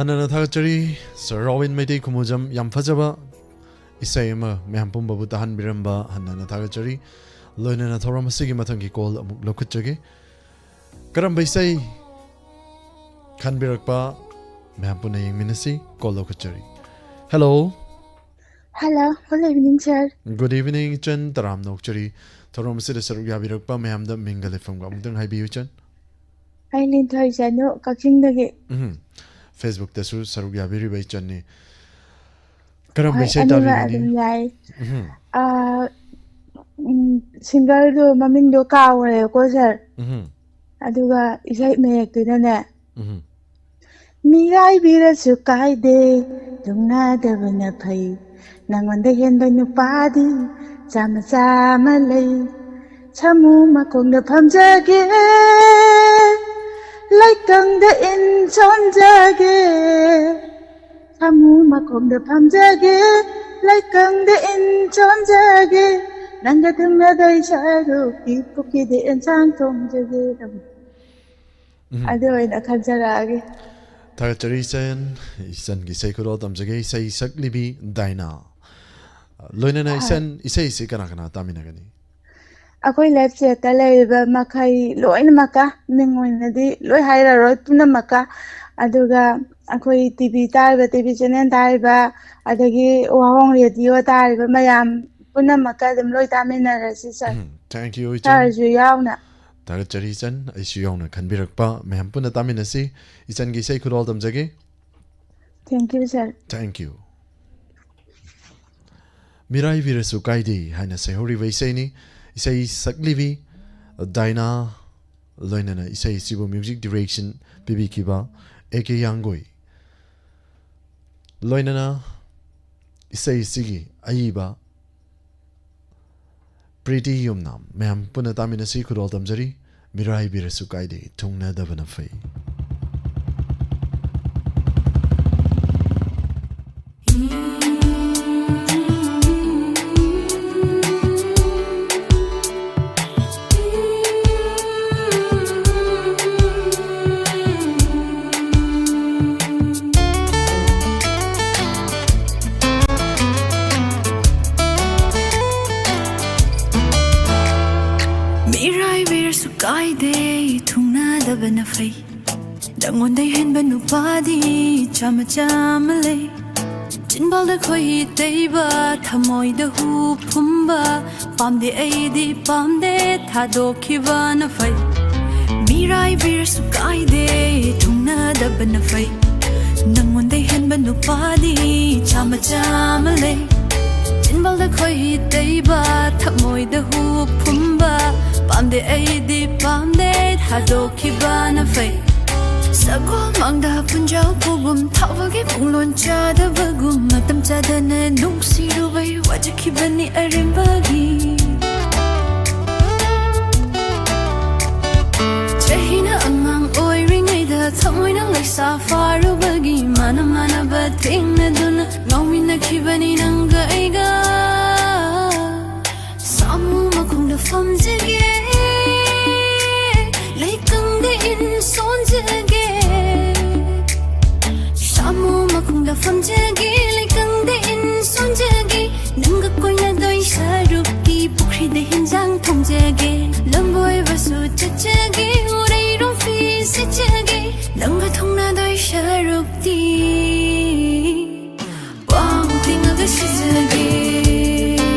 ꯍꯟꯅꯅ ꯊꯥꯒꯠꯆꯔꯤ꯫ ꯁꯔ ꯔꯣꯕꯤꯟ ꯃꯩꯇꯩ ꯈꯨꯃꯨꯖꯝ, ꯌꯥꯝ ꯐꯖꯕ ꯏꯁꯩ ꯑꯃ ꯃꯌꯥꯝ ꯄꯨꯝꯕꯕꯨ ꯇꯥꯍꯟꯕꯤꯔꯝꯕ ꯍꯟꯅꯅ ꯊꯥꯒꯠꯆꯔꯤ꯫ ꯂꯣꯏꯅꯅ ꯊꯧꯔꯝ ꯑꯁꯤꯒꯤ ꯃꯊꯪꯒꯤ ꯀꯣꯜ ꯑꯃꯨꯛ ꯂꯧꯈꯠꯆꯒꯦ꯫ ꯀꯔꯝꯕ ꯏꯁꯩ ꯈꯟꯕꯤꯔꯛꯄ? ꯃꯌꯥꯝ ꯄꯨꯟꯅ ꯌꯦꯡꯃꯤꯟꯅꯁꯤ꯫ ꯀꯣꯜ ꯂꯧꯈꯠꯆꯔꯤ꯫ Hello. Hello, good evening, sir. Good evening, ꯏꯆꯟ꯫ ꯇꯔꯥꯝꯅ ꯑꯣꯛꯆꯔꯤ꯫ ꯊꯧꯔꯝ ꯑꯁꯤꯗ ꯁꯔꯨꯛ ꯌꯥꯕꯤꯔꯛꯄ ꯃꯌꯥꯝꯗ ꯃꯤꯡꯒ ꯂꯩꯐꯝꯒ ꯑꯃꯨꯛꯇꯪ ꯍꯥꯏꯕꯤꯌꯨ, ꯏꯆꯟ꯫ ꯑꯩ ꯂꯤꯟꯊꯣꯏ ꯆꯅꯨ, ꯀꯛꯆꯤꯡꯗꯒꯤ꯫ ꯎꯝ꯫ ꯐꯦꯁꯕꯨꯛꯇꯁꯨ ꯁꯔꯨꯛ ꯌꯥꯕꯤꯔꯤꯕ ꯏꯆꯟꯅꯤ꯫ ꯀꯔꯝꯕ ꯍꯣꯏ, ꯏꯁꯩ ꯑꯅꯤꯃꯛ ꯇꯥꯕꯤꯒꯅꯤ? ꯑꯗꯨꯝ ꯌꯥꯏ꯫ ꯎꯝ꯫ ꯑꯥ, ꯎꯝ, ꯁꯤꯡꯒꯔꯗꯨ ꯃꯃꯤꯡꯗꯣ ꯀꯥꯎꯈ꯭ꯔꯦꯀꯣ, ꯁꯔ꯫ ꯎꯝ꯫ ꯑꯗꯨꯒ ꯏꯁꯩ ꯃꯌꯦꯛꯇꯨꯅꯅꯦ, ꯎꯝ꯫ "ꯃꯤꯔꯥꯏꯕꯤꯔꯁꯨ ꯀꯥꯏꯗꯦ, ꯊꯨꯡꯅꯗꯕꯅ ꯐꯩ꯫ ꯅꯉꯣꯟꯗ ꯍꯦꯟꯕ ꯅꯨꯄꯥꯗꯤ ꯆꯥꯝꯃ ꯆꯥꯝꯃ ꯂꯩ꯫ ꯁꯥꯃꯨ ꯃꯈꯣꯡꯗ ꯐꯝꯖꯒꯦ, ꯂꯩꯀꯪꯗ ꯏꯟ ꯁꯣꯟꯖꯒꯦ꯫ ꯁꯥꯃꯨ ꯃꯈꯣꯡꯗ ꯐꯝꯖꯒꯦ, ꯂꯩꯀꯪꯗ ꯏꯟ ꯁꯣꯟꯖꯒꯦ꯫ ꯅꯪꯒ ꯊꯨꯡꯅꯗꯣꯏ ꯁꯔꯨꯛꯇꯤ ꯄꯨꯈ꯭ꯔꯤꯗ ꯑꯦꯟꯁꯥꯡ ꯊꯣꯡꯖꯒꯦ" ꯇꯧꯕ꯫ ꯎꯝ꯫ ꯑꯗꯨ ꯑꯣꯏꯅ ꯈꯟꯖꯔꯛꯑꯒꯦ꯫ ꯊꯥꯒꯠꯆꯔꯤ, ꯏꯆꯟ꯫ ꯏꯆꯟꯒꯤ ꯏꯁꯩ ꯈꯨꯗꯣꯜ ꯇꯝꯖꯒꯦ꯫ ꯏꯁꯩ ꯁꯛꯂꯤꯕꯤ ꯗꯥꯏꯅꯥ꯫ ꯂꯣꯏꯅꯅ ꯍꯣꯏ꯫ ꯏꯆꯟ, ꯏꯁꯩꯁꯤ ꯀꯅꯥ ꯀꯅꯥ ꯇꯥꯃꯤꯟꯅꯒꯅꯤ? ꯑꯩꯈꯣꯏ ꯂꯥꯏꯐ ꯆꯦꯠꯇ ꯂꯩꯔꯤꯕ ꯃꯈꯩ ꯂꯣꯏꯅꯃꯛꯀ, ꯃꯤꯡ ꯑꯣꯏꯅꯗꯤ ꯂꯣꯏ ꯍꯥꯏꯔꯔꯣꯏ, ꯄꯨꯝꯅꯃꯛꯀ꯫ ꯑꯗꯨꯒ ꯑꯩꯈꯣꯏ ꯇꯤ ꯚꯤ ꯇꯥꯔꯤꯕ, ꯇꯤ ꯚꯤ ꯆꯦꯅꯦꯜ ꯇꯥꯔꯤꯕ, ꯑꯗꯒꯤ ꯋꯥꯍꯣꯡ ꯔꯦꯗꯤꯑꯣ ꯇꯥꯔꯤꯕ ꯃꯌꯥꯝ ꯄꯨꯝꯅꯃꯛꯀ ꯑꯗꯨꯝ ꯂꯣꯏ ꯇꯥꯃꯤꯟꯅꯔꯁꯤ, ꯁꯥꯔ꯫ ꯎꯝ, thank you, ꯏꯆꯟ꯫ ꯁꯥꯔꯁꯨ ꯌꯥꯎꯅ꯫ ꯊꯥꯒꯠꯆꯔꯤ, ꯏꯆꯟ꯫ ꯑꯩꯁꯨ ꯌꯥꯎꯅ ꯈꯟꯕꯤꯔꯛꯄ꯫ ꯃꯌꯥꯝ ꯄꯨꯟꯅ ꯇꯥꯃꯤꯟꯅꯁꯤ꯫ ꯏꯆꯟꯒꯤ ꯏꯁꯩ ꯈꯨꯗꯣꯜ ꯇꯝꯖꯒꯦ꯫ Thank you, sir꯫ Thank you꯫ "ꯃꯤꯔꯥꯏꯕꯤꯔꯁꯨ ꯀꯥꯏꯗꯦ" ꯍꯥꯏꯅ ꯁꯩꯍꯧꯔꯤꯕ ꯏꯁꯩꯅꯤ꯫ ꯏꯁꯩ ꯁꯛꯂꯤꯕꯤ ꯗꯥꯏꯅꯥ, ꯂꯣꯏꯅꯅ ꯏꯁꯩ ꯑꯁꯤꯕꯨ music direction ꯄꯤꯕꯤꯈꯤꯕ ꯑꯦ ꯀꯦ ꯌꯥꯡꯒꯣꯏ꯫ ꯂꯣꯏꯅꯅ ꯏꯁꯩ ꯑꯁꯤꯒꯤ ꯑꯏꯕ ꯄ꯭ꯔꯤꯇꯤ ꯌꯨꯝꯅꯥꯝ꯫ ꯃꯌꯥꯝ ꯄꯨꯟꯅ ꯇꯥꯃꯤꯟꯅꯁꯤ꯫ ꯈꯨꯗꯣꯜ ꯇꯝꯖꯔꯤ꯫ "ꯃꯤꯔꯥꯏꯕꯤꯔꯁꯨ ꯀꯥꯏꯗꯦ, ꯊꯨꯡꯅꯗꯕꯅ ꯐꯩ"꯫ ꯃꯤꯔꯥꯏꯕꯤꯔꯁꯨ ꯀꯥꯏꯗꯦ, ꯊꯨꯡꯅꯗꯕꯅ ꯐꯩ꯫ ꯅꯪꯉꯣꯟꯗꯩ ꯍꯦꯟꯕ ꯅꯨꯄꯥꯗꯤ ꯆꯥꯝꯃ ꯆꯥꯝꯃ ꯂꯩ꯫ ꯆꯤꯟꯕꯥꯜꯗ ꯈꯣꯏꯍꯤ ꯇꯩꯕ, ꯊꯃꯣꯏꯗ ꯍꯨ ꯐꯨꯝꯕ ꯄꯥꯝꯗꯦ, ꯑꯩꯗꯤ ꯄꯥꯝꯗꯦ, ꯊꯥꯗꯣꯛꯈꯤꯕꯅ ꯐꯩ꯫ ꯃꯤꯔꯥꯏꯕꯤꯔꯁꯨ ꯀꯥꯏꯗꯦ, ꯊꯨꯡꯅꯗꯕꯅ ꯐꯩ꯫ ꯅꯪꯉꯣꯟꯗꯩ ꯍꯦꯟꯕ ꯅꯨꯄꯥꯗꯤ ꯆꯥꯝꯃ ꯆꯥꯝꯃ ꯂꯩ꯫ ꯆꯤꯟꯕꯥꯜꯗ ꯈꯣꯏꯍꯤ ꯇꯩꯕ, ꯊꯃꯣꯏꯗ ꯍꯨ ꯐꯨꯝꯕ ꯄꯥꯝꯗꯦ, ꯑꯩꯗꯤ ꯄꯥꯝꯗꯦ, ꯊꯥꯗꯣꯛꯈꯤꯕꯅ ꯐꯩ꯫ ꯁꯒꯣꯜ ꯃꯥꯡꯗ ꯄꯨꯟꯖꯥꯎ ꯄꯨꯒꯨꯝ, ꯊꯥꯕꯒꯤ ꯄꯨꯡꯂꯣꯟ ꯆꯥꯗꯕꯒꯨꯝ, ꯃꯇꯝ ꯆꯥꯗꯅ ꯅꯨꯡꯁꯤꯔꯨꯕꯩ ꯋꯥꯖꯈꯤꯕꯅꯤ ꯑꯔꯦꯝꯕꯒꯤ꯫ ꯆꯍꯤꯅ ꯑꯉꯥꯡ ꯑꯣꯏꯔꯤꯉꯩꯗ ꯊꯃꯣꯏꯅ ꯂꯩꯁꯥ ꯐꯥꯔꯨꯕꯒꯤ ꯃꯥꯅ ꯃꯥꯅꯕ ꯊꯦꯡꯅꯗꯨꯅ ꯉꯥꯎꯃꯤꯟꯅꯈꯤꯕꯅꯤ ꯅꯪꯒ ꯑꯩꯒ꯫ ꯁꯥꯃꯨ ꯃꯈꯣꯡꯗ ꯐꯝꯖꯒꯦ, ꯂꯩꯀꯪꯗ ꯏꯟ ꯁꯣꯟꯖꯒꯦ꯫ ꯁꯥꯃꯨ ꯃꯈꯣꯡꯗ ꯐꯝꯖꯒꯦ, ꯂꯩꯀꯪꯗ ꯏꯟ ꯁꯣꯟꯖꯒꯦ꯫ ꯅꯪꯒ ꯀꯣꯏꯅꯗꯣꯏ ꯁꯔꯨꯛꯇꯤ ꯄꯨꯈ꯭ꯔꯤꯗ ꯍꯤꯟꯖꯥꯡ ꯊꯣꯡꯖꯒꯦ꯫ ꯂꯝꯕꯣꯏꯕꯁꯨ ꯆꯠꯆꯒꯦ, ꯎꯔꯩꯔꯣꯝ ꯐꯤ ꯁꯦꯠꯆꯒꯦ꯫ ꯅꯪꯒ ꯊꯨꯡꯅꯗꯣꯏ ꯁꯔꯨꯛꯇꯤ ꯄꯥꯡ ꯇꯤꯡꯉꯒ ꯁꯤꯖꯒꯦ꯫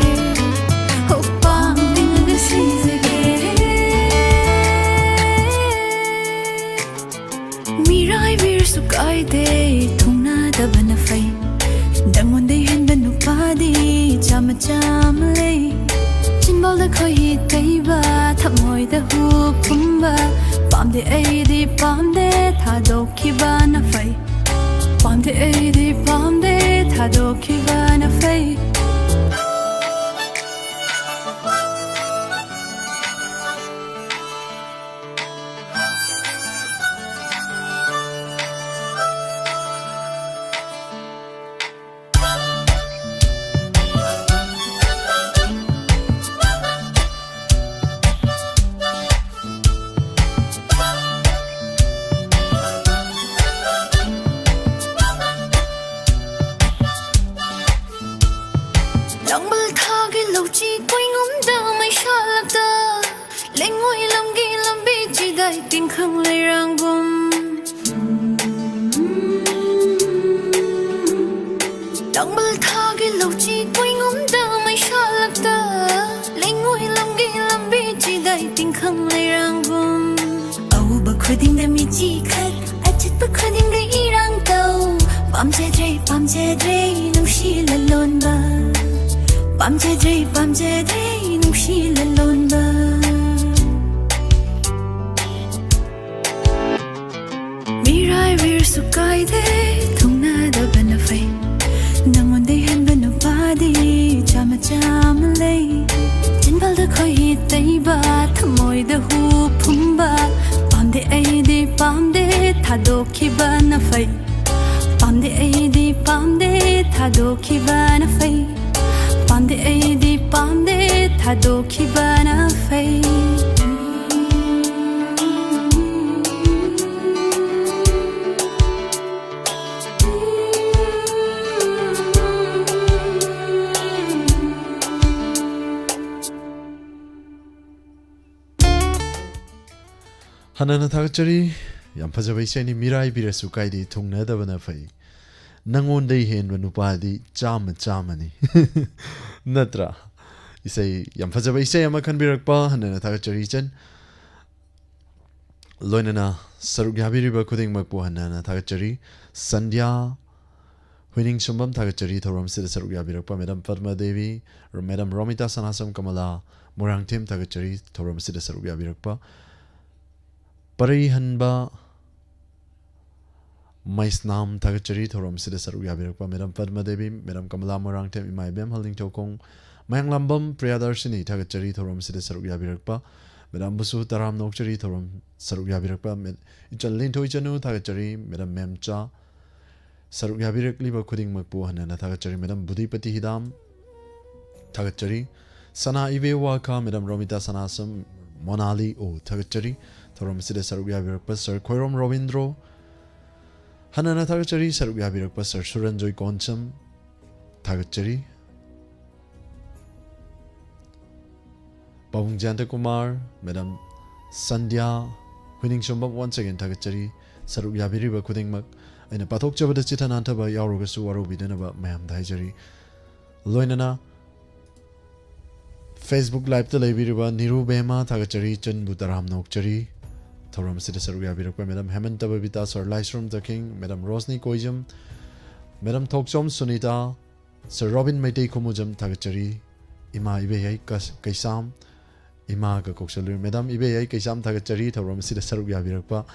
ꯍꯣ, ꯄꯥꯡ ꯇꯤꯡꯉꯒ ꯁꯤꯖꯒꯦ꯫ ꯃꯤꯔꯥꯏꯕꯤꯔꯁꯨ ꯀꯥꯏꯗꯦ, ꯊꯨꯡꯅꯗꯕꯅ ꯐꯩ꯫ ꯅꯪꯉꯣꯟꯗꯩ ꯍꯦꯟꯕ ꯅꯨꯄꯥꯗꯤ ꯆꯥꯝꯃ ꯆꯥꯝꯃ ꯂꯩ꯫ ꯆꯤꯟꯕꯥꯜꯗ ꯈꯣꯏꯍꯤ ꯇꯩꯕ, ꯊꯃꯣꯏꯗ ꯍꯨ ꯐꯨꯝꯕ ꯄꯥꯝꯗꯦ, ꯑꯩꯗꯤ ꯄꯥꯝꯗꯦ, ꯊꯥꯗꯣꯛꯈꯤꯕꯅ ꯐꯩ꯫ ꯄꯥꯝꯗꯦ, ꯑꯩꯗꯤ ꯄꯥꯝꯗꯦ, ꯊꯥꯗꯣꯛꯈꯤꯕꯅ ꯐꯩ꯫ ꯂꯝꯒꯤ ꯂꯝꯕꯤ ꯆꯤꯗꯥꯏ ꯇꯤꯡꯈꯪ ꯂꯩꯔꯥꯡꯒꯨꯝ꯫ ꯇꯥꯡꯕꯜ ꯊꯥꯒꯤ ꯂꯧꯆꯤ ꯀꯣꯏꯉꯨꯝꯗ ꯃꯩꯁꯥꯂꯛꯇ ꯂꯩꯉꯣꯏ ꯂꯝꯒꯤ ꯂꯝꯕꯤ ꯆꯤꯗꯥꯏ ꯇꯤꯡꯈꯪ ꯂꯩꯔꯥꯡꯒꯨꯝ꯫ ꯑꯎꯕ ꯈꯨꯗꯤꯡꯗ ꯃꯤꯆꯤ ꯈꯠ, ꯑꯆꯠꯄ ꯈꯨꯗꯤꯡꯗ ꯏꯔꯥꯡ ꯇꯧ꯫ ꯄꯥꯝꯖꯗ꯭ꯔꯦ, ꯄꯥꯝꯖꯗ꯭ꯔꯦ ꯅꯨꯡꯁꯤ ꯂꯂꯣꯟꯕ꯫ ꯄꯥꯝꯖꯗ꯭ꯔꯦ, ꯄꯥꯝꯖꯗ꯭ꯔꯦ ꯅꯨꯡꯁꯤ ꯂꯂꯣꯟꯕ꯫ ꯃꯤꯔꯥꯏꯕꯤꯔꯁꯨ ꯀꯥꯏꯗꯦ, ꯊꯨꯡꯅꯗꯕꯅ ꯐꯩ꯫ ꯅꯉꯣꯟꯗꯩ ꯍꯦꯟꯕ ꯅꯨꯄꯥꯗꯤ ꯆꯥꯝꯃ ꯆꯥꯝꯃ ꯂꯩ꯫ ꯆꯤꯟꯕꯥꯜꯗ ꯈꯣꯏꯍꯤ ꯇꯩꯕ, ꯊꯃꯣꯏꯗ ꯍꯨ ꯐꯨꯝꯕ꯫ ꯄꯥꯝꯗꯦ, ꯑꯩꯗꯤ ꯄꯥꯝꯗꯦ, ꯊꯥꯗꯣꯛꯈꯤꯕꯅ ꯐꯩ꯫ ꯄꯥꯝꯗꯦ, ꯑꯩꯗꯤ ꯄꯥꯝꯗꯦ, ꯊꯥꯗꯣꯛꯈꯤꯕꯅ ꯐꯩ꯫ ꯄꯥꯝꯗꯦ, ꯑꯩꯗꯤ ꯄꯥꯝꯗꯦ, ꯊꯥꯗꯣꯛꯈꯤꯕꯅ ꯐꯩ꯫ ꯍꯟꯅꯅ ꯊꯥꯒꯠꯆꯔꯤ꯫ ꯌꯥꯝ ꯐꯖꯕ ꯏꯁꯩꯅꯤ꯫ ꯃꯤꯔꯥꯏꯕꯤꯔꯁꯨ ꯀꯥꯏꯗꯦ, ꯊꯨꯡꯅꯗꯕꯅ ꯐꯩ꯫ ꯅꯉꯣꯟꯗꯩ ꯍꯦꯟꯕ ꯅꯨꯄꯥꯗꯤ ꯆꯥꯝꯃ ꯆꯥꯝꯃꯅꯤ꯫ ꯅꯠꯇ꯭ꯔꯥ? ꯏꯁꯩ, ꯌꯥꯝ ꯐꯖꯕ ꯏꯁꯩ ꯑꯃ ꯈꯟꯕꯤꯔꯛꯄ ꯍꯟꯅꯅ ꯊꯥꯒꯠꯆꯔꯤ ꯏꯆꯟ꯫ ꯂꯣꯏꯅꯅ ꯁꯔꯨꯛ ꯌꯥꯕꯤꯔꯤꯕ ꯈꯨꯗꯤꯡꯃꯛꯄꯨ ꯍꯟꯅ ꯍꯟꯅ ꯊꯥꯒꯠꯆꯔꯤ꯫ ꯁꯟꯙ꯭ꯌꯥ ꯍꯨꯏꯅꯤꯡꯁꯨꯝꯕꯝ ꯊꯥꯒꯠꯆꯔꯤ ꯊꯧꯔꯝꯁꯤꯗ ꯁꯔꯨꯛ ꯌꯥꯕꯤꯔꯛꯄ꯫ ꯃꯦꯗꯥꯝ ꯄꯗꯃ ꯗꯦꯕꯤ, ꯃꯦꯗꯥꯝ ꯔꯣꯃꯤꯇꯥ ꯁꯅꯥꯁꯝ, ꯀꯃꯂꯥ ꯃꯣꯏꯔꯥꯡꯊꯦꯝ ꯊꯥꯒꯠꯆꯔꯤ ꯊꯧꯔꯝꯁꯤꯗ ꯁꯔꯨꯛ ꯌꯥꯕꯤꯔꯛꯄ꯫ ꯄꯔꯩꯍꯟꯕ ꯃꯩꯁꯅꯥꯝ ꯊꯥꯒꯠꯆꯔꯤ ꯊꯧꯔꯝꯁꯤꯗ ꯁꯔꯨꯛ ꯌꯥꯕꯤꯔꯛꯄ꯫ ꯃꯦꯗꯥꯝ ꯄꯗꯃ ꯗꯦꯕꯤ, ꯃꯦꯗꯥꯝ ꯀꯃꯂꯥ ꯃꯣꯏꯔꯥꯡꯊꯦꯝ, ꯏꯃꯥ ꯏꯕꯦꯝꯍꯜ ꯅꯤꯡꯊꯧꯈꯣꯡ, ꯃꯌꯥꯡꯂꯥꯝꯕꯝ ꯄ꯭ꯔꯤꯌꯥꯗꯔꯁꯤꯅꯤ ꯊꯥꯒꯠꯆꯔꯤ ꯊꯧꯔꯝꯁꯤꯗ ꯁꯔꯨꯛ ꯌꯥꯕꯤꯔꯛꯄ꯫ ꯃꯦꯗꯥꯝꯕꯨꯁꯨ ꯇꯔꯥꯝꯅ ꯑꯣꯛꯆꯔꯤ ꯊꯧꯔꯝ ꯁꯔꯨꯛ ꯌꯥꯕꯤꯔꯛꯄ꯫ ꯃꯦ-, ꯏꯆꯟ ꯂꯤꯟꯊꯣꯏ ꯆꯅꯨ ꯊꯥꯒꯠꯆꯔꯤ꯫ ꯃꯦꯗꯥꯝ ꯃꯦꯝꯆꯥ, ꯁꯔꯨꯛ ꯌꯥꯕꯤꯔꯛꯂꯤꯕ ꯈꯨꯗꯤꯡꯃꯛꯄꯨ ꯍꯟꯅ ꯍꯟꯅ ꯊꯥꯒꯠꯆꯔꯤ꯫ ꯃꯦꯗꯥꯝ ꯕꯨꯙꯤꯄꯇꯤ ꯍꯤꯗꯥꯝ ꯊꯥꯒꯠꯆꯔꯤ꯫ ꯁꯅꯥ ꯏꯕꯦ ꯋꯥꯈꯥ, ꯃꯦꯗꯥꯝ ꯔꯣꯃꯤꯇꯥ ꯁꯅꯥꯁꯝ, ꯃꯣꯅꯥꯂꯤ ꯑꯣ ꯊꯥꯒꯠꯆꯔꯤ꯫ ꯊꯧꯔꯝ ꯑꯁꯤꯗ ꯁꯔꯨꯛ ꯌꯥꯕꯤꯔꯛꯄ ꯁꯔ ꯈꯣꯏꯔꯣꯝ ꯔꯣꯕꯤꯟꯗ꯭ꯔꯣ, ꯍꯟꯅ ꯍꯟꯅ ꯊꯥꯒꯠꯆꯔꯤ꯫ ꯁꯔꯨꯛ ꯌꯥꯕꯤꯔꯛꯄ ꯁꯔ ꯁꯨꯔꯟꯖꯣꯏ ꯀꯣꯟꯁꯝ ꯊꯥꯒꯠꯆꯔꯤ꯫ ꯄꯥꯕꯨꯡ Jayanta Kumar, madam ꯁꯟꯙ꯭ꯌꯥ ꯍꯨꯏꯅꯤꯡꯁꯣꯝꯕꯝ, once again ꯊꯥꯒꯠꯆꯔꯤ꯫ ꯁꯔꯨꯛ ꯌꯥꯕꯤꯔꯤꯕ ꯈꯨꯗꯤꯡꯃꯛ ꯑꯩꯅ ꯄꯥꯊꯣꯛꯆꯕꯗ ꯆꯤꯊ ꯅꯥꯟꯊꯕ ꯌꯥꯎꯔꯒꯁꯨ ꯋꯥꯔꯧꯕꯤꯗꯅꯕ ꯃꯌꯥꯝꯗ ꯍꯥꯏꯖꯔꯤ꯫ ꯂꯣꯏꯅꯅ Facebook Liveꯇ ꯂꯩꯕꯤꯔꯤꯕ ꯅꯤꯔꯨ ꯕꯦꯃꯥ ꯊꯥꯒꯠꯆꯔꯤ, ꯆꯤꯟꯕꯨ ꯇꯔꯥꯝꯅ ꯑꯣꯛꯆꯔꯤ꯫ ꯊꯧꯔꯝ ꯑꯁꯤꯗ ꯁꯔꯨꯛ ꯌꯥꯕꯤꯔꯛꯄ madam Hemanta Babita, sir Laishram Jakhing, madam Roshni Koijam, madam Thokchom Sunita, sir Robin Meitei Khumujam ꯊꯥꯒꯠꯆꯔꯤ꯫ ꯏꯃꯥ ꯏꯕꯦꯍꯩ ꯀꯁ-, ꯀꯩꯁꯥꯝ, ꯏꯃꯥꯒ ꯀꯧꯁꯜꯂꯨꯏ꯫ ꯃꯦꯗꯥꯝ ꯏꯕꯦꯍꯩ ꯀꯩꯁꯥꯝ ꯊꯥꯒꯠꯆꯔꯤ ꯊꯧꯔꯝ ꯑꯁꯤꯗ ꯁꯔꯨꯛ ꯌꯥꯕꯤꯔꯛꯄ꯫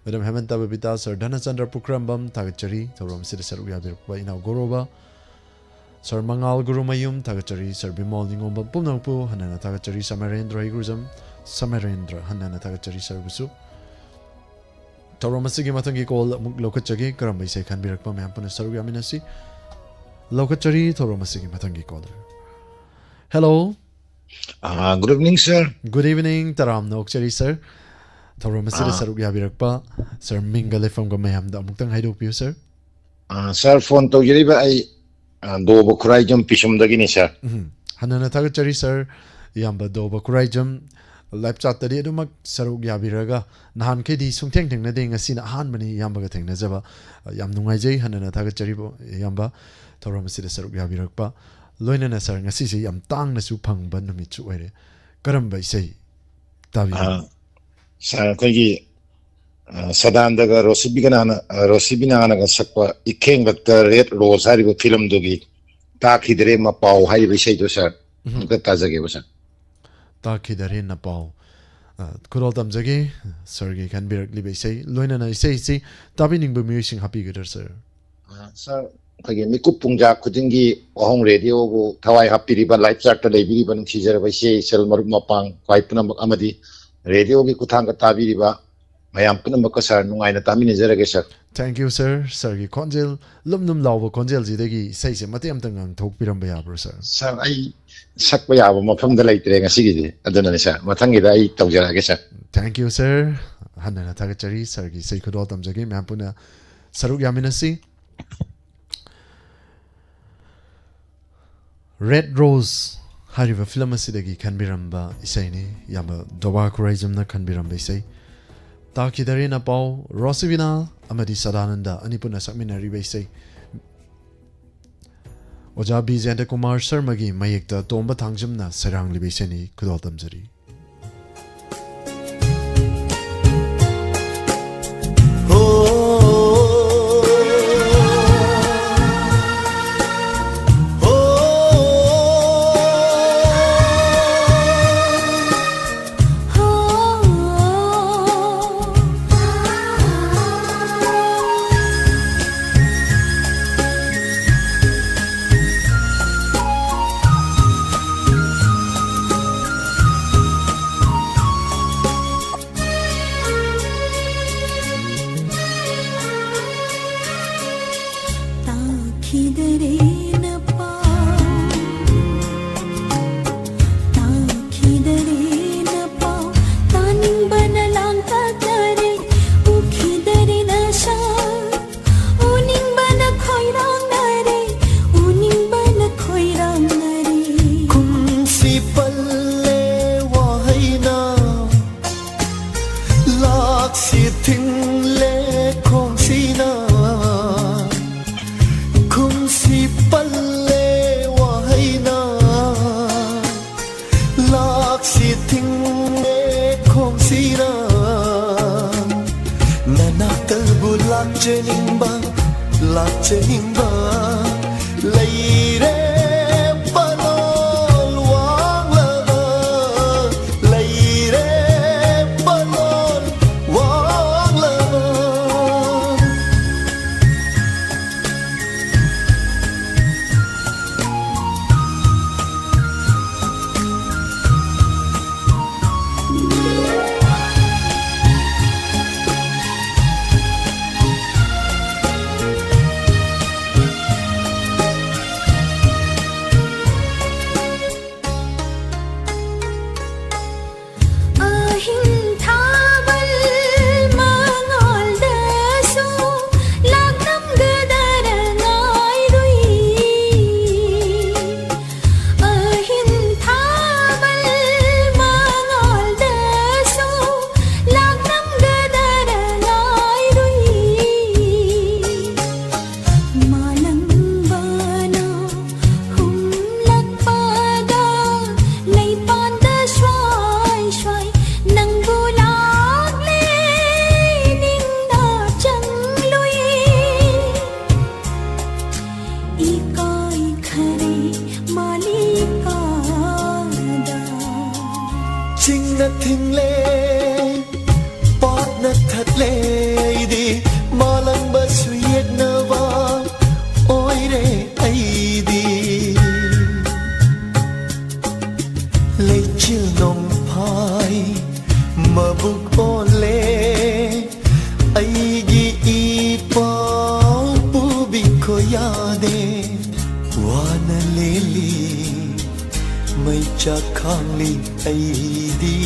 ꯃꯦꯗꯥꯝ ꯍꯦꯃꯟꯇ ꯕꯕꯤꯇꯥ, ꯁꯔ ꯙꯅꯆꯟꯗ꯭ꯔ ꯄꯨꯈ꯭ꯔꯝꯕꯝ ꯊꯥꯒꯠꯆꯔꯤ ꯊꯧꯔꯝ ꯑꯁꯤꯗ ꯁꯔꯨꯛ ꯌꯥꯕꯤꯔꯛꯄ꯫ ꯏꯅꯥꯎ ꯒꯣꯔꯣꯕ, ꯁꯔ ꯃꯉꯥꯜ ꯒꯨꯔꯨꯃꯌꯨꯝ ꯊꯥꯒꯠꯆꯔꯤ꯫ ꯁꯔ ꯕꯤꯃꯣꯜ ꯅꯤꯉꯣꯝꯕꯝ ꯄꯨꯝꯅꯃꯛꯄꯨ ꯍꯟꯅ ꯍꯟꯅ ꯊꯥꯒꯠꯆꯔꯤ꯫ ꯁꯃꯔꯦꯟꯗ꯭ꯔ ꯍꯩꯒ꯭ꯔꯨꯖꯝ, ꯁꯃꯔꯦꯟꯗ꯭ꯔ ꯍꯟꯅ ꯍꯟꯅ ꯊꯥꯒꯠꯆꯔꯤ ꯁꯔꯕꯨꯁꯨ꯫ ꯊꯧꯔꯝ ꯑꯁꯤꯒꯤ ꯃꯊꯪꯒꯤ call ꯑꯃꯨꯛ ꯂꯧꯈꯠꯆꯒꯦ꯫ ꯀꯔꯝꯕ ꯏꯁꯩ ꯈꯟꯕꯤꯔꯛꯄ, ꯃꯌꯥꯝ ꯄꯨꯟꯅ ꯁꯔꯨꯛ ꯌꯥꯃꯤꯟꯅꯁꯤ꯫ ꯂꯧꯈꯠꯆꯔꯤ ꯊꯧꯔꯝ ꯑꯁꯤꯒꯤ ꯃꯊꯪꯒꯤ call꯫ Hello꯫ Uh, good evening, sir. Good evening, ꯇꯔꯥꯝꯅ ꯑꯣꯛꯆꯔꯤ sir꯫ ꯊꯧꯔꯝ ꯑꯁꯤꯗ ꯑꯥ꯫ ꯁꯔꯨꯛ ꯌꯥꯕꯤꯔꯛꯄ sir, ꯃꯤꯡꯒ ꯂꯩꯐꯝꯒ ꯃꯌꯥꯝꯗ ꯑꯃꯨꯛꯇꯪ ꯍꯥꯏꯗꯣꯛꯄꯤꯌꯨ sir꯫ ꯑ, sir, phone ꯇꯧꯖꯔꯤꯕ ꯑꯩ, ꯑ, ꯗꯣꯕ ꯈꯨꯔꯥꯏꯖꯝ ꯄꯤꯁꯨꯝꯗꯒꯤꯅꯤ, sir꯫ ꯎꯝ, ꯍꯟꯅ ꯍꯟꯅ ꯊꯥꯒꯠꯆꯔꯤ sir꯫ ꯏꯌꯥꯝꯕ ꯗꯣꯕ ꯈꯨꯔꯥꯏꯖꯝ live chatꯇꯗꯤ ꯑꯗꯨꯃꯛ ꯁꯔꯨꯛ ꯌꯥꯕꯤꯔꯒ, ꯅꯍꯥꯟꯈꯩꯗꯤ ꯁꯨꯡꯊꯦꯡ ꯊꯦꯡꯅꯗꯦ, ꯉꯁꯤꯅ ꯑꯍꯥꯟꯕꯅꯤ ꯏꯌꯥꯝꯕꯒ ꯊꯦꯡꯅꯖꯕ꯫ ꯌꯥꯝ ꯅꯨꯡꯉꯥꯏꯖꯩ, ꯍꯟꯅ ꯍꯟꯅ ꯊꯥꯒꯠꯆꯔꯤꯕ ꯏꯌꯥꯝꯕ, ꯊꯧꯔꯝ ꯑꯁꯤꯗ ꯁꯔꯨꯛ ꯌꯥꯕꯤꯔꯛꯄ꯫ ꯂꯣꯏꯅꯅ sir, ꯉꯁꯤꯁꯦ ꯌꯥꯝ ꯇꯥꯡꯅꯁꯨ ꯐꯪꯕ ꯅꯨꯃꯤꯠꯁꯨ ꯑꯣꯏꯔꯦ꯫ ꯀꯔꯝꯕ ꯏꯁꯩ ꯇꯥꯕꯤꯅꯤꯡꯕ? ꯑ, sir, ꯑꯩꯈꯣꯏꯒꯤ, ꯑ, ꯁꯗꯥꯟꯗꯒ ꯔꯣꯁꯤꯕꯤꯒꯅꯥꯅ, ꯑ, ꯔꯣꯁꯤꯕꯤꯅꯥꯅꯒ ꯁꯛꯄ ꯏꯈꯦꯡꯂꯛꯇ Red Rose ꯍꯥꯏꯔꯤꯕ filmꯗꯨꯒꯤ ꯇꯥꯈꯤꯗꯔꯦ ꯃꯄꯥꯎ ꯍꯥꯏꯔꯤꯕ ꯏꯁꯩꯗꯣ, sir, ꯎꯝ꯫ ꯑꯃꯨꯛꯇ ꯇꯥꯖꯒꯦꯕ, sir꯫ ꯇꯥꯈꯤꯗꯔꯦ ꯅꯄꯥꯎ꯫ ꯑ, ꯈꯨꯗꯣꯜ ꯇꯝꯖꯒꯦ sirꯒꯤ ꯈꯟꯕꯤꯔꯛꯂꯤꯕ ꯏꯁꯩ꯫ ꯂꯣꯏꯅꯅ ꯏꯁꯩꯁꯤ ꯇꯥꯕꯤꯅꯤꯡꯕ ꯃꯤꯑꯣꯏꯁꯤꯡ ꯍꯥꯞꯄꯤꯒꯗ꯭ꯔꯥ sir? ꯑ, sir, ꯑꯩꯈꯣꯏꯒꯤ ꯃꯤꯀꯨꯞ ꯄꯨꯡꯖꯥ ꯈꯨꯗꯤꯡꯒꯤ ꯋꯥꯍꯣꯡ ꯔꯦꯗꯤꯑꯣꯕꯨ ꯊꯋꯥꯏ ꯍꯥꯞꯄꯤꯔꯤꯕ, live chatꯇ ꯂꯩꯕꯤꯔꯤꯕ ꯅꯨꯡꯁꯤꯖꯔꯕ ꯏꯆꯦ ꯏꯆꯜ ꯃꯔꯨꯞ ꯃꯄꯥꯡ ꯈ꯭ꯋꯥꯏ ꯄꯨꯝꯅꯃꯛ ꯑꯃꯗꯤ ꯔꯦꯗꯤꯑꯣꯒꯤ ꯈꯨꯠꯊꯥꯡꯗ ꯇꯥꯕꯤꯔꯤꯕ ꯃꯌꯥꯝ ꯄꯨꯝꯅꯃꯛꯀ sir ꯅꯨꯡꯉꯥꯏꯅ ꯇꯥꯃꯤꯟꯅꯖꯔꯒꯦ, sir꯫ Thank you sir꯫ Sirꯒꯤ ꯈꯣꯟꯖꯦꯜ ꯂꯨꯝ ꯂꯨꯝ ꯂꯥꯎꯕ ꯈꯣꯟꯖꯦꯜꯁꯤꯗꯒꯤ ꯏꯁꯩꯁꯦ ꯃꯇꯦꯛ ꯑꯃꯇꯪ ꯉꯥꯡꯊꯣꯛꯄꯤꯔꯝꯕ ꯌꯥꯕ꯭ꯔꯣ sir? Sir, ꯑꯩ ꯁꯛꯄ ꯌꯥꯕ ꯃꯐꯝꯗ ꯂꯩꯇ꯭ꯔꯦ ꯉꯁꯤꯒꯤꯗꯤ, ꯑꯗꯨꯅꯅꯦ sir, ꯃꯊꯪꯒꯤꯗ ꯑꯩ ꯇꯧꯖꯔꯛꯑꯒꯦ, sir꯫ Thank you sir꯫ ꯍꯟꯅ ꯍꯟꯅ ꯊꯥꯒꯠꯆꯔꯤ꯫ Sirꯒꯤ ꯏꯁꯩ ꯈꯨꯗꯣꯜ ꯇꯝꯖꯒꯦ꯫ ꯃꯌꯥꯝ ꯄꯨꯟꯅ ꯁꯔꯨꯛ ꯌꯥꯃꯤꯟꯅꯁꯤ꯫ Red Rose ꯍꯥꯏꯔꯤꯕ ꯐꯤꯂꯝ ꯑꯁꯤꯗꯒꯤ ꯈꯟꯕꯤꯔꯝꯕ ꯏꯁꯩꯅꯤ, ꯏꯌꯥꯝꯕ ꯗꯣꯕꯥ ꯈꯨꯔꯥꯏꯖꯝꯅ ꯈꯟꯕꯤꯔꯝꯕ ꯏꯁꯩ꯫ ꯇꯥꯈꯤꯗꯔꯦꯅ ꯄꯥꯎ, ꯔꯣꯁꯤꯕꯤꯅꯥ ꯑꯃꯗꯤ ꯁꯗꯥꯅꯟꯗ ꯑꯅꯤ ꯄꯨꯟꯅ ꯁꯛꯃꯤꯟꯅꯔꯤꯕ ꯏꯁꯩ꯫ ꯑꯣꯖꯥ ꯕꯤ ꯖꯌꯟꯇ ꯀꯨꯃꯥꯔ ꯁꯔꯃꯒꯤ ꯃꯌꯦꯛꯇ ꯇꯣꯝꯕ ꯊꯥꯡꯖꯝꯅ ꯁꯩꯔꯥꯡꯂꯤꯕ ꯏꯁꯩꯅꯤ, ꯈꯨꯗꯣꯜ ꯇꯝꯖꯔꯤ꯫ ꯇꯥꯈꯤꯗꯔꯦꯅ ꯄꯥꯎ, ꯇꯥꯈꯤꯗꯔꯦꯅ ꯄꯥꯎ, ꯇꯥꯅꯤꯡꯕꯅ ꯂꯥꯡꯇꯛꯅꯔꯦ, ꯎꯈꯤꯗꯔꯦ ꯅꯁꯛ, ꯎꯅꯤꯡꯕꯅ ꯈꯣꯏꯔꯥꯡꯅꯔꯦ, ꯎꯅꯤꯡꯕꯅ ꯈꯣꯏꯔꯥꯡꯅꯔꯦ꯫ ꯈꯨꯝꯁꯤ ꯄꯜꯂꯦ ꯋꯥꯍꯩꯅ, ꯂꯥꯛꯁꯤ ꯊꯤꯡꯂꯦ ꯈꯣꯡꯁꯤꯅ, ꯈꯨꯝꯁꯤ ꯄꯜꯂꯦ ꯋꯥꯍꯩꯅ, ꯂꯥꯛꯁꯤ ꯊꯤꯡꯂꯦ ꯈꯣꯡꯁꯤꯅ꯫ ꯅꯅꯥꯛꯇꯕꯨ ꯂꯥꯛꯆꯅꯤꯡꯕ, ꯂꯥꯛꯆꯅꯤꯡꯕ ꯂꯩꯔꯦ ꯄꯥꯂꯣꯜ ꯋꯥꯡꯂꯕ, ꯂꯩꯔꯦ ꯄꯥꯂꯣꯜ ꯋꯥꯡꯂꯕ꯫ ꯑꯣꯜꯂꯦ ꯑꯩꯒꯤ ꯏ ꯄꯥꯎ ꯄꯨꯕꯤ ꯈꯣꯌꯥꯗꯦ ꯋꯥꯅ ꯂꯦꯜꯂꯤ ꯃꯩꯆꯥꯛ ꯈꯥꯡꯂꯤ ꯑꯩꯗꯤ꯫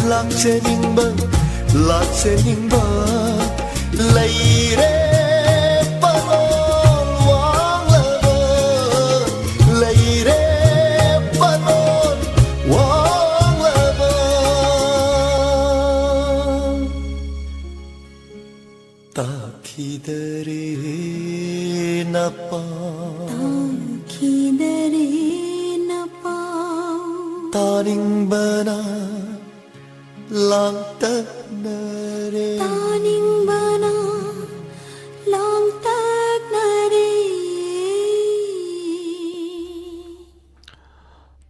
ꯂꯥꯛꯆꯅꯤꯡꯕ, ꯂꯥꯛꯆꯅꯤꯡꯕ ꯂꯩꯔꯦ ꯄꯥꯉꯣꯜ ꯋꯥꯡꯂꯕ, ꯂꯩꯔꯦ ꯄꯥꯉꯣꯜ ꯋꯥꯡꯂꯕ꯫ ꯇꯥꯈꯤꯗꯔꯦ ꯅꯄꯥꯎ, ꯇꯥꯈꯤꯗꯔꯦ ꯅꯄꯥꯎ꯫ ꯇꯥꯅꯤꯡꯕꯅ ꯂꯥꯡꯇꯛꯅꯔꯦ꯫ ꯇꯥꯅꯤꯡꯕꯅ ꯂꯥꯡꯇꯛꯅꯔꯦ꯫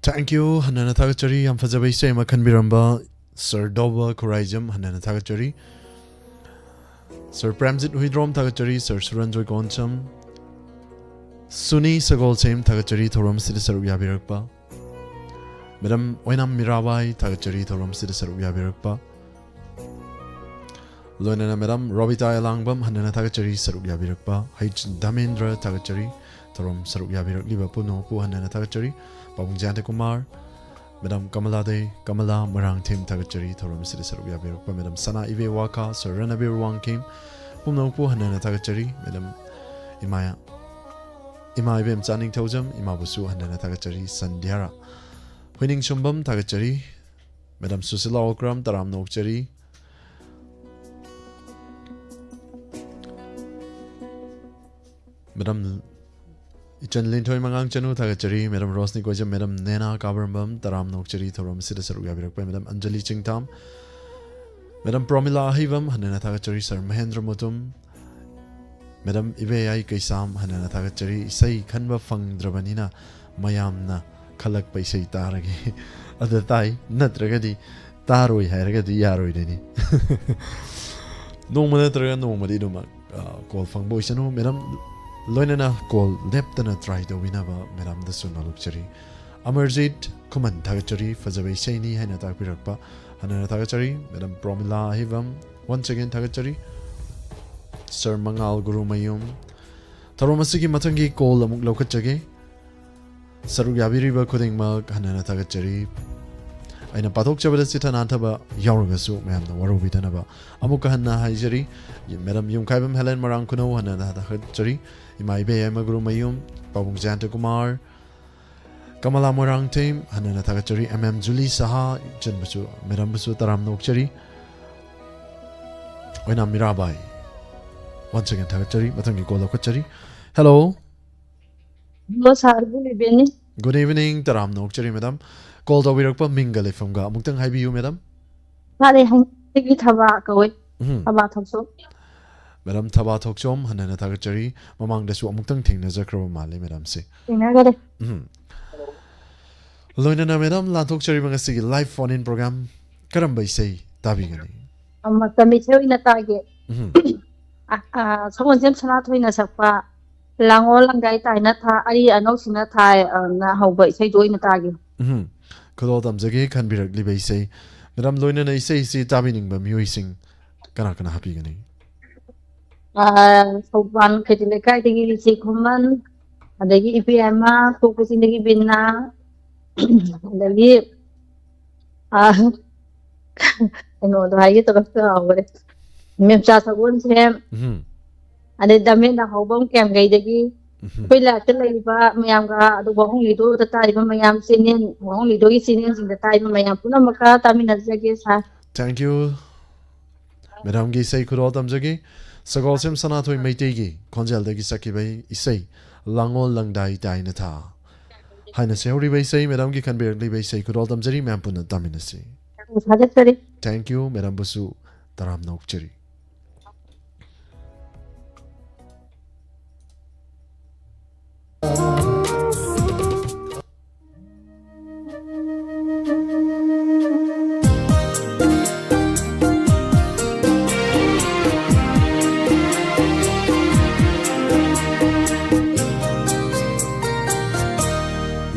Thank you꯫ ꯍꯟꯅꯅ ꯊꯥꯒꯠꯆꯔꯤ꯫ ꯌꯥꯝ ꯐꯖꯕ ꯏꯁꯩ ꯑꯃ ꯈꯟꯕꯤꯔꯝꯕ ꯁꯔ ꯗꯣꯕ ꯈꯨꯔꯥꯏꯖꯝ, ꯍꯟꯅꯅ ꯊꯥꯒꯠꯆꯔꯤ꯫ ꯁꯔ ꯄ꯭ꯔꯦꯝꯖꯤꯠ ꯍꯨꯏꯗ꯭ꯔꯣꯝ ꯊꯥꯒꯠꯆꯔꯤ꯫ ꯁꯔ ꯁꯨꯔꯟꯖꯣꯏ ꯀꯣꯟꯁꯝ, ꯁꯨꯅꯤ ꯁꯒꯣꯜꯁꯦꯝ ꯊꯥꯒꯠꯆꯔꯤ ꯊꯧꯔꯝ ꯑꯁꯤꯗ ꯁꯔꯨꯛ ꯌꯥꯕꯤꯔꯛꯄ꯫ ꯃꯦꯗꯥꯝ ꯑꯣꯏꯅꯥꯝ ꯃꯤꯔꯥꯕꯥꯏ ꯊꯥꯒꯠꯆꯔꯤ ꯊꯧꯔꯝ ꯑꯁꯤꯗ ꯁꯔꯨꯛ ꯌꯥꯕꯤꯔꯛꯄ꯫ ꯂꯣꯏꯅꯅ ꯃꯦꯗꯥꯝ ꯔꯣꯕꯤꯇꯥ ꯑꯦꯂꯥꯡꯕꯝ, ꯍꯟꯅꯅ ꯊꯥꯒꯠꯆꯔꯤ ꯁꯔꯨꯛ ꯌꯥꯕꯤꯔꯛꯄ꯫ ꯍꯩꯆ ꯙꯃꯦꯟꯗ꯭ꯔ ꯊꯥꯒꯠꯆꯔꯤ ꯊꯧꯔꯝ ꯁꯔꯨꯛ ꯌꯥꯕꯤꯔꯛꯂꯤꯕ ꯄꯨꯝꯅꯃꯛꯄꯨ ꯍꯟꯅꯅ ꯊꯥꯒꯠꯆꯔꯤ꯫ ꯄꯥꯕꯨꯡ ꯖꯌꯟꯇ ꯀꯨꯃꯥꯔ, ꯃꯦꯗꯥꯝ ꯀꯃꯂꯥ ꯗꯦ, ꯀꯃꯂꯥ ꯃꯣꯏꯔꯥꯡꯊꯦꯝ ꯊꯥꯒꯠꯆꯔꯤ ꯊꯧꯔꯝ ꯑꯁꯤꯗ ꯁꯔꯨꯛ ꯌꯥꯕꯤꯔꯛꯄ꯫ ꯃꯦꯗꯥꯝ ꯁꯅꯥ ꯏꯕꯦ ꯋꯥꯈꯥ, ꯁꯔ ꯔꯅꯕꯤꯔ ꯋꯥꯡꯈꯦꯝ, ꯄꯨꯝꯅꯃꯛꯄꯨ ꯍꯟꯅꯅ ꯊꯥꯒꯠꯆꯔꯤ꯫ ꯃꯦꯗꯥꯝ ꯏꯃꯥ, ꯏꯃꯥ ꯏꯕꯦꯝꯆꯥ ꯅꯤꯡꯊꯧꯖꯝ, ꯏꯃꯥꯕꯨꯁꯨ ꯍꯟꯅꯅ ꯊꯥꯒꯠꯆꯔꯤ꯫ ꯁꯟꯙ꯭ꯌꯥꯔꯥ ꯍꯣꯏꯅꯤꯡꯁꯨꯝꯕꯝ ꯊꯥꯒꯠꯆꯔꯤ꯫ ꯃꯦꯗꯥꯝ ꯁꯨꯁꯤꯂꯥ ꯑꯣꯀ꯭ꯔꯥꯝ, ꯇꯔꯥꯝꯅ ꯑꯣꯛꯆꯔꯤ꯫ ꯃꯦꯗꯥꯝ ꯏꯆꯟ ꯂꯤꯟꯊꯣꯏ ꯃꯉꯥꯡ ꯆꯅꯨ ꯊꯥꯒꯠꯆꯔꯤ꯫ ꯃꯦꯗꯥꯝ ꯔꯣꯁꯅꯤ ꯀꯣꯏꯖꯝ, ꯃꯦꯗꯥꯝ ꯅꯦꯅꯥ ꯀꯥꯕꯔꯝꯕꯝ, ꯇꯔꯥꯝꯅ ꯑꯣꯛꯆꯔꯤ ꯊꯧꯔꯝ ꯑꯁꯤꯗ ꯁꯔꯨꯛ ꯌꯥꯕꯤꯔꯛꯄ꯫ ꯃꯦꯗꯥꯝ ꯑꯟꯖꯂꯤ ꯆꯤꯡꯊꯥꯝ, ꯃꯦꯗꯥꯝ ꯄ꯭ꯔꯣꯃꯤꯂꯥ ꯑꯍꯩꯕꯝ, ꯍꯟꯅꯅ ꯊꯥꯒꯠꯆꯔꯤ꯫ ꯁꯔ ꯃꯍꯦꯟꯗ꯭ꯔ ꯃꯨꯇꯨꯝ, ꯃꯦꯗꯥꯝ ꯏꯕꯦꯌꯥꯏ ꯀꯩꯁꯥꯝ, ꯍꯟꯅꯅ ꯊꯥꯒꯠꯆꯔꯤ꯫ ꯏꯁꯩ ꯈꯟꯕ ꯐꯪꯗ꯭ꯔꯕꯅꯤꯅ ꯃꯌꯥꯝꯅ ꯈꯜꯂꯛꯄ ꯏꯁꯩ ꯇꯥꯔꯒꯦ꯫ ꯑꯗ ꯇꯥꯏ, ꯅꯠꯇ꯭ꯔꯒꯗꯤ ꯇꯥꯔꯣꯏ ꯍꯥꯏꯔꯒꯗꯤ ꯌꯥꯔꯣꯏꯗꯣꯏꯅꯤ꯫ ꯅꯣꯡꯃ ꯅꯠꯇ꯭ꯔꯒ ꯅꯣꯡꯃꯗꯤ ꯑꯗꯨꯃꯛ, ꯑ, ꯀꯣꯜ ꯐꯪꯕ ꯑꯣꯏꯁꯅꯨ꯫ ꯃꯦꯗꯥꯝ ꯂꯣꯏꯅꯅ ꯀꯣꯜ ꯂꯦꯞꯇꯅ ꯇ꯭ꯔꯥꯏ ꯇꯧꯕꯤꯅꯕ ꯃꯦꯗꯥꯝꯗꯁꯨ ꯅꯣꯂꯨꯛꯆꯔꯤ꯫ ꯑꯃꯔꯖꯤꯠ ꯈꯨꯃꯟ ꯊꯥꯒꯠꯆꯔꯤ, ꯐꯖꯕ ꯏꯁꯩꯅꯤ ꯍꯥꯏꯅ ꯇꯥꯛꯄꯤꯔꯛꯄ꯫ ꯍꯟꯅꯅ ꯊꯥꯒꯠꯆꯔꯤ꯫ ꯃꯦꯗꯥꯝ ꯄ꯭ꯔꯣꯃꯤꯂꯥ ꯑꯍꯩꯕꯝ, once again ꯊꯥꯒꯠꯆꯔꯤ꯫ ꯁꯔ ꯃꯉꯥꯜ ꯒꯨꯔꯨꯃꯌꯨꯝ꯫ ꯊꯧꯔꯝ ꯑꯁꯤꯒꯤ ꯃꯊꯪꯒꯤ ꯀꯣꯜ ꯑꯃꯨꯛ ꯂꯧꯈꯠꯆꯒꯦ꯫ ꯁꯔꯨꯛ ꯌꯥꯕꯤꯔꯤꯕ ꯈꯨꯗꯤꯡꯃꯛ ꯍꯟꯅꯅ ꯊꯥꯒꯠꯆꯔꯤ꯫ ꯑꯩꯅ ꯄꯥꯊꯣꯛꯆꯕꯗ ꯆꯤꯊ ꯅꯥꯟꯊꯕ ꯌꯥꯎꯔꯒꯁꯨ ꯃꯌꯥꯝꯅ ꯋꯥꯔꯧꯕꯤꯗꯅꯕ ꯑꯃꯨꯛꯀ ꯍꯟꯅ ꯍꯥꯏꯖꯔꯤ꯫ ꯃꯦꯗꯥꯝ ꯌꯨꯝꯈꯥꯏꯕꯝ ꯍꯦꯂꯦꯟ ꯃꯣꯏꯔꯥꯡ ꯈꯨꯅꯧ ꯍꯟꯅ ꯍꯟꯅ ꯊꯥꯒꯠꯆꯔꯤ꯫ ꯏꯃꯥ ꯏꯕꯦ ꯌꯥꯏꯃ ꯒꯨꯔꯨ ꯃꯌꯨꯝ, ꯄꯥꯕꯨꯡ ꯖꯌꯟꯇ ꯀꯨꯃꯥꯔ, ꯀꯃꯂꯥ ꯃꯣꯏꯔꯥꯡꯊꯦꯝ ꯍꯟꯅ ꯍꯟꯅ ꯊꯥꯒꯠꯆꯔꯤ꯫ ꯑꯦꯝ ꯑꯦꯝ ꯖꯨꯂꯤ ꯁꯍꯥ, ꯏꯆꯟꯕꯨꯁꯨ, ꯃꯦꯗꯥꯝꯕꯨꯁꯨ ꯇꯔꯥꯝꯅ ꯑꯣꯛꯆꯔꯤ꯫ ꯑꯣꯏꯅꯥꯝ ꯃꯤꯔꯥꯕꯥꯏ, once again ꯊꯥꯒꯠꯆꯔꯤ꯫ ꯃꯊꯪꯒꯤ ꯀꯣꯜ ꯂꯧꯈꯠꯆꯔꯤ꯫ ꯍꯦꯜꯂꯣ꯫ ꯍꯦꯜꯂꯣ ꯁꯥꯔ, ꯒꯨꯗ ꯏꯚꯤꯅꯤꯡ꯫ ꯒꯨꯗ ꯏꯚꯤꯅꯤꯡ, ꯇꯔꯥꯝꯅ ꯑꯣꯛꯆꯔꯤ ꯃꯦꯗꯥꯝ꯫ ꯀꯣꯜ ꯇꯧꯕꯤꯔꯛꯄ ꯃꯤꯡꯒ ꯂꯩꯐꯝꯒ ꯑꯃꯨꯛꯇꯪ ꯍꯥꯏꯕꯤꯌꯨ ꯃꯦꯗꯥꯝ꯫ ꯁꯥꯔ, ꯑꯩ ꯍꯪꯆꯤꯠꯇꯒꯤ ꯊꯕꯥ ꯀꯧꯋꯦ꯫ ꯎꯝ꯫ ꯊꯕꯥ ꯊꯣꯛꯆꯣꯝ꯫ ꯃꯦꯗꯥꯝ ꯊꯕꯥ ꯊꯣꯛꯆꯣꯝ, ꯍꯟꯅ ꯍꯟꯅ ꯊꯥꯒꯠꯆꯔꯤ꯫ ꯃꯃꯥꯡꯗꯁꯨ ꯑꯃꯨꯛꯇꯪ ꯊꯦꯡꯅꯖꯈ꯭ꯔꯕ ꯃꯥꯜꯂꯦ ꯃꯦꯗꯥꯝꯁꯦ꯫ ꯊꯦꯡꯅꯈꯔꯦ꯫ ꯎꯝ꯫ ꯂꯣꯏꯅꯅ ꯃꯦꯗꯥꯝ ꯂꯥꯟꯊꯣꯛꯆꯔꯤꯕ ꯉꯁꯤꯒꯤ ꯂꯥꯏꯚ ꯐꯣꯟ ꯏꯟ ꯄ꯭ꯔꯣꯒ꯭ꯔꯥꯝ ꯀꯔꯝꯕ ꯏꯁꯩ ꯇꯥꯕꯤꯒꯅꯤ? ꯑꯃ ꯇꯝꯕ ꯏꯁꯩ ꯑꯣꯏꯅ ꯇꯥꯒꯦ꯫ ꯎꯝ꯫ ꯑ, ꯑ, ꯁꯒꯣꯜꯁꯦꯝ ꯁꯅꯥꯊꯣꯏꯅ ꯁꯛꯄ "ꯂꯥꯡꯑꯣ ꯂꯪꯗꯥꯏ ꯇꯥꯏꯅ ꯊꯥ, ꯑꯔꯤ ꯑꯅꯧꯁꯤꯅ ꯊꯥꯏ", ꯑꯅ ꯍꯧꯕ ꯏꯁꯩꯗꯣ ꯑꯣꯏꯅ ꯇꯥꯒꯦ꯫ ꯎꯝ꯫ ꯈꯨꯗꯣꯜ ꯇꯝꯖꯒꯦ ꯈꯟꯕꯤꯔꯛꯂꯤꯕ ꯏꯁꯩ꯫ ꯃꯦꯗꯥꯝ, ꯂꯣꯏꯅꯅ ꯏꯁꯩꯁꯤ ꯇꯥꯕꯤꯅꯤꯡꯕ ꯃꯤꯑꯣꯏꯁꯤꯡ ꯀꯅꯥ ꯀꯅꯥ ꯍꯥꯞꯄꯤꯒꯅꯤ? ꯑ, ꯊꯧꯕꯥꯜ ꯈꯦꯇ꯭ꯔꯤꯛ ꯂꯩꯀꯥꯏꯗꯒꯤ ꯔꯤꯁꯤ ꯈꯨꯃꯟ, ꯑꯗꯒꯤ ꯏꯕꯦꯝꯃ, ꯇꯣꯛꯄ ꯆꯤꯡꯗꯒꯤ ꯕꯤꯅꯥ, ꯑꯗꯒꯤ, ꯑ, ꯀꯩꯅꯣꯗꯣ ꯍꯥꯏꯒꯦ ꯇꯧꯔ ꯀꯥꯎꯒ꯭ꯔꯦ꯫ ꯃꯦꯝꯆꯥ ꯁꯒꯣꯜꯁꯦꯝ, ꯎꯝ꯫ ꯑꯗꯩ ꯗꯃꯦꯟ ꯅꯍꯧꯕꯝ ꯀꯦꯝꯒꯩꯗꯒꯤ ꯎꯝ꯫ ꯑꯩꯈꯣꯏ ꯂꯥꯏꯞꯇ ꯂꯩꯔꯤꯕ ꯃꯌꯥꯝꯒ, ꯑꯗꯨꯒ ꯋꯥꯍꯣꯡ ꯂꯤꯗꯣꯗ ꯇꯥꯔꯤꯕ ꯃꯌꯥꯝ, ꯆꯦꯅꯦꯜ, ꯋꯥꯍꯣꯡ ꯂꯤꯗꯣꯒꯤ ꯆꯦꯅꯦꯜꯁꯤꯡꯗ ꯇꯥꯔꯤꯕ ꯃꯌꯥꯝ ꯄꯨꯝꯅꯃꯛꯀ ꯇꯥꯃꯤꯟꯅꯖꯒꯦ ꯁꯥꯔ꯫ Thank you꯫ ꯃꯦꯗꯥꯝꯒꯤ ꯏꯁꯩ ꯈꯨꯗꯣꯜ ꯇꯝꯖꯒꯦ꯫ ꯁꯒꯣꯜꯁꯦꯝ ꯁꯅꯥꯊꯣꯏ ꯃꯩꯇꯩꯒꯤ ꯈꯣꯟꯖꯦꯜꯗꯒꯤ ꯁꯛꯈꯤꯕ ꯏꯁꯩ "ꯂꯥꯡꯑꯣ ꯂꯪꯗꯥꯏ ꯇꯥꯏꯅ ꯊꯥ" ꯍꯥꯏꯅ ꯁꯩꯍꯧꯔꯤꯕ ꯏꯁꯩ, ꯃꯦꯗꯥꯝꯒꯤ ꯈꯟꯕꯤꯔꯛꯂꯤꯕ ꯏꯁꯩ ꯈꯨꯗꯣꯜ ꯇꯝꯖꯔꯤ, ꯃꯌꯥꯝ ꯄꯨꯟꯅ ꯇꯥꯃꯤꯟꯅꯁꯤ꯫ ꯊꯥꯒꯠꯆꯔꯤ꯫ Thank you, ꯃꯦꯗꯥꯝꯕꯨꯁꯨ ꯇꯔꯥꯝꯅ ꯑꯣꯛꯆꯔꯤ꯫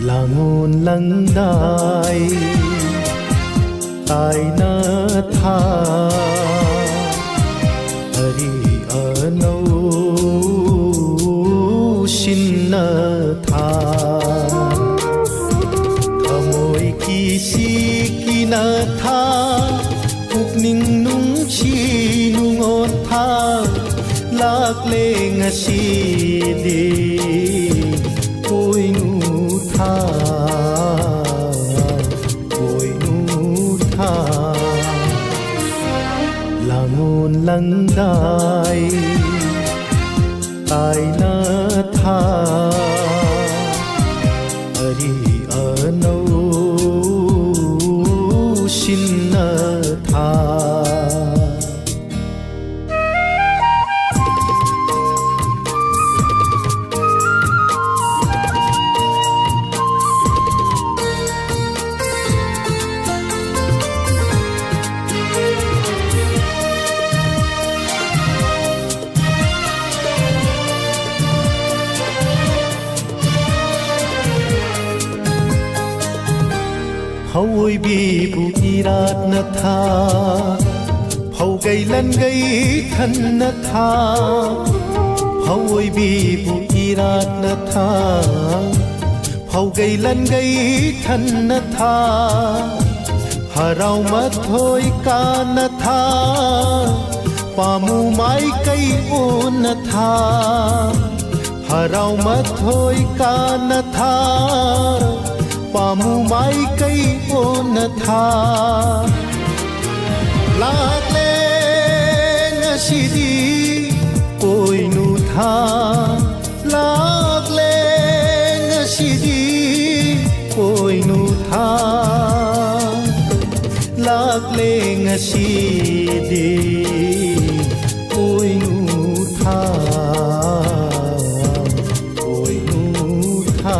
ꯂꯥꯡꯑꯣ ꯂꯪꯗꯥꯏ ꯇꯥꯏꯅ ꯊꯥ, ꯑꯔꯤ ꯑꯅꯧ ꯁꯤꯟꯅ ꯊꯥ, ꯊꯃꯣꯏ ꯀꯤꯁꯤ ꯅꯤꯡꯅꯨꯡꯁꯤ ꯅꯨꯡꯉꯣꯟ ꯊꯥ ꯂꯥꯛꯂꯦ ꯉꯁꯤꯗꯤ꯫ ꯄꯣꯏꯅꯨ ꯊꯥ, ꯄꯣꯏꯅꯨ ꯊꯥ, ꯂꯥꯡꯉꯣꯟ ꯂꯪꯗꯥꯏ ꯇꯥꯏꯅ ꯊꯥ, ꯑꯔꯤ ꯑꯅꯧ ꯁꯤꯟꯅ ꯊꯥ꯫ ꯐꯧ ꯑꯣꯏꯕꯤꯕꯨ ꯏꯔꯥꯠꯅ ꯊꯥ, ꯐꯧꯒꯩ ꯂꯟꯒꯩ ꯊꯟꯅ ꯊꯥ꯫ ꯐꯧ ꯑꯣꯏꯕꯤꯕꯨ ꯏꯔꯥꯠꯅ ꯊꯥ, ꯐꯧꯒꯩ ꯂꯟꯒꯩ ꯊꯟꯅ ꯊꯥ꯫ ꯍꯔꯥꯎ ꯃꯊꯣꯏ ꯀꯥꯅ ꯊꯥ, ꯄꯥꯝꯃꯨ ꯃꯥꯏꯀꯩ ꯑꯣꯟꯅ ꯊꯥ꯫ ꯍꯔꯥꯎ ꯃꯊꯣꯏ ꯀꯥꯅ ꯊꯥ, ꯄꯥꯝꯃꯨ ꯃꯥꯏꯀꯩ ꯑꯣꯟꯅ ꯊꯥ꯫ ꯂꯥꯛꯂꯦ ꯉꯁꯤꯗꯤ ꯄꯣꯏꯅꯨ ꯊꯥ, ꯂꯥꯛꯂꯦ ꯉꯁꯤꯗꯤ ꯄꯣꯏꯅꯨ ꯊꯥ꯫ ꯂꯥꯛꯂꯦ ꯉꯁꯤꯗꯤ ꯄꯣꯏꯅꯨ ꯊꯥ, ꯄꯣꯏꯅꯨ ꯊꯥ꯫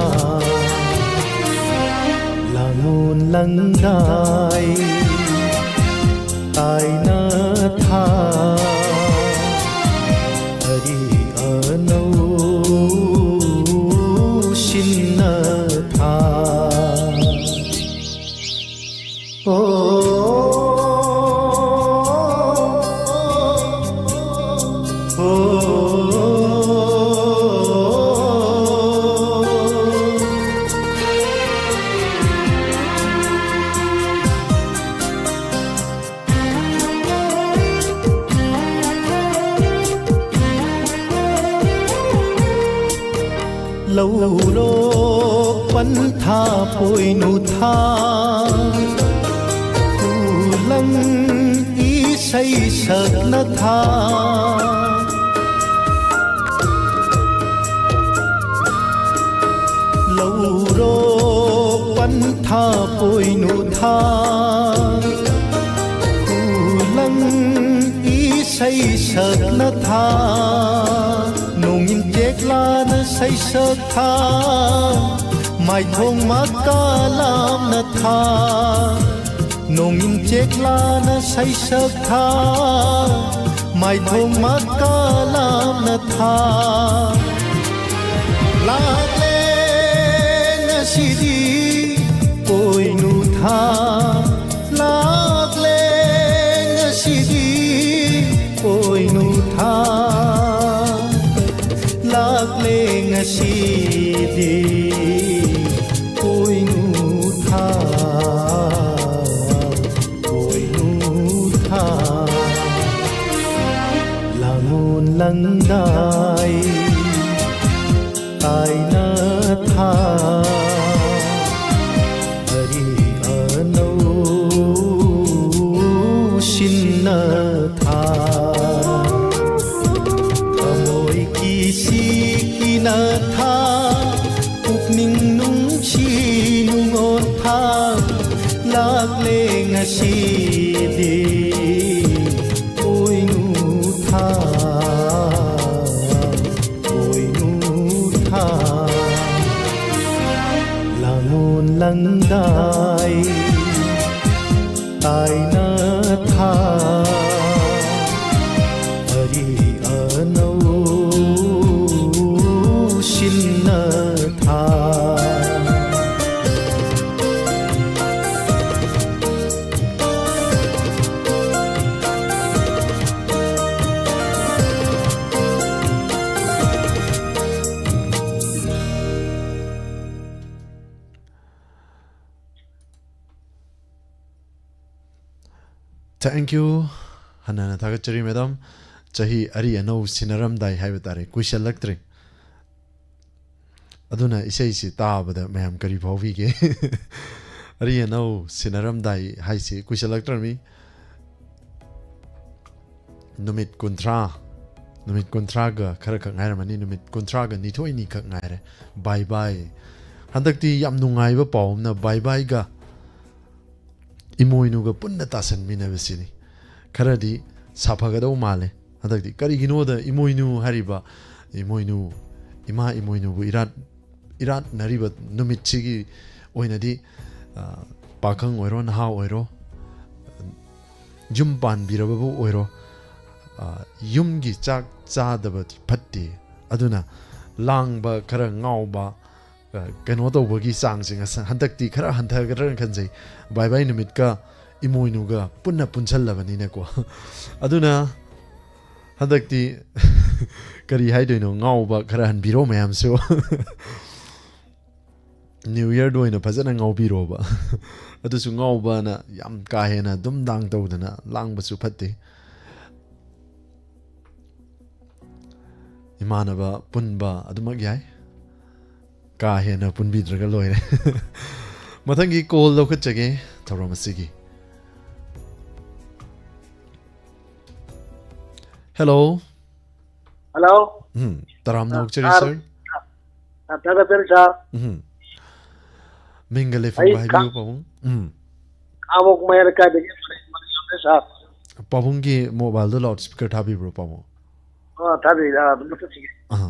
ꯂꯥꯡꯉꯣꯟ ꯂꯪꯗꯥꯏ ꯇꯥꯏꯅ ꯊꯥ, ꯑꯔꯤ ꯑꯅꯧ ꯁꯤꯟꯅ ꯊꯥ꯫ ꯂꯧꯔꯣꯛ ꯄꯟꯊꯥ ꯄꯣꯏꯅꯨ ꯊꯥ, ꯈꯨꯂꯪ ꯏꯁꯩ ꯁꯛꯅ ꯊꯥ꯫ ꯂꯧꯔꯣꯛ ꯄꯟꯊꯥ ꯄꯣꯏꯅꯨ ꯊꯥ, ꯈꯨꯂꯪ ꯏꯁꯩ ꯁꯛꯅ ꯊꯥ꯫ ꯅꯣꯡꯏꯟ ꯆꯦꯛꯂꯥꯅ ꯁꯩꯁꯛ ꯊꯥ, ꯃꯥꯏꯊꯣꯡ ꯃꯀꯥ ꯂꯥꯝꯅ ꯊꯥ꯫ ꯅꯣꯡꯏꯟ ꯆꯦꯛꯂꯥꯅ ꯁꯩꯁꯛ ꯊꯥ, ꯃꯥꯏꯊꯣꯡ ꯃꯀꯥ ꯂꯥꯝꯅ ꯊꯥ꯫ ꯂꯥꯛꯂꯦ ꯉꯁꯤꯗꯤ ꯄꯣꯏꯅꯨ ꯊꯥ, ꯂꯥꯛꯂꯦ ꯉꯁꯤꯗꯤ ꯄꯣꯏꯅꯨ ꯊꯥ, ꯂꯥꯛꯂꯦ ꯉꯁꯤꯗꯤ ꯄꯣꯏꯅꯨ ꯊꯥ, ꯄꯣꯏꯅꯨ ꯊꯥ꯫ ꯂꯥꯡꯉꯣꯟ ꯂꯪꯗꯥꯏ ꯇꯥꯏꯅ ꯊꯥ, ꯑꯔꯤ ꯑꯅꯧ ꯁꯤꯟꯅ ꯊꯥ, ꯊꯃꯣꯏ ꯀꯤꯁꯤ ꯀꯤꯅ ꯊꯥ, ꯄꯨꯛꯅꯤꯡ ꯅꯨꯡꯁꯤ ꯅꯨꯡꯉꯣꯟ ꯊꯥ, ꯂꯥꯛꯂꯦ ꯉꯁꯤꯗꯤ ꯄꯣꯏꯅꯨ ꯊꯥ, ꯄꯣꯏꯅꯨ ꯊꯥ꯫ ꯂꯥꯡꯉꯣꯟ ꯂꯪꯗꯥꯏ ꯇꯥꯏꯅ ꯊꯥ, ꯑꯔꯤ ꯑꯅꯧ ꯁꯤꯟꯅ ꯊꯥ꯫ Thank you. ꯍꯟꯅ ꯍꯟꯅ ꯊꯥꯒꯠꯆꯔꯤ, ꯃꯦꯗꯥꯝ꯫ ꯆꯍꯤ ꯑꯔꯤ ꯑꯅꯧ ꯁꯤꯟꯅꯔꯝꯗꯥꯏ ꯍꯥꯏꯕ ꯇꯥꯔꯦ, ꯀꯨꯏꯁꯜꯂꯛꯇ꯭ꯔꯦ꯫ ꯑꯗꯨꯅ ꯏꯁꯩꯁꯤ ꯇꯥꯕꯗ ꯃꯌꯥꯝ ꯀꯔꯤ ꯐꯥꯎꯕꯤꯒꯦ? ꯑꯔꯤ ꯑꯅꯧ ꯁꯤꯟꯅꯔꯝꯗꯥꯏ ꯍꯥꯏꯁꯤ ꯀꯨꯏꯁꯜꯂꯛꯇ꯭ꯔꯕꯅꯤ꯫ ꯅꯨꯃꯤꯠ ꯀꯨꯟꯊ꯭ꯔꯥ, ꯅꯨꯃꯤꯠ ꯀꯨꯟꯊ꯭ꯔꯥꯒ ꯈꯔ ꯈꯛ ꯉꯥꯏꯔꯝꯃꯅꯤ, ꯅꯨꯃꯤꯠ ꯀꯨꯟꯊ꯭ꯔꯥꯒ ꯅꯤꯊꯣꯏꯅꯤ ꯈꯛ ꯉꯥꯏꯔꯦ꯫ ꯕꯥꯏ ꯕꯥꯏ꯫ ꯍꯟꯗꯛꯇꯤ ꯌꯥꯝ ꯅꯨꯡꯉꯥꯏꯕ ꯄꯥꯎ ꯑꯃꯅ, ꯕꯥꯏ ꯕꯥꯏꯒ ꯏꯃꯣꯏꯅꯨꯒ ꯄꯨꯟꯅ ꯇꯥꯁꯟꯃꯤꯟꯅꯕꯁꯤꯅꯤ꯫ ꯈꯔꯗꯤ ꯁꯥꯐꯒꯗꯧ ꯃꯥꯜꯂꯦ ꯍꯟꯗꯛꯇꯤ꯫ ꯀꯔꯤꯒꯤꯅꯣꯗ ꯏꯃꯣꯏꯅꯨ ꯍꯥꯏꯔꯤꯕ, ꯏꯃꯣꯏꯅꯨ, ꯏꯃꯥ ꯏꯃꯣꯏꯅꯨꯕꯨ ꯏꯔꯥꯠ, ꯏꯔꯥꯠꯅꯔꯤꯕ ꯅꯨꯃꯤꯠꯁꯤꯒꯤ ꯑꯣꯏꯅꯗꯤ, ꯑ, ꯄꯥꯈꯪ ꯑꯣꯏꯔꯣ, ꯅꯍꯥ ꯑꯣꯏꯔꯣ, ꯌꯨꯝ ꯄꯥꯟꯕꯤꯔꯕꯕꯨ ꯑꯣꯏꯔꯣ, ꯑ, ꯌꯨꯝꯒꯤ ꯆꯥꯛ ꯆꯥꯗꯕꯗꯤ ꯐꯠꯇꯦ꯫ ꯑꯗꯨꯅ ꯂꯥꯡꯕ, ꯈꯔ ꯉꯥꯎꯕ, ꯑ, ꯀꯩꯅꯣ ꯇꯧꯕꯒꯤ ꯆꯥꯡꯁꯦ ꯉꯁ-, ꯍꯟꯗꯛꯇꯤ ꯈꯔ ꯍꯟꯊꯒꯗ꯭ꯔꯅ ꯈꯟꯖꯩ꯫ ꯕꯥꯏ ꯕꯥꯏ ꯅꯨꯃꯤꯠꯀ ꯏꯃꯣꯏꯅꯨꯒ ꯄꯨꯟꯅ ꯄꯨꯟꯁꯜꯂꯕꯅꯤꯅꯀꯣ꯫ ꯑꯗꯨꯅ ꯍꯟꯗꯛꯇꯤ ꯀꯔꯤ ꯍꯥꯏꯗꯣꯏꯅꯣ, ꯉꯥꯎꯕ ꯈꯔ ꯍꯟꯕꯤꯔꯣ ꯃꯌꯥꯝꯁꯨ꯫ New Yearꯗ ꯑꯣꯏꯅ ꯐꯖꯅ ꯉꯥꯎꯕꯤꯔꯣꯕ꯫ ꯑꯗꯨꯁꯨ ꯉꯥꯎꯕꯅ ꯌꯥꯝ ꯀꯥ ꯍꯦꯟꯅ ꯗꯨꯝ ꯗꯥꯡ ꯇꯧꯗꯅ ꯂꯥꯡꯕꯁꯨ ꯐꯠꯇꯦ꯫ ꯏꯃꯥꯟꯅꯕ ꯄꯨꯟꯕ ꯑꯗꯨꯃꯛ ꯌꯥꯏ, ꯀꯥ ꯍꯦꯟꯅ ꯄꯨꯟꯕꯤꯗ꯭ꯔꯒ ꯂꯣꯏꯔꯦ꯫ ꯃꯊꯪꯒꯤ call ꯂꯧꯈꯠꯆꯒꯦ ꯊꯧꯔꯝ ꯑꯁꯤꯒꯤ꯫ Hello꯫ Hello꯫ ꯎꯝ, ꯇꯔꯥꯝꯅ ꯑ, ꯑꯣꯛꯆꯔꯤ, sir꯫ Sir꯫ ꯑ, ꯊꯥꯒꯠꯆꯔꯤ, sir꯫ ꯎꯝ꯫ ꯃꯤꯡꯒ ꯂꯩꯐꯝꯒ ꯑꯩ ꯍꯥꯏꯕꯤꯌꯨ, ꯈꯥ-, ꯄꯥꯕꯨꯡ꯫ ꯎꯝ꯫ ꯈꯥꯉꯕꯣꯛ ꯃꯌꯥꯏ ꯂꯩꯀꯥꯏꯗꯒꯤ ꯃꯅꯤꯁꯥꯝꯅꯤ, sir꯫ ꯄꯥꯕꯨꯡꯒꯤ mobileꯗꯣ loudspeaker ꯊꯥꯕꯤꯕ꯭ꯔꯣ, ꯄꯥꯕꯨꯡ? ꯑ, ꯊꯥꯕꯤ-, ꯑ, ꯑꯗꯨꯝ ꯃꯨꯊꯠꯁꯤꯒꯦ꯫ ꯑꯍ꯫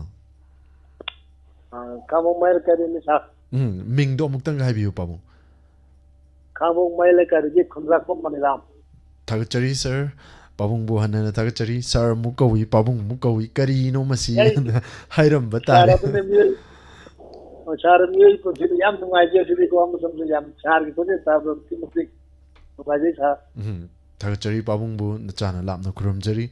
ꯑ, ꯈꯥꯉꯕꯣꯛ ꯃꯌꯥꯏ ꯂꯩꯀꯥꯏꯗꯒꯤꯅꯤ, sir꯫ ꯎꯝ, ꯃꯤꯡꯗꯣ ꯑꯃꯨꯛꯇꯪꯒ ꯍꯥꯏꯕꯤꯌꯨ, ꯄꯥꯕꯨꯡ꯫ ꯈꯥꯉꯕꯣꯛ ꯃꯌꯥꯏ ꯂꯩꯀꯥꯏꯗꯒꯤ ꯈꯨꯟꯗ꯭ꯔꯥꯛꯄꯝ ꯃꯅꯤꯔꯥꯝ꯫ ꯊꯥꯒꯠꯆꯔꯤ, sir꯫ ꯄꯥꯕꯨꯡꯕꯨ ꯍꯟꯅ ꯍꯟꯅ ꯊꯥꯒꯠꯆꯔꯤ꯫ Sir ꯑꯃꯨꯛ ꯀꯧꯏ, ꯄꯥꯕꯨꯡ ꯑꯃꯨꯛ ꯀꯧꯏ, ꯀꯔꯤꯅꯣ ꯃꯁꯤ? ꯑꯩ ꯍꯥꯏꯔꯝꯕ sir ꯇꯥꯔꯦ꯫ ꯑꯗꯨꯅ ꯃꯤꯑꯣꯏ-, ꯑꯣ, sir, ꯃꯤꯑꯣꯏ ꯄꯨꯟꯁꯤꯗ ꯌꯥꯝ ꯅꯨꯡꯉꯥꯏꯖꯩ ꯁꯤꯗꯤꯀꯣ, ꯑꯃꯁꯨꯡꯁꯨ ꯌꯥꯝ sirꯒꯤ ꯈꯣꯟꯖꯦꯜ ꯇꯥꯕꯗ ꯑꯗꯨꯛꯀꯤ ꯃꯇꯤꯛ ꯅꯨꯡꯉꯥꯏꯖꯩ, sir꯫ ꯎꯝ, ꯊꯥꯒꯠꯆꯔꯤ, ꯄꯥꯕꯨꯡꯕꯨ ꯅꯆꯥꯅ ꯂꯥꯞꯅ ꯈꯨꯔꯨꯝꯖꯔꯤ꯫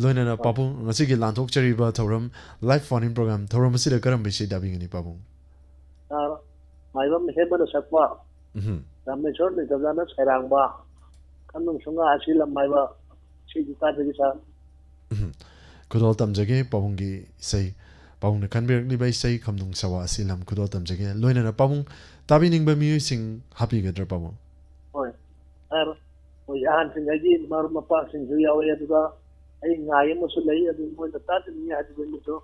ꯂꯣꯏꯅꯅ ꯍꯣꯏ꯫ ꯄꯥꯕꯨꯡ, ꯉꯁꯤꯒꯤ ꯂꯥꯟꯊꯣꯛꯆꯔꯤꯕ ꯊꯧꯔꯝ, live phone-in program, ꯊꯧꯔꯝ ꯑꯁꯤꯗ ꯀꯔꯝꯕ ꯏꯁꯩ ꯇꯥꯕꯤꯒꯅꯤ, ꯄꯥꯕꯨꯡ? Sir, ꯃꯥꯏꯕꯝ ꯍꯦꯝꯕꯅ ꯁꯛꯄ, ꯎꯝ꯫ ꯔꯥꯃꯦꯁꯣꯔ ꯅꯤꯡꯊꯧꯖꯥꯅ ꯁꯩꯔꯥꯡꯕ, ꯈꯝꯅꯨꯡ ꯁꯨꯡꯉꯥ ꯑꯁꯤ ꯂꯝ ꯍꯥꯏꯕ ꯏꯁꯩꯗꯨ ꯇꯥꯖꯒꯦ, sir꯫ ꯎꯝ꯫ ꯈꯨꯗꯣꯜ ꯇꯝꯖꯒꯦ ꯄꯥꯕꯨꯡꯒꯤ ꯏꯁꯩ꯫ ꯄꯥꯕꯨꯡꯅ ꯈꯟꯕꯤꯔꯛꯂꯤꯕ ꯏꯁꯩ ꯈꯝꯅꯨꯡ ꯁꯋꯥ ꯑꯁꯤꯂꯝ ꯈꯨꯗꯣꯜ ꯇꯝꯖꯒꯦ꯫ ꯂꯣꯏꯅꯅ ꯄꯥꯕꯨꯡ, ꯇꯥꯕꯤꯅꯤꯡꯕ ꯃꯤꯑꯣꯏꯁꯤꯡ ꯍꯥꯞꯄꯤꯒꯗ꯭ꯔꯥ ꯄꯥꯕꯨꯡ? ꯍꯣꯏ, ꯍꯥꯏꯔꯣ꯫ ꯑꯩꯈꯣꯏ ꯑꯍꯟꯁꯤꯡ, ꯑꯩꯒꯤ ꯃꯔꯨꯞ ꯃꯄꯥꯡꯁꯤꯡꯁꯨ ꯌꯥꯎꯋꯦ, ꯑꯗꯨꯒ ꯑꯩ ꯉꯥꯏ ꯑꯃꯁꯨ ꯂꯩ, ꯑꯗꯨ ꯃꯣꯏꯅ ꯇꯥꯖꯅꯤꯡꯉꯦ ꯍꯥꯏꯕꯗꯨꯁꯨ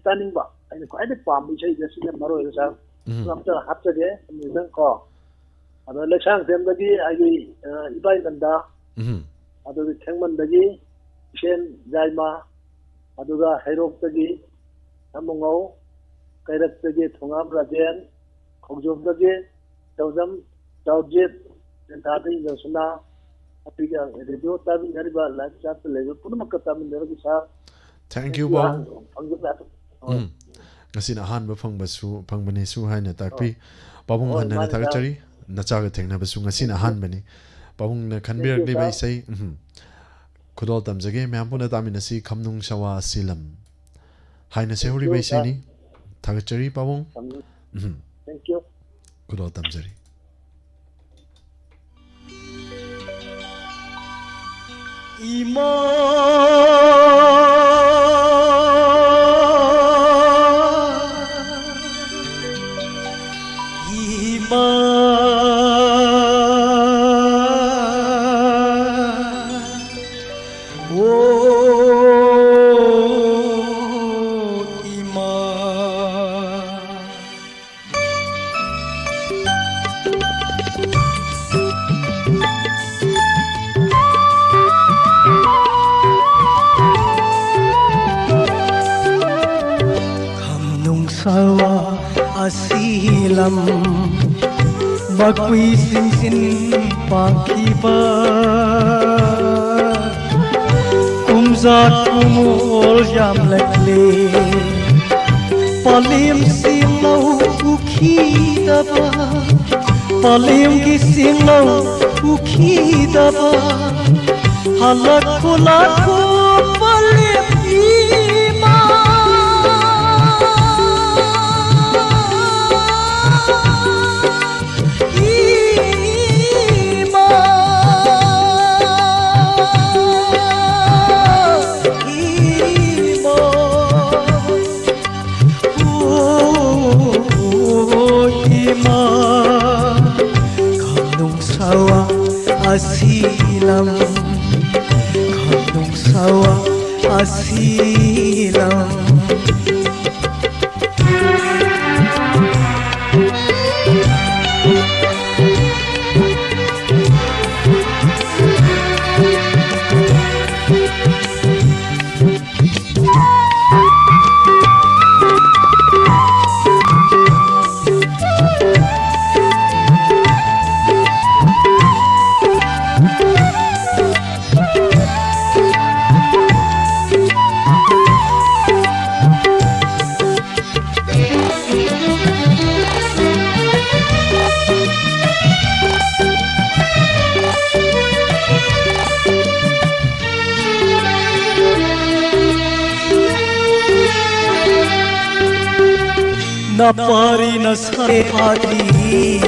ꯇꯥꯅꯤꯡꯕ꯫ ꯑꯩꯅ ꯈ꯭ꯋꯥꯏꯗꯩ ꯄꯥꯝꯕ ꯏꯁꯩꯁꯦ ꯁꯤꯅ ꯃꯔꯨ ꯑꯣꯏꯕ, ꯁꯥꯔ꯫ ꯎꯝ꯫ ꯑꯝꯇ ꯍꯥꯞꯆꯒꯦ, ꯑꯗꯨꯗꯪ ꯀꯣ꯫ ꯑꯗꯣ ꯂꯩꯁꯥꯡꯊꯦꯝꯗꯒꯤ ꯑꯩꯒꯤ, ꯑ, ꯏꯕꯥꯏ ꯅꯟꯗꯥ, ꯎꯝ꯫ ꯑꯗꯨꯒ ꯊꯦꯡꯃꯟꯗꯒꯤ ꯏꯁꯦꯟ ꯖꯥꯏꯃꯥ, ꯑꯗꯨꯒ ꯍꯩꯔꯣꯛꯇꯒꯤ ꯁꯥꯃꯨꯉꯧ, ꯀꯩꯔꯛꯇꯒꯤ ꯊꯣꯉꯥꯝ ꯔꯥꯖꯦꯟ, ꯈꯣꯡꯖꯣꯝꯗꯒꯤ ꯇꯧꯖꯝ ꯆꯥꯎꯖꯤꯠ, ꯇꯦꯟꯊꯥꯗꯒꯤ ꯏꯟꯗ꯭ꯔꯁꯅꯥ, ꯑꯗꯨꯒ ꯔꯦꯗꯤꯑꯣ ꯇꯥꯃꯤꯟꯅꯔꯤꯕ, ꯂꯥꯏꯞ ꯆꯥꯠꯇ ꯂꯩꯕ ꯄꯨꯝꯅꯃꯛꯀ ꯇꯥꯃꯤꯟꯅꯔꯒ, ꯁꯥꯔ, Thank you, ꯉꯁꯤ ꯄꯥꯕꯨꯡ꯫ ꯑꯍꯥꯟꯕ ꯐꯪꯖꯕ ꯌꯥꯗꯕ꯫ ꯎꯝ꯫ ꯉꯁꯤꯅ ꯑꯍꯥꯟꯕ ꯐꯪꯕꯁꯨ, ꯐꯪꯕꯅꯦꯁꯨ ꯍꯥꯏꯅ ꯇꯥꯛꯄꯤ꯫ ꯍꯣꯏ꯫ ꯄꯥꯕꯨꯡ ꯍꯣꯏ, ꯍꯟꯅ ꯍꯟꯅ ꯃꯥꯅꯤ, ꯁꯥꯔ꯫ ꯊꯥꯒꯠꯆꯔꯤ꯫ ꯅꯆꯥꯒ ꯊꯦꯡꯅꯕꯁꯨ ꯉꯁꯤꯅ Thank you꯫ ꯑꯍꯥꯟꯕꯅꯤ꯫ ꯄꯥꯕꯨꯡꯅ Thank you, ꯈꯟꯕꯤꯔꯛꯂꯤꯕ ꯁꯥꯔ꯫ ꯏꯁꯩ, ꯎꯝ꯫ ꯈꯨꯗꯣꯜ ꯇꯝꯖꯒꯦ꯫ ꯃꯌꯥꯝ ꯄꯨꯟꯅ ꯇꯥꯃꯤꯟꯅꯁꯤ, ꯈꯝꯅꯨꯡ ꯁꯋꯥ ꯁꯤꯂꯝ ꯍꯥꯏꯅ ꯁꯩꯍꯧꯔꯤꯕ Thank you, ꯏꯁꯩꯅꯤ꯫ ꯁꯥꯔ꯫ ꯊꯥꯒꯠꯆꯔꯤ ꯄꯥꯕꯨꯡ꯫ ꯎꯝ꯫ Thank you꯫ ꯈꯨꯗꯣꯜ ꯇꯝꯖꯔꯤ꯫ ꯏꯃꯥ, ꯏꯃꯥ, ꯑꯣ ꯏꯃꯥ꯫ ꯈꯝꯅꯨꯡ ꯁꯋꯥ ꯑꯁꯤꯂꯝ ꯃꯈꯨꯏ ꯁꯤꯡꯁꯤꯟ ꯄꯥꯡꯈꯤꯕ ꯀꯨꯝꯖꯥ ꯀꯨꯝꯑꯣꯜ ꯌꯥꯝꯂꯛꯂꯦ꯫ ꯄꯂꯦꯝ ꯁꯤꯡꯂꯧ ꯎꯈꯤꯗꯕ, ꯄꯂꯦꯝꯒꯤ ꯁꯤꯡꯂꯧ ꯎꯈꯤꯗꯕ, ꯍꯜꯂꯛꯈꯣ ꯂꯥꯛꯈꯣ ꯄꯂꯦꯝ ꯏꯃꯥ꯫ ꯏꯃꯥ, ꯏꯃꯥ꯫ ꯑꯁꯤꯂꯝ꯫ ꯅꯄꯥꯔꯤ ꯅꯁꯥ ꯐꯥꯗ꯭ꯔꯤꯉꯩ,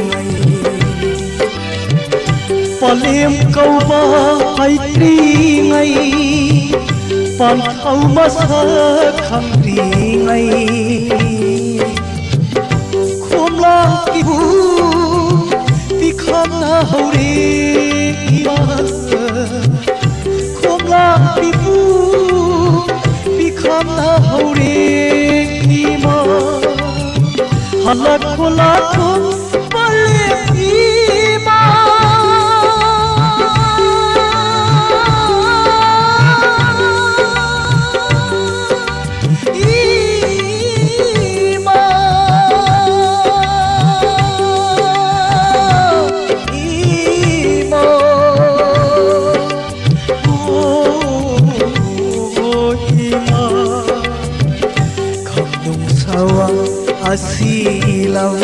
ꯄꯂꯦꯝ ꯀꯧꯕ ꯍꯩꯇ꯭ꯔꯤꯉꯩ, ꯄꯥꯟꯊꯧ ꯃꯁꯛ ꯈꯪꯗ꯭ꯔꯤꯉꯩ, ꯈꯣꯝꯂꯥꯡ ꯏꯕꯨ ꯄꯤꯈꯝꯅ ꯍꯧꯔꯦ ꯏꯃꯥ꯫ ꯈꯣꯝꯂꯥꯡ ꯏꯕꯨ ꯄꯤꯈꯝꯅ ꯍꯧꯔꯦ ꯏꯃꯥ꯫ ꯍꯜꯂꯛꯈꯣ ꯂꯥꯛꯈꯣ ꯄꯂꯦꯝ ꯏꯃꯥ꯫ ꯏꯃꯥ, ꯏꯃꯥ, ꯑꯣ, ꯏꯃꯥ, ꯈꯝꯅꯨꯡ ꯁꯋꯥꯡ ꯑꯁꯤꯂꯝ꯫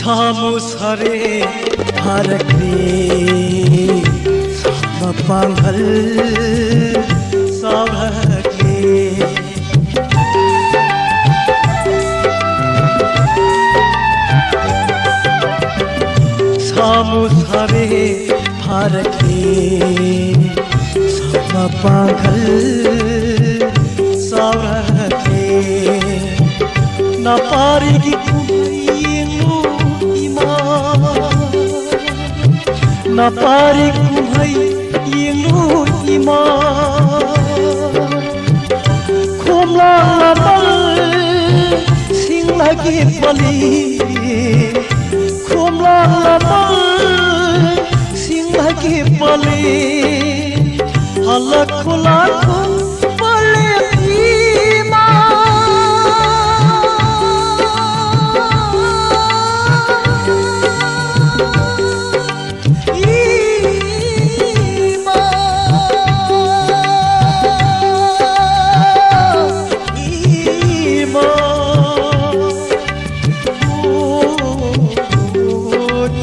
ꯁꯥꯃꯨ ꯁꯥꯔꯦ ꯐꯥꯔꯛꯂꯦ, ꯃꯄꯥꯡꯒꯜ ꯆꯥꯎꯔꯛꯂꯦ꯫ ꯁꯥꯃꯨ ꯁꯥꯔꯦ ꯐꯥꯔꯛꯂꯦ, ꯃꯄꯥꯡꯒꯜ ꯆꯥꯎꯔꯛꯂꯦ꯫ ꯅꯄꯥꯔꯤꯒꯤ ꯀꯨꯝꯍꯩ ꯌꯦꯡꯂꯨ ꯏꯃꯥ, ꯅꯄꯥꯔꯤ ꯀꯨꯝꯍꯩ ꯌꯦꯡꯂꯨ ꯏꯃꯥ꯫ ꯈꯣꯝꯂꯥꯡ ꯂꯃꯜ ꯁꯤꯡꯂꯒꯤ ꯄꯜꯂꯤ, ꯈꯣꯝꯂꯥꯡ ꯂꯃꯜ ꯁꯤꯡꯂꯒꯤ ꯄꯜꯂꯤ꯫ ꯍꯜꯂꯛꯈꯣ ꯂꯥꯛꯈꯣ ꯄꯂꯦꯝ ꯏꯃꯥ꯫ ꯏꯃꯥ, ꯏꯃꯥ,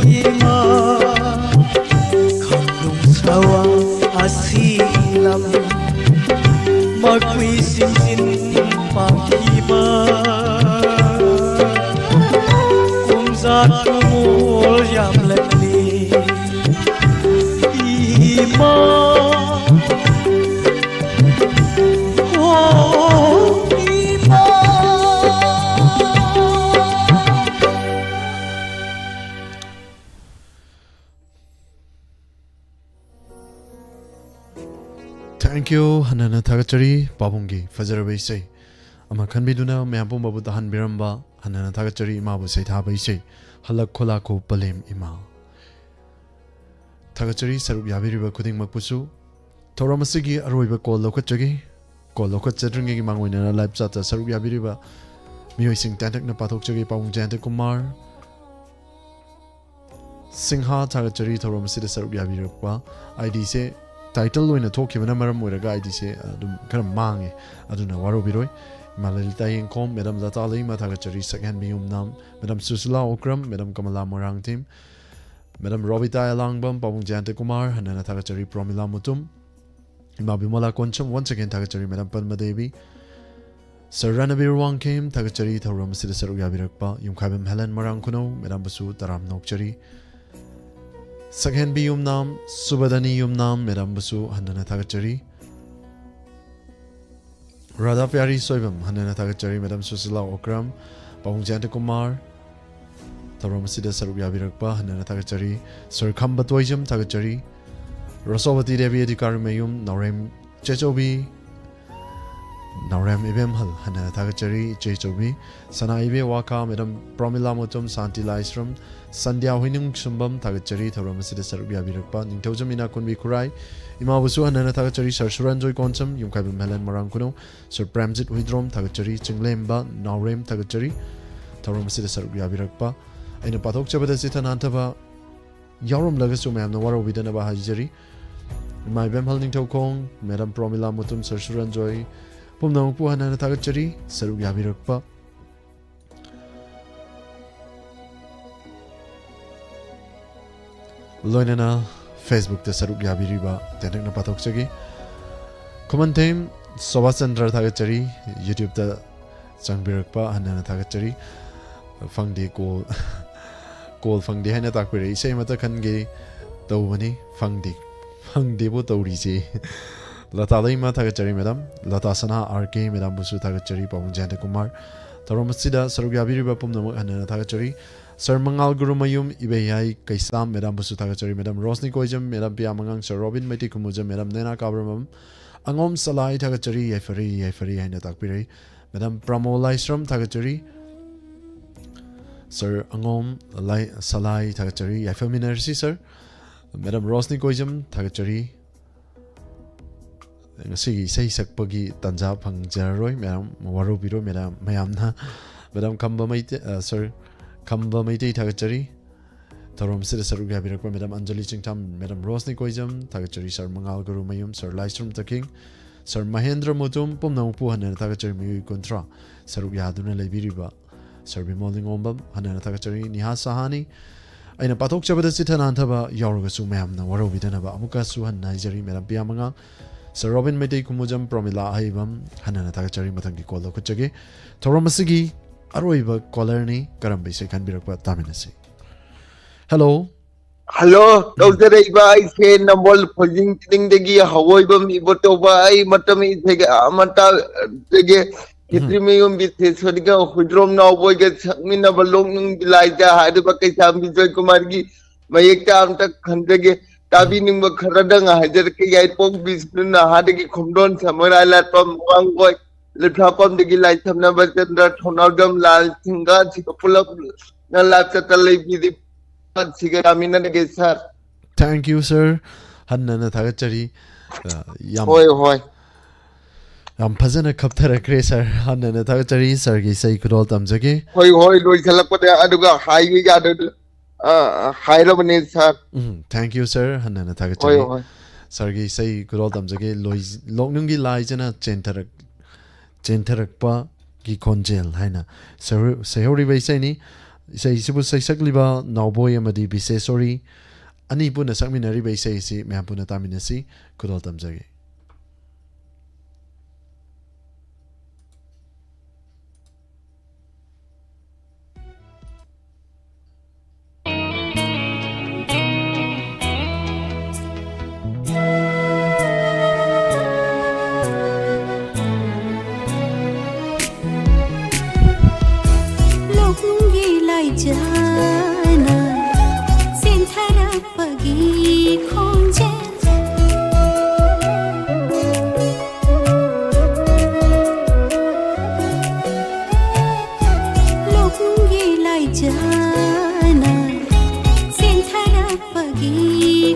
ꯏꯃꯥ, ꯈꯝꯂꯨꯡ ꯁꯋꯥ ꯑꯁꯤ ꯂꯝ ꯃꯈꯨꯏ ꯁꯤꯡꯖꯤꯟ ꯄꯥꯝꯈꯤꯕ ꯀꯨꯝꯖꯥ ꯀꯨꯃꯣꯜ ꯌꯥꯝꯂꯛꯂꯤ꯫ ꯏꯃꯥ, ꯑꯣ ꯏꯃꯥ꯫ Thank you꯫ ꯍꯟꯅ ꯍꯟꯅ ꯊꯥꯒꯠꯆꯔꯤ ꯄꯥꯕꯨꯡꯒꯤ ꯐꯖꯔꯕ ꯏꯁꯩ ꯑꯃ ꯈꯟꯕꯤꯗꯨꯅ ꯃꯌꯥꯝ ꯄꯨꯝꯕꯕꯨ ꯇꯥꯍꯟꯕꯤꯔꯝꯕ꯫ ꯍꯟꯅ ꯍꯟꯅ ꯊꯥꯒꯠꯆꯔꯤ ꯏꯃꯥꯕꯨ ꯁꯩꯊꯥꯕ ꯏꯁꯩ ꯍꯜꯂꯛ ꯈꯣꯂꯥꯛꯈꯣ ꯄꯂꯦꯝ ꯏꯃꯥ꯫ ꯊꯥꯒꯠꯆꯔꯤ ꯁꯔꯨꯛ ꯌꯥꯕꯤꯔꯤꯕ ꯈꯨꯗꯤꯡꯃꯛꯄꯨꯁꯨ꯫ ꯊꯧꯔꯝ ꯑꯁꯤꯒꯤ ꯑꯔꯣꯏꯕ ꯀꯣꯜ ꯂꯧꯈꯠꯆꯒꯦ꯫ ꯀꯣꯜ ꯂꯧꯈꯠꯆꯗ꯭ꯔꯤꯉꯩꯒꯤ ꯃꯥꯡꯑꯣꯏꯅꯅ live chat ꯇ ꯁꯔꯨꯛ ꯌꯥꯕꯤꯔꯤꯕ ꯃꯤꯑꯣꯏꯁꯤꯡ ꯇꯦꯟꯇꯛꯅ ꯄꯥꯊꯣꯛꯆꯒꯦ꯫ ꯄꯥꯕꯨꯡ ꯖꯌꯟꯇ ꯀꯨꯃꯥꯔ ꯁꯤꯡꯍ ꯊꯥꯒꯠꯆꯔꯤ ꯊꯧꯔꯝ ꯑꯁꯤꯗ ꯁꯔꯨꯛ ꯌꯥꯕꯤꯔꯛꯄ꯫ ꯑꯥꯏ ꯗꯤꯁꯦ title ꯑꯣꯏꯅ ꯊꯣꯛꯈꯤꯕꯅ ꯃꯔꯝ ꯑꯣꯏꯔꯒ ꯑꯥꯏ ꯗꯤꯁꯦ ꯑꯗꯨꯝ ꯈꯔ ꯃꯥꯡꯉꯦ, ꯑꯗꯨꯅ ꯋꯥꯔꯧꯕꯤꯔꯣꯏ꯫ ꯏꯃꯥ ꯂꯂꯤꯇꯥ ꯌꯦꯡꯈꯣꯝ, ꯃꯦꯗꯥꯝ ꯂꯇꯥ ꯂꯩꯃ ꯊꯥꯒꯠꯆꯔꯤ, Sakhenbi Yumnam, madam Sushila Okram, madam Kamala Moirangthem, madam Robita Elangbam, ꯄꯥꯕꯨꯡ ꯖꯌꯟꯇ ꯀꯨꯃꯥꯔ ꯍꯟꯅ ꯍꯟꯅ ꯊꯥꯒꯠꯆꯔꯤ, ꯄ꯭ꯔꯣꯃꯤꯂꯥ ꯃꯨꯇꯨꯝ, ꯏꯃꯥ ꯕꯤꯃꯂꯥ ꯀꯣꯟꯁꯝ, once again ꯊꯥꯒꯠꯆꯔꯤ, ꯃꯦꯗꯥꯝ ꯄꯟꯃꯗꯦꯕꯤ, ꯁꯔ ꯔꯅꯕꯤꯔ ꯋꯥꯡꯈꯦꯝ ꯊꯥꯒꯠꯆꯔꯤ, ꯊꯧꯔꯝ ꯑꯁꯤꯗ ꯁꯔꯨꯛ ꯌꯥꯕꯤꯔꯛꯄ ꯌꯨꯝꯈꯥꯏꯕꯝ ꯍꯦꯂꯦꯟ ꯃꯣꯏꯔꯥꯡ ꯈꯨꯅꯧ, ꯃꯦꯗꯥꯝꯕꯨꯁꯨ ꯇꯔꯥꯝꯅ ꯑꯣꯛꯆꯔꯤ, ꯁꯛꯍꯦꯟꯕꯤ ꯌꯨꯝꯅꯥꯝ, ꯁꯨꯕꯗꯅꯤ ꯌꯨꯝꯅꯥꯝ, ꯃꯦꯗꯥꯝꯕꯨꯁꯨ ꯍꯟꯅ ꯍꯟꯅ ꯊꯥꯒꯠꯆꯔꯤ, ꯔꯥꯙꯥ ꯄꯤꯌꯥꯔꯤ ꯁꯣꯏꯕꯝ ꯍꯟꯅ ꯍꯟꯅ ꯊꯥꯒꯠꯆꯔꯤ, ꯃꯦꯗꯥꯝ ꯁꯨꯁꯤꯂꯥ ꯑꯣꯀ꯭ꯔꯝ, ꯄꯥꯕꯨꯡ ꯖꯌꯟꯇ ꯀꯨꯃꯥꯔ, ꯊꯧꯔꯝ ꯑꯁꯤꯗ ꯁꯔꯨꯛ ꯌꯥꯕꯤꯔꯛꯄ ꯍꯟꯅ ꯍꯟꯅ ꯊꯥꯒꯠꯆꯔꯤ, ꯁꯔ ꯈꯝꯕ ꯇꯣꯏꯖꯝ ꯊꯥꯒꯠꯆꯔꯤ, ꯔꯣꯁꯣꯕꯇꯤ ꯗꯦꯕꯤ ꯑꯙꯤꯀꯥꯔꯤ ꯃꯌꯨꯝ, ꯅꯥꯎꯔꯦꯝ ꯆꯦꯆꯧꯕꯤ, ꯅꯥꯎꯔꯦꯝ ꯏꯕꯦꯝꯍꯜ ꯍꯟꯅ ꯍꯟꯅ ꯊꯥꯒꯠꯆꯔꯤ, ꯏꯆꯦ ꯆꯧꯕꯤ, ꯁꯅꯥ ꯏꯕꯦ ꯋꯥꯀꯥ, ꯃꯦꯗꯥꯝ ꯄ꯭ꯔꯣꯃꯤꯂꯥ ꯃꯨꯇꯨꯝ, ꯁꯥꯟꯇꯤ ꯂꯥꯏꯁ꯭ꯔꯝ, ꯁꯟꯙ꯭ꯌꯥ ꯍꯨꯏꯅꯨꯡꯁꯨꯝꯕꯝ ꯊꯥꯒꯠꯆꯔꯤ, ꯊꯧꯔꯝ ꯑꯁꯤꯗ ꯁꯔꯨꯛ ꯌꯥꯕꯤꯔꯛꯄ ꯅꯤꯡꯊꯧꯖꯝ ꯏꯅꯥꯀꯨꯟꯕꯤ ꯈꯨꯔꯥꯏ, ꯏꯃꯥꯕꯨꯁꯨ ꯍꯟꯅ ꯍꯟꯅ ꯊꯥꯒꯠꯆꯔꯤ, ꯁꯔ ꯁꯨꯔꯟꯖꯣꯏ ꯀꯣꯟꯁꯝ, ꯌꯨꯝꯈꯥꯏꯕꯝ ꯍꯦꯂꯦꯟ ꯃꯣꯏꯔꯥꯡ ꯈꯨꯅꯧ, ꯁꯔ ꯄ꯭ꯔꯦꯝꯖꯤꯠ ꯍꯨꯏꯗ꯭ꯔꯣꯝ ꯊꯥꯒꯠꯆꯔꯤ, ꯆꯤꯡꯂꯦꯝꯕ ꯅꯥꯎꯔꯦꯝ ꯊꯥꯒꯠꯆꯔꯤ, ꯊꯧꯔꯝ ꯑꯁꯤꯗ ꯁꯔꯨꯛ ꯌꯥꯕꯤꯔꯛꯄ꯫ ꯑꯩꯅ ꯄꯥꯊꯣꯛꯆꯕꯗ ꯆꯤꯊ ꯅꯥꯟꯊꯕ ꯌꯥꯎꯔꯝꯂꯒꯁꯨ ꯃꯌꯥꯝꯅ ꯋꯥꯔꯧꯕꯤꯗꯅꯕ ꯍꯥꯏꯖꯔꯤ꯫ ꯏꯃꯥ ꯏꯕꯦꯝꯍꯜ ꯅꯤꯡꯊꯧꯈꯣꯡ, ꯃꯦꯗꯥꯝ ꯄ꯭ꯔꯣꯃꯤꯂꯥ ꯃꯨꯇꯨꯝ, ꯁꯔ ꯁꯨꯔꯟꯖꯣꯏ, ꯄꯨꯝꯅꯃꯛꯄꯨ ꯍꯟꯅ ꯍꯟꯅ ꯊꯥꯒꯠꯆꯔꯤ꯫ ꯁꯔꯨꯛ ꯌꯥꯕꯤꯔꯛꯄ, ꯂꯣꯏꯅꯅ Facebook-ꯇ ꯁꯔꯨꯛ ꯌꯥꯕꯤꯔꯤꯕ ꯇꯦꯟꯇꯛꯅ ꯄꯥꯊꯣꯛꯆꯒꯦ꯫ ꯈꯨꯃꯟꯊꯦꯝ ꯁꯣꯚꯥꯆꯟꯗ꯭ꯔ ꯊꯥꯒꯠꯆꯔꯤ, YouTube-ꯇ ꯆꯪꯕꯤꯔꯛꯄ ꯍꯟꯅ ꯍꯟꯅ ꯊꯥꯒꯠꯆꯔꯤ꯫ ꯐꯪꯗꯦ ꯀꯣꯜ, ꯀꯣꯜ ꯐꯪꯗꯦ ꯍꯥꯏꯅ ꯇꯥꯛꯄꯤꯔꯛꯏ꯫ ꯏꯁꯩ ꯑꯃꯠꯇ ꯈꯟꯒꯦ ꯇꯧꯕꯅꯤ, ꯐꯪꯗꯦ, ꯐꯪꯗꯦꯕꯨ ꯇꯧꯔꯤꯁꯦ꯫ ꯂꯇꯥ ꯂꯩꯃ ꯊꯥꯒꯠꯆꯔꯤ ꯃꯦꯗꯥꯝ꯫ ꯂꯇꯥ ꯁꯅꯥ, RK ꯃꯦꯗꯥꯝꯕꯨꯁꯨ ꯊꯥꯒꯠꯆꯔꯤ꯫ ꯄꯥꯕꯨꯡ ꯖꯌꯟꯇ ꯀꯨꯃꯥꯔ꯫ ꯊꯧꯔꯝ ꯑꯁꯤꯗ ꯁꯔꯨꯛ ꯌꯥꯕꯤꯔꯤꯕ ꯄꯨꯝꯅꯃꯛ ꯍꯟꯅ ꯍꯟꯅ ꯊꯥꯒꯠꯆꯔꯤ꯫ ꯁꯔ ꯃꯉꯥꯜ ꯒꯨꯔꯨꯃꯌꯨꯝ, ꯏꯕꯦꯌꯥꯏ ꯀꯩꯁꯥꯝ ꯃꯦꯗꯥꯝꯕꯨꯁꯨ ꯊꯥꯒꯠꯆꯔꯤ꯫ ꯃꯦꯗꯥꯝ ꯔꯣꯁꯅꯤ ꯀꯣꯏꯖꯝ, ꯃꯦꯗꯥꯝ ꯄꯤꯌꯥ ꯃꯉꯥꯡ, ꯁꯔ ꯔꯣꯕꯤꯟ ꯃꯩꯇꯩ ꯈꯨꯃꯨꯖꯝ, ꯃꯦꯗꯥꯝ ꯅꯦꯅꯥ ꯀꯥꯕ꯭ꯔꯃꯝ, ꯑꯉꯣꯝ ꯁꯂꯥꯏ ꯊꯥꯒꯠꯆꯔꯤ, ꯌꯥꯏꯐꯔꯦ, ꯌꯥꯏꯐꯔꯦ ꯍꯥꯏꯅ ꯇꯥꯛꯄꯤꯔꯛꯏ꯫ ꯃꯦꯗꯥꯝ ꯄ꯭ꯔꯃꯣ ꯂꯥꯏꯁ꯭ꯔꯝ ꯊꯥꯒꯠꯆꯔꯤ꯫ ꯁꯔ ꯑꯉꯣꯝ ꯂꯥꯏ-, ꯁꯂꯥꯏ ꯊꯥꯒꯠꯆꯔꯤ, ꯌꯥꯏꯐꯃꯤꯟꯅꯔꯁꯤ ꯁꯔ꯫ ꯃꯦꯗꯥꯝ ꯔꯣꯁꯅꯤ ꯀꯣꯏꯖꯝ ꯊꯥꯒꯠꯆꯔꯤ꯫ ꯉꯁꯤꯒꯤ ꯏꯁꯩ ꯁꯛꯄꯒꯤ ꯇꯥꯟꯖꯥ ꯐꯪꯖꯔꯔꯣꯏ ꯃꯌꯥꯝ, ꯋꯥꯔꯧꯕꯤꯔꯣꯏ ꯃꯦꯗꯥꯝ, ꯃꯌꯥꯝꯅ꯫ ꯃꯦꯗꯥꯝ ꯈꯝꯕ ꯃꯩꯇꯩ, ꯑ, ꯁꯔ ꯈꯝꯕ ꯃꯩꯇꯩ ꯊꯥꯒꯠꯆꯔꯤ꯫ ꯊꯧꯔꯝ ꯑꯁꯤꯗ ꯁꯔꯨꯛ ꯌꯥꯕꯤꯔꯛꯄ ꯃꯦꯗꯥꯝ ꯑꯟꯖꯂꯤ ꯆꯤꯡꯊꯥꯝ, ꯃꯦꯗꯥꯝ ꯔꯣꯁꯅꯤ ꯀꯣꯏꯖꯝ ꯊꯥꯒꯠꯆꯔꯤ꯫ ꯁꯔ ꯃꯉꯥꯜ ꯒꯨꯔꯨꯃꯌꯨꯝ, ꯁꯔ ꯂꯥꯏꯁ꯭ꯔꯝ ꯇꯈꯤꯡ, ꯁꯔ ꯃꯍꯦꯟꯗ꯭ꯔ ꯃꯨꯇꯨꯝ, ꯄꯨꯝꯅꯃꯛꯄꯨ ꯍꯟꯅ ꯊꯥꯒꯠꯆꯔꯤ꯫ ꯃꯤꯑꯣꯏ ꯀꯨꯟꯊ꯭ꯔꯥ ꯁꯔꯨꯛ ꯌꯥꯗꯨꯅ ꯂꯩꯕꯤꯔꯤꯕ ꯁꯔ ꯕꯤꯃꯣꯜ ꯅꯤꯉꯣꯝꯕꯝ, ꯍꯟꯅ ꯊꯥꯒꯠꯆꯔꯤ꯫ ꯅꯤꯍꯥ ꯁꯍꯥꯅꯤ, ꯑꯩꯅ ꯄꯥꯊꯣꯛꯆꯕꯗ ꯆꯤꯠꯊ ꯅꯥꯟꯊꯕ ꯌꯥꯎꯔꯒꯁꯨ ꯃꯌꯥꯝꯅ ꯋꯥꯔꯧꯕꯤꯗꯅꯕ ꯑꯃꯨꯛꯀꯁꯨ ꯍꯟꯅ ꯍꯥꯏꯖꯔꯤ꯫ ꯃꯦꯗꯥꯝ ꯄꯤꯌꯥ ꯃꯉꯥ, ꯁꯔ ꯔꯣꯕꯤꯟ ꯃꯩꯇꯩ, ꯀꯨꯃꯨꯖꯝ ꯄ꯭ꯔꯣꯃꯤꯂꯥ ꯑꯍꯩꯕꯝ, ꯍꯟꯅ ꯊꯥꯒꯠꯆꯔꯤ꯫ ꯃꯊꯪꯒꯤ ꯀꯣꯜ ꯂꯧꯈꯠꯆꯒꯦ꯫ ꯊꯧꯔꯝ ꯑꯁꯤꯒꯤ ꯑꯔꯣꯏꯕ ꯀꯣꯂꯔꯅꯤ꯫ ꯀꯔꯝꯕ ꯏꯁꯩ ꯈꯟꯕꯤꯔꯛꯄ, ꯇꯥꯃꯤꯟꯅꯁꯤ꯫ ꯍꯦꯜꯂꯣ꯫ ꯍꯜꯂꯣ, ꯇꯧꯖꯔꯛꯏꯕ ꯑꯩꯁꯦ ꯅꯝꯕꯣꯜ ꯐꯣꯏꯖꯤꯡ ꯆꯤꯡꯗꯒꯤ ꯍꯧꯑꯣꯏꯕꯝ ꯏꯕꯣꯇꯣꯕ꯫ ꯑꯩ ꯃꯇꯝ ꯏꯁꯩꯒ ꯑꯃꯇ ꯈꯦꯇ꯭ꯔꯤꯃꯌꯨꯝ ꯕꯤꯁꯦꯁꯣꯔꯤꯒ ꯍꯨꯏꯗ꯭ꯔꯣꯝ ꯅꯥꯎꯕꯣꯏꯒ ꯁꯛꯃꯤꯟꯅꯕ ꯂꯣꯛꯅꯨꯡꯒꯤ ꯂꯥꯏꯖ ꯍꯥꯏꯔꯤꯕ ꯀꯩꯁꯥꯝꯕꯤ ꯖꯣꯏꯀꯨꯃꯥꯔꯒꯤ ꯃꯌꯦꯛꯇ ꯑꯝꯇ ꯈꯟꯖꯒꯦ꯫ ꯇꯥꯕꯤꯅꯤꯡꯕ ꯈꯔꯗꯪ ꯍꯥꯏꯖꯔꯛꯀꯦ꯫ ꯌꯥꯏꯄꯣꯛ ꯕꯤꯁꯅꯨ, ꯅꯍꯥꯗꯒꯤ ꯈꯣꯝꯗꯣꯟ ꯁꯃꯨꯔꯥꯏ ꯂꯥꯠꯄꯝ ꯃꯃꯥꯡꯒꯣꯏ, ꯂꯩꯐ꯭ꯔꯥꯄꯝꯗꯒꯤ ꯂꯥꯏꯁꯝꯅꯕ ꯆꯟꯗ꯭ꯔ, ꯊꯧꯅꯥꯎꯖꯝ ꯂꯥꯜ ꯁꯤꯡꯒ, ꯁꯤꯒ ꯄꯨꯂꯞ ꯅꯂꯥ ꯆꯠꯇ ꯂꯩꯕꯤꯔꯤ꯫ ꯁꯤꯒ ꯌꯥꯃꯤꯟꯅꯔꯒꯦ ꯁꯥꯔ꯫ ꯊꯦꯡꯛ ꯌꯨ ꯁꯥꯔ, ꯍꯟꯅ ꯍꯟꯅ ꯊꯥꯒꯠꯆꯔꯤ꯫ ꯑ, ꯌꯥꯝ ꯍꯣꯏ ꯍꯣꯏ꯫ ꯌꯥꯝ ꯐꯖꯅ ꯈꯞꯊꯔꯛꯈ꯭ꯔꯦ ꯁꯥꯔ, ꯍꯟꯅ ꯍꯟꯅ ꯊꯥꯒꯠꯆꯔꯤ꯫ ꯁꯥꯔꯒꯤ ꯏꯁꯩ ꯈꯨꯗꯣꯜ ꯇꯝꯖꯒꯦ꯫ ꯍꯣꯏ ꯍꯣꯏ, ꯂꯣꯏꯁꯤꯜꯂꯛꯄꯗ ꯑꯗꯨꯒ ꯍꯥꯏꯕ ꯌꯥꯗ-, ꯑ, ꯍꯥꯏꯔꯕꯅꯦ ꯁꯥꯔ꯫ ꯎꯝ, ꯊꯦꯡꯛ ꯌꯨ ꯁꯥꯔ, ꯍꯟꯅ ꯍꯟꯅ ꯍꯣꯏ ꯊꯥꯒꯠꯆꯔꯤ꯫ ꯍꯣꯏ꯫ ꯁꯥꯔꯒꯤ ꯏꯁꯩ ꯈꯨꯗꯣꯜ ꯇꯝꯖꯒꯦ꯫ ꯂꯣꯏ-, ꯂꯣꯛꯅꯨꯡꯒꯤ ꯂꯥꯏꯖꯅ ꯆꯦꯟꯊꯔꯛ-, ꯆꯦꯟꯊꯔꯛꯄꯒꯤ ꯈꯣꯟꯖꯦꯜ ꯍꯥꯏꯅ ꯁꯩꯍꯧ-, ꯁꯩꯍꯧꯔꯤꯕ ꯏꯁꯩꯅꯤ꯫ ꯏꯁꯩꯁꯤꯕꯨ ꯁꯩꯁꯛꯂꯤꯕ ꯅꯥꯎꯕꯣꯏ ꯑꯃꯗꯤ ꯕꯤꯁꯦꯁꯣꯔꯤ ꯑꯅꯤ ꯄꯨꯟꯅ ꯁꯛꯃꯤꯟꯅꯔꯤꯕ ꯏꯁꯩ ꯑꯁꯤ ꯃꯌꯥꯝ ꯄꯨꯟꯅ ꯇꯥꯃꯤꯟꯅꯁꯤ꯫ ꯈꯨꯗꯣꯜ ꯇꯝꯖꯒꯦ꯫ ꯂꯣꯛꯅꯨꯡꯒꯤ ꯂꯥꯏꯖꯅ ꯆꯦꯟꯊꯔꯛꯄꯒꯤ ꯈꯣꯟꯖꯦꯜ꯫ ꯂꯣꯛꯅꯨꯡꯒꯤ ꯂꯥꯏꯖꯅ ꯆꯦꯟꯊꯔꯛꯄꯒꯤ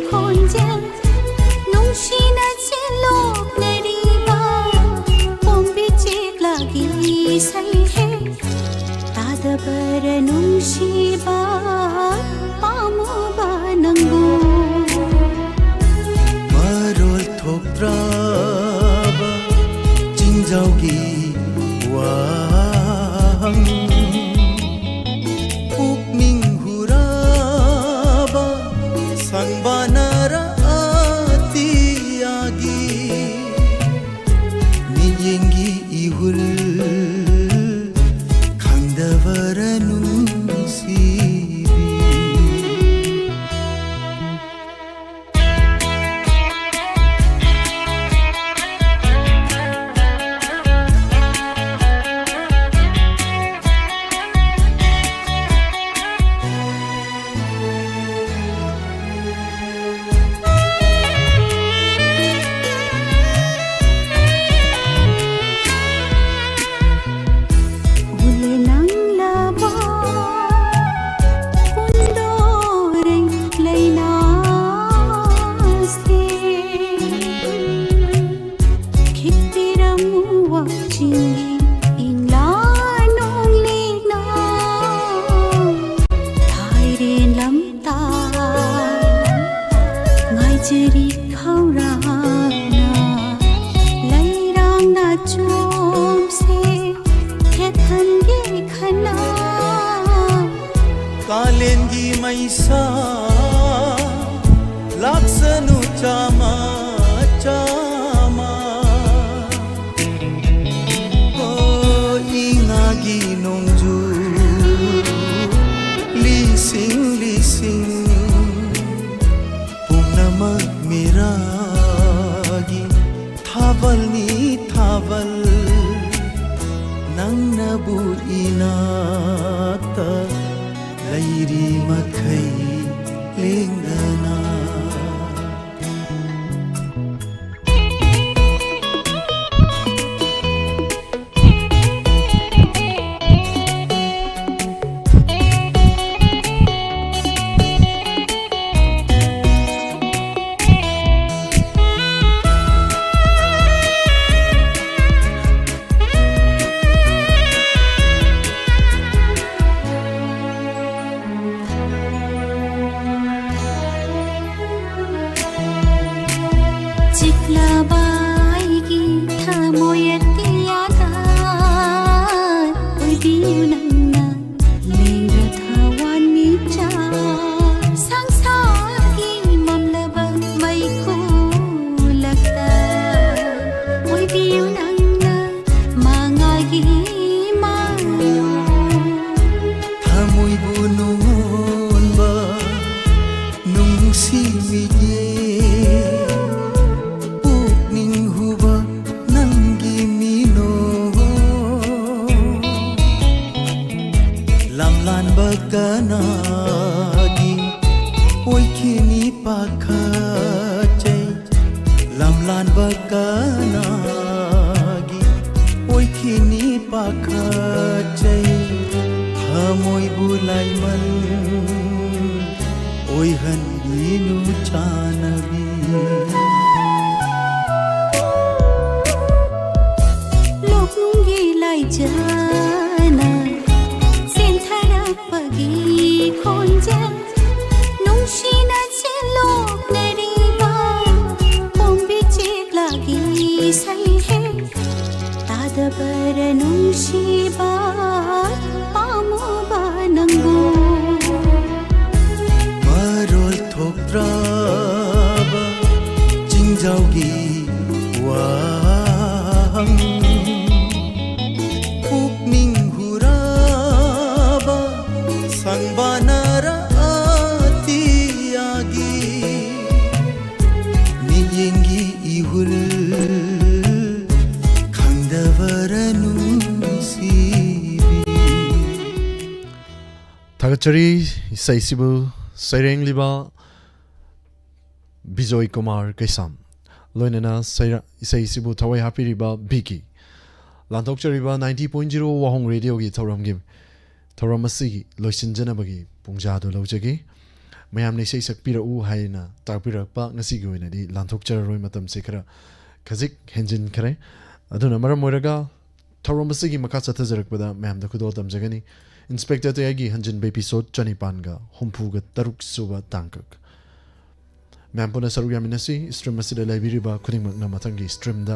ꯈꯣꯟꯖꯦꯜ꯫ ꯅꯨꯡꯁꯤꯅ ꯆꯦꯜꯂꯣꯛꯅꯔꯤꯕ ꯄꯣꯝꯕꯤ ꯆꯦꯛꯂꯥꯒꯤ ꯏꯁꯩ ꯍꯦ꯫ ꯇꯥꯗꯕꯔ ꯅꯨꯡꯁꯤꯕ ꯄꯥꯝꯃꯨꯕ ꯅꯪꯕꯨ꯫ ꯃꯔꯣꯜ ꯊꯣꯛꯇ꯭ꯔꯕ ꯀꯥꯂꯦꯟꯒꯤ ꯃꯩꯁꯥ ꯂꯥꯛꯁꯅꯨ ꯆꯥꯃ ꯆꯥꯃ꯫ ꯑꯣ, ꯏꯉꯥꯒꯤ ꯅꯣꯡꯖꯨ ꯂꯤꯁꯤꯡ ꯂꯤꯁꯤꯡ꯫ ꯄꯨꯝꯅꯃꯛ ꯃꯦꯔꯥꯒꯤ ꯊꯥꯕꯜꯅꯤ ꯊꯥꯕꯜ꯫ ꯅꯪꯅꯕꯨ ꯏꯅꯥꯛꯇ ꯂꯩꯔꯤ ꯃꯈꯩ ꯂꯦꯡꯗꯅ꯫ ꯆꯤꯛꯂꯕ ꯑꯩꯒꯤ ꯊꯃꯣꯏ ꯑꯇꯤꯌꯥꯗ ꯑꯣꯏꯕꯤꯌꯨ ꯅꯪꯅ ꯂꯦꯡꯗ꯭ꯔ ꯊꯋꯥꯟꯃꯤꯆꯥꯛ꯫ ꯁꯪꯁꯥꯔꯒꯤ ꯃꯝꯂꯕ ꯃꯩꯈꯨ ꯂꯛꯇ ꯑꯣꯏꯕꯤꯌꯨ ꯅꯪꯅ ꯃꯉꯥꯜꯒꯤ ꯃꯉꯥꯜ꯫ ꯊꯃꯣꯏꯕꯨ ꯅꯨꯡꯉꯣꯟꯕ ꯅꯨꯡꯁꯤ ꯃꯤꯠꯌꯦꯡ꯫ ꯄꯨꯛꯅꯤꯡ ꯍꯨꯕ ꯅꯪꯒꯤ ꯃꯤꯅꯣ꯫ ꯂꯝꯂꯥꯟꯕ ꯀꯅꯥꯒꯤ ꯑꯣꯏꯈꯤꯅꯤ ꯄꯥꯈꯠꯆꯩ꯫ ꯂꯝꯂꯥꯟꯕ ꯀꯅꯥꯒꯤ ꯑꯣꯏꯈꯤꯅꯤ ꯄꯥꯈꯠꯆꯩ꯫ ꯊꯃꯣꯏꯕꯨ ꯂꯥꯏꯃꯟ ꯑꯣꯏꯍꯟꯕꯤꯅꯨ ꯆꯥꯟꯅꯕꯤ꯫ ꯂꯣꯛꯅꯨꯡꯒꯤ ꯂꯥꯏꯖꯅ ꯆꯦꯟꯊꯔꯛꯄꯒꯤ ꯈꯣꯟꯖꯦꯜ, ꯅꯨꯡꯁꯤꯅ ꯆꯦꯜꯂꯣꯛꯅꯔꯤꯕ ꯄꯣꯝꯕꯤ ꯆꯦꯛꯂꯥꯒꯤ ꯁꯩꯍꯦꯛ, ꯇꯥꯗꯕꯔ ꯅꯨꯡꯁꯤꯕ ꯄꯥꯝꯃꯨꯕ ꯅꯪꯕꯨ꯫ ꯑꯇꯤꯌꯥꯒꯤ ꯃꯤꯠꯌꯦꯡꯒꯤ ꯏꯍꯨꯜ ꯈꯪꯗꯕꯔ ꯅꯨꯡꯁꯤꯕꯤ꯫ ꯊꯥꯒꯠꯆꯔꯤ꯫ ꯏꯁꯩꯁꯤꯕꯨ ꯁꯩꯔꯦꯡꯂꯤꯕ ꯕꯤꯖꯣꯏ ꯀꯨꯃꯥꯔ ꯀꯩꯁꯥꯝ, ꯂꯣꯏꯅꯅ ꯁꯩꯔ-, ꯏꯁꯩꯁꯤꯕꯨ ꯊꯋꯥꯏ ꯍꯥꯞꯄꯤꯔꯤꯕ ꯕꯤꯀꯤ꯫ ꯂꯥꯟꯊꯣꯛꯆꯔꯤꯕ ninety point zero ꯋꯥꯍꯣꯡ ꯔꯦꯗꯤꯑꯣꯒꯤ ꯊꯧꯔꯝꯒꯤ, ꯊꯧꯔꯝ ꯑꯁꯤꯒꯤ ꯂꯣꯏꯁꯤꯟꯖꯅꯕꯒꯤ ꯄꯨꯡꯖꯥꯗꯨ ꯂꯧꯖꯒꯦ꯫ ꯃꯌꯥꯝꯅ ꯏꯁꯩ ꯁꯛꯄꯤꯔꯛꯎ ꯍꯥꯏꯅ ꯇꯥꯛꯄꯤꯔꯛꯄ ꯉꯁꯤꯒꯤ ꯑꯣꯏꯅꯗꯤ ꯂꯥꯟꯊꯣꯛꯆꯔꯔꯣꯏ, ꯃꯇꯝꯁꯦ ꯈꯔ ꯈꯖꯤꯛ ꯍꯦꯟꯖꯤꯟꯈ꯭ꯔꯦ꯫ ꯑꯗꯨꯅ ꯃꯔꯝ ꯑꯣꯏꯔꯒ ꯊꯧꯔꯝ ꯑꯁꯤꯒꯤ ꯃꯈꯥ ꯆꯠꯊꯖꯔꯛꯄꯗ ꯃꯌꯥꯝꯗ ꯈꯨꯗꯣꯜ ꯇꯝꯖꯒꯅꯤ꯫ ꯏꯟꯁꯄꯦꯛꯇꯔ ꯇꯌꯥꯏꯒꯤ ꯍꯟꯖꯤꯟꯕ episode ꯆꯅꯤꯄꯥꯟꯒ ꯍꯨꯝꯐꯨꯒ ꯇꯔꯨꯛ ꯁꯨꯕ ꯇꯥꯡꯀꯛ꯫ ꯃꯌꯥꯝ ꯄꯨꯟꯅ ꯁꯔꯨꯛ ꯌꯥꯃꯤꯟꯅꯁꯤ꯫ Stream ꯑꯁꯤꯗ ꯂꯩꯕꯤꯔꯤꯕ ꯈꯨꯗꯤꯡꯃꯛꯅ ꯃꯊꯪꯒꯤ streamꯗ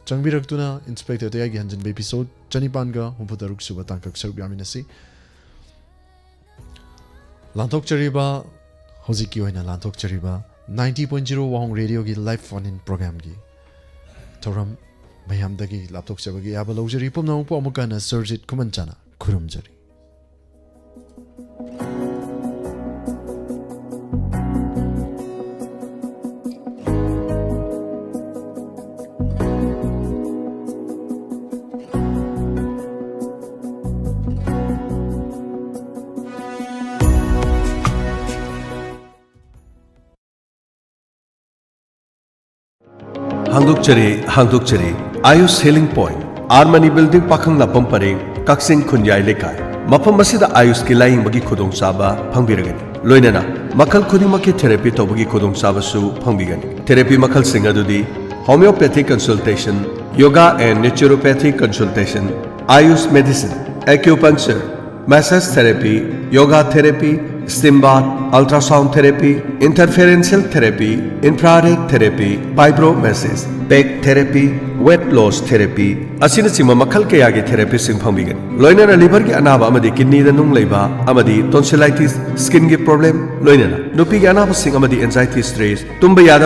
ꯆꯪꯕꯤꯔꯛꯇꯨꯅ ꯏꯟꯁꯄꯦꯛꯇꯔ ꯇꯌꯥꯏꯒꯤ ꯍꯟꯖꯤꯟꯕ episode ꯆꯅꯤꯄꯥꯟꯒ ꯍꯨꯝꯐꯨ ꯇꯔꯨꯛ ꯁꯨꯕ ꯇꯥꯡꯀꯛ ꯁꯔꯨꯛ ꯌꯥꯃꯤꯟꯅꯁꯤ꯫ ꯂꯥꯟꯊꯣꯛꯆꯔꯤꯕ, ꯍꯧꯖꯤꯛꯀꯤ ꯑꯣꯏꯅ ꯂꯥꯟꯊꯣꯛꯆꯔꯤꯕ ninety point zero ꯋꯥꯍꯣꯡ ꯔꯦꯗꯤꯑꯣꯒꯤ live phone in programꯒꯤ ꯊꯧꯔꯝ ꯃꯌꯥꯝꯗꯒꯤ ꯂꯥꯞꯊꯣꯛꯆꯕꯒꯤ ꯑꯌꯥꯕ ꯂꯧꯖꯔꯤ꯫ ꯄꯨꯝꯅꯃꯛꯄꯨ ꯑꯃꯨꯛꯀ ꯍꯟꯅ Sarjit ꯈꯨꯃꯟꯆꯥꯅ ꯈꯨꯔꯨꯝꯖꯔꯤ꯫ ꯍꯥꯡꯗꯣꯛꯆꯔꯤ, ꯍꯥꯡꯗꯣꯛꯆꯔꯤ꯫ Ayush Healing Point, R Mani Building, ꯄꯥꯈꯪꯂꯥꯛꯄꯝ ꯄꯔꯦꯡ, ꯀꯛꯆꯤꯡ ꯈꯨꯟꯌꯥꯏ ꯂꯩꯀꯥꯏ꯫ ꯃꯐꯝ ꯑꯁꯤꯗ ꯑꯥꯌꯨꯁꯀꯤ ꯂꯥꯌꯦꯡꯕꯒꯤ ꯈꯨꯗꯣꯡꯆꯥꯕ ꯐꯪꯕꯤꯔꯒꯅꯤ꯫ ꯂꯣꯏꯅꯅ ꯃꯈꯜ ꯈꯨꯗꯤꯡꯃꯛꯀꯤ therapy ꯇꯧꯕꯒꯤ ꯈꯨꯗꯣꯡꯆꯥꯕꯁꯨ ꯐꯪꯕꯤꯒꯅꯤ꯫ Therapy ꯃꯈꯜꯁꯤꯡ ꯑꯗꯨꯗꯤ homeopathy consultation, yoga and naturopathy consultation, Ayush medicine, acupuncture, massage therapy, yoga therapy, steam bath, ultrasound therapy, interferential therapy, infrared therapy, fibro massage, back therapy, weight loss therapy ꯑꯁꯤꯅꯆꯤꯡꯕ ꯃꯈꯜ ꯀꯌꯥꯒꯤ therapyꯁꯤꯡ ꯐꯪꯕꯤꯒꯅꯤ꯫ ꯂꯣꯏꯅꯅ liverꯒꯤ ꯑꯅꯥꯕ ꯑꯃꯗꯤ kidneyꯗ ꯅꯨꯡ ꯂꯩꯕ ꯑꯃꯗꯤ tonsillitis, skinꯒꯤ problem, ꯂꯣꯏꯅꯅ ꯅꯨꯄꯤꯒꯤ ꯑꯅꯥꯕꯁꯤꯡ ꯑꯃꯗꯤ anxiety, stress, ꯇꯨꯝꯕ ꯌꯥꯗꯕ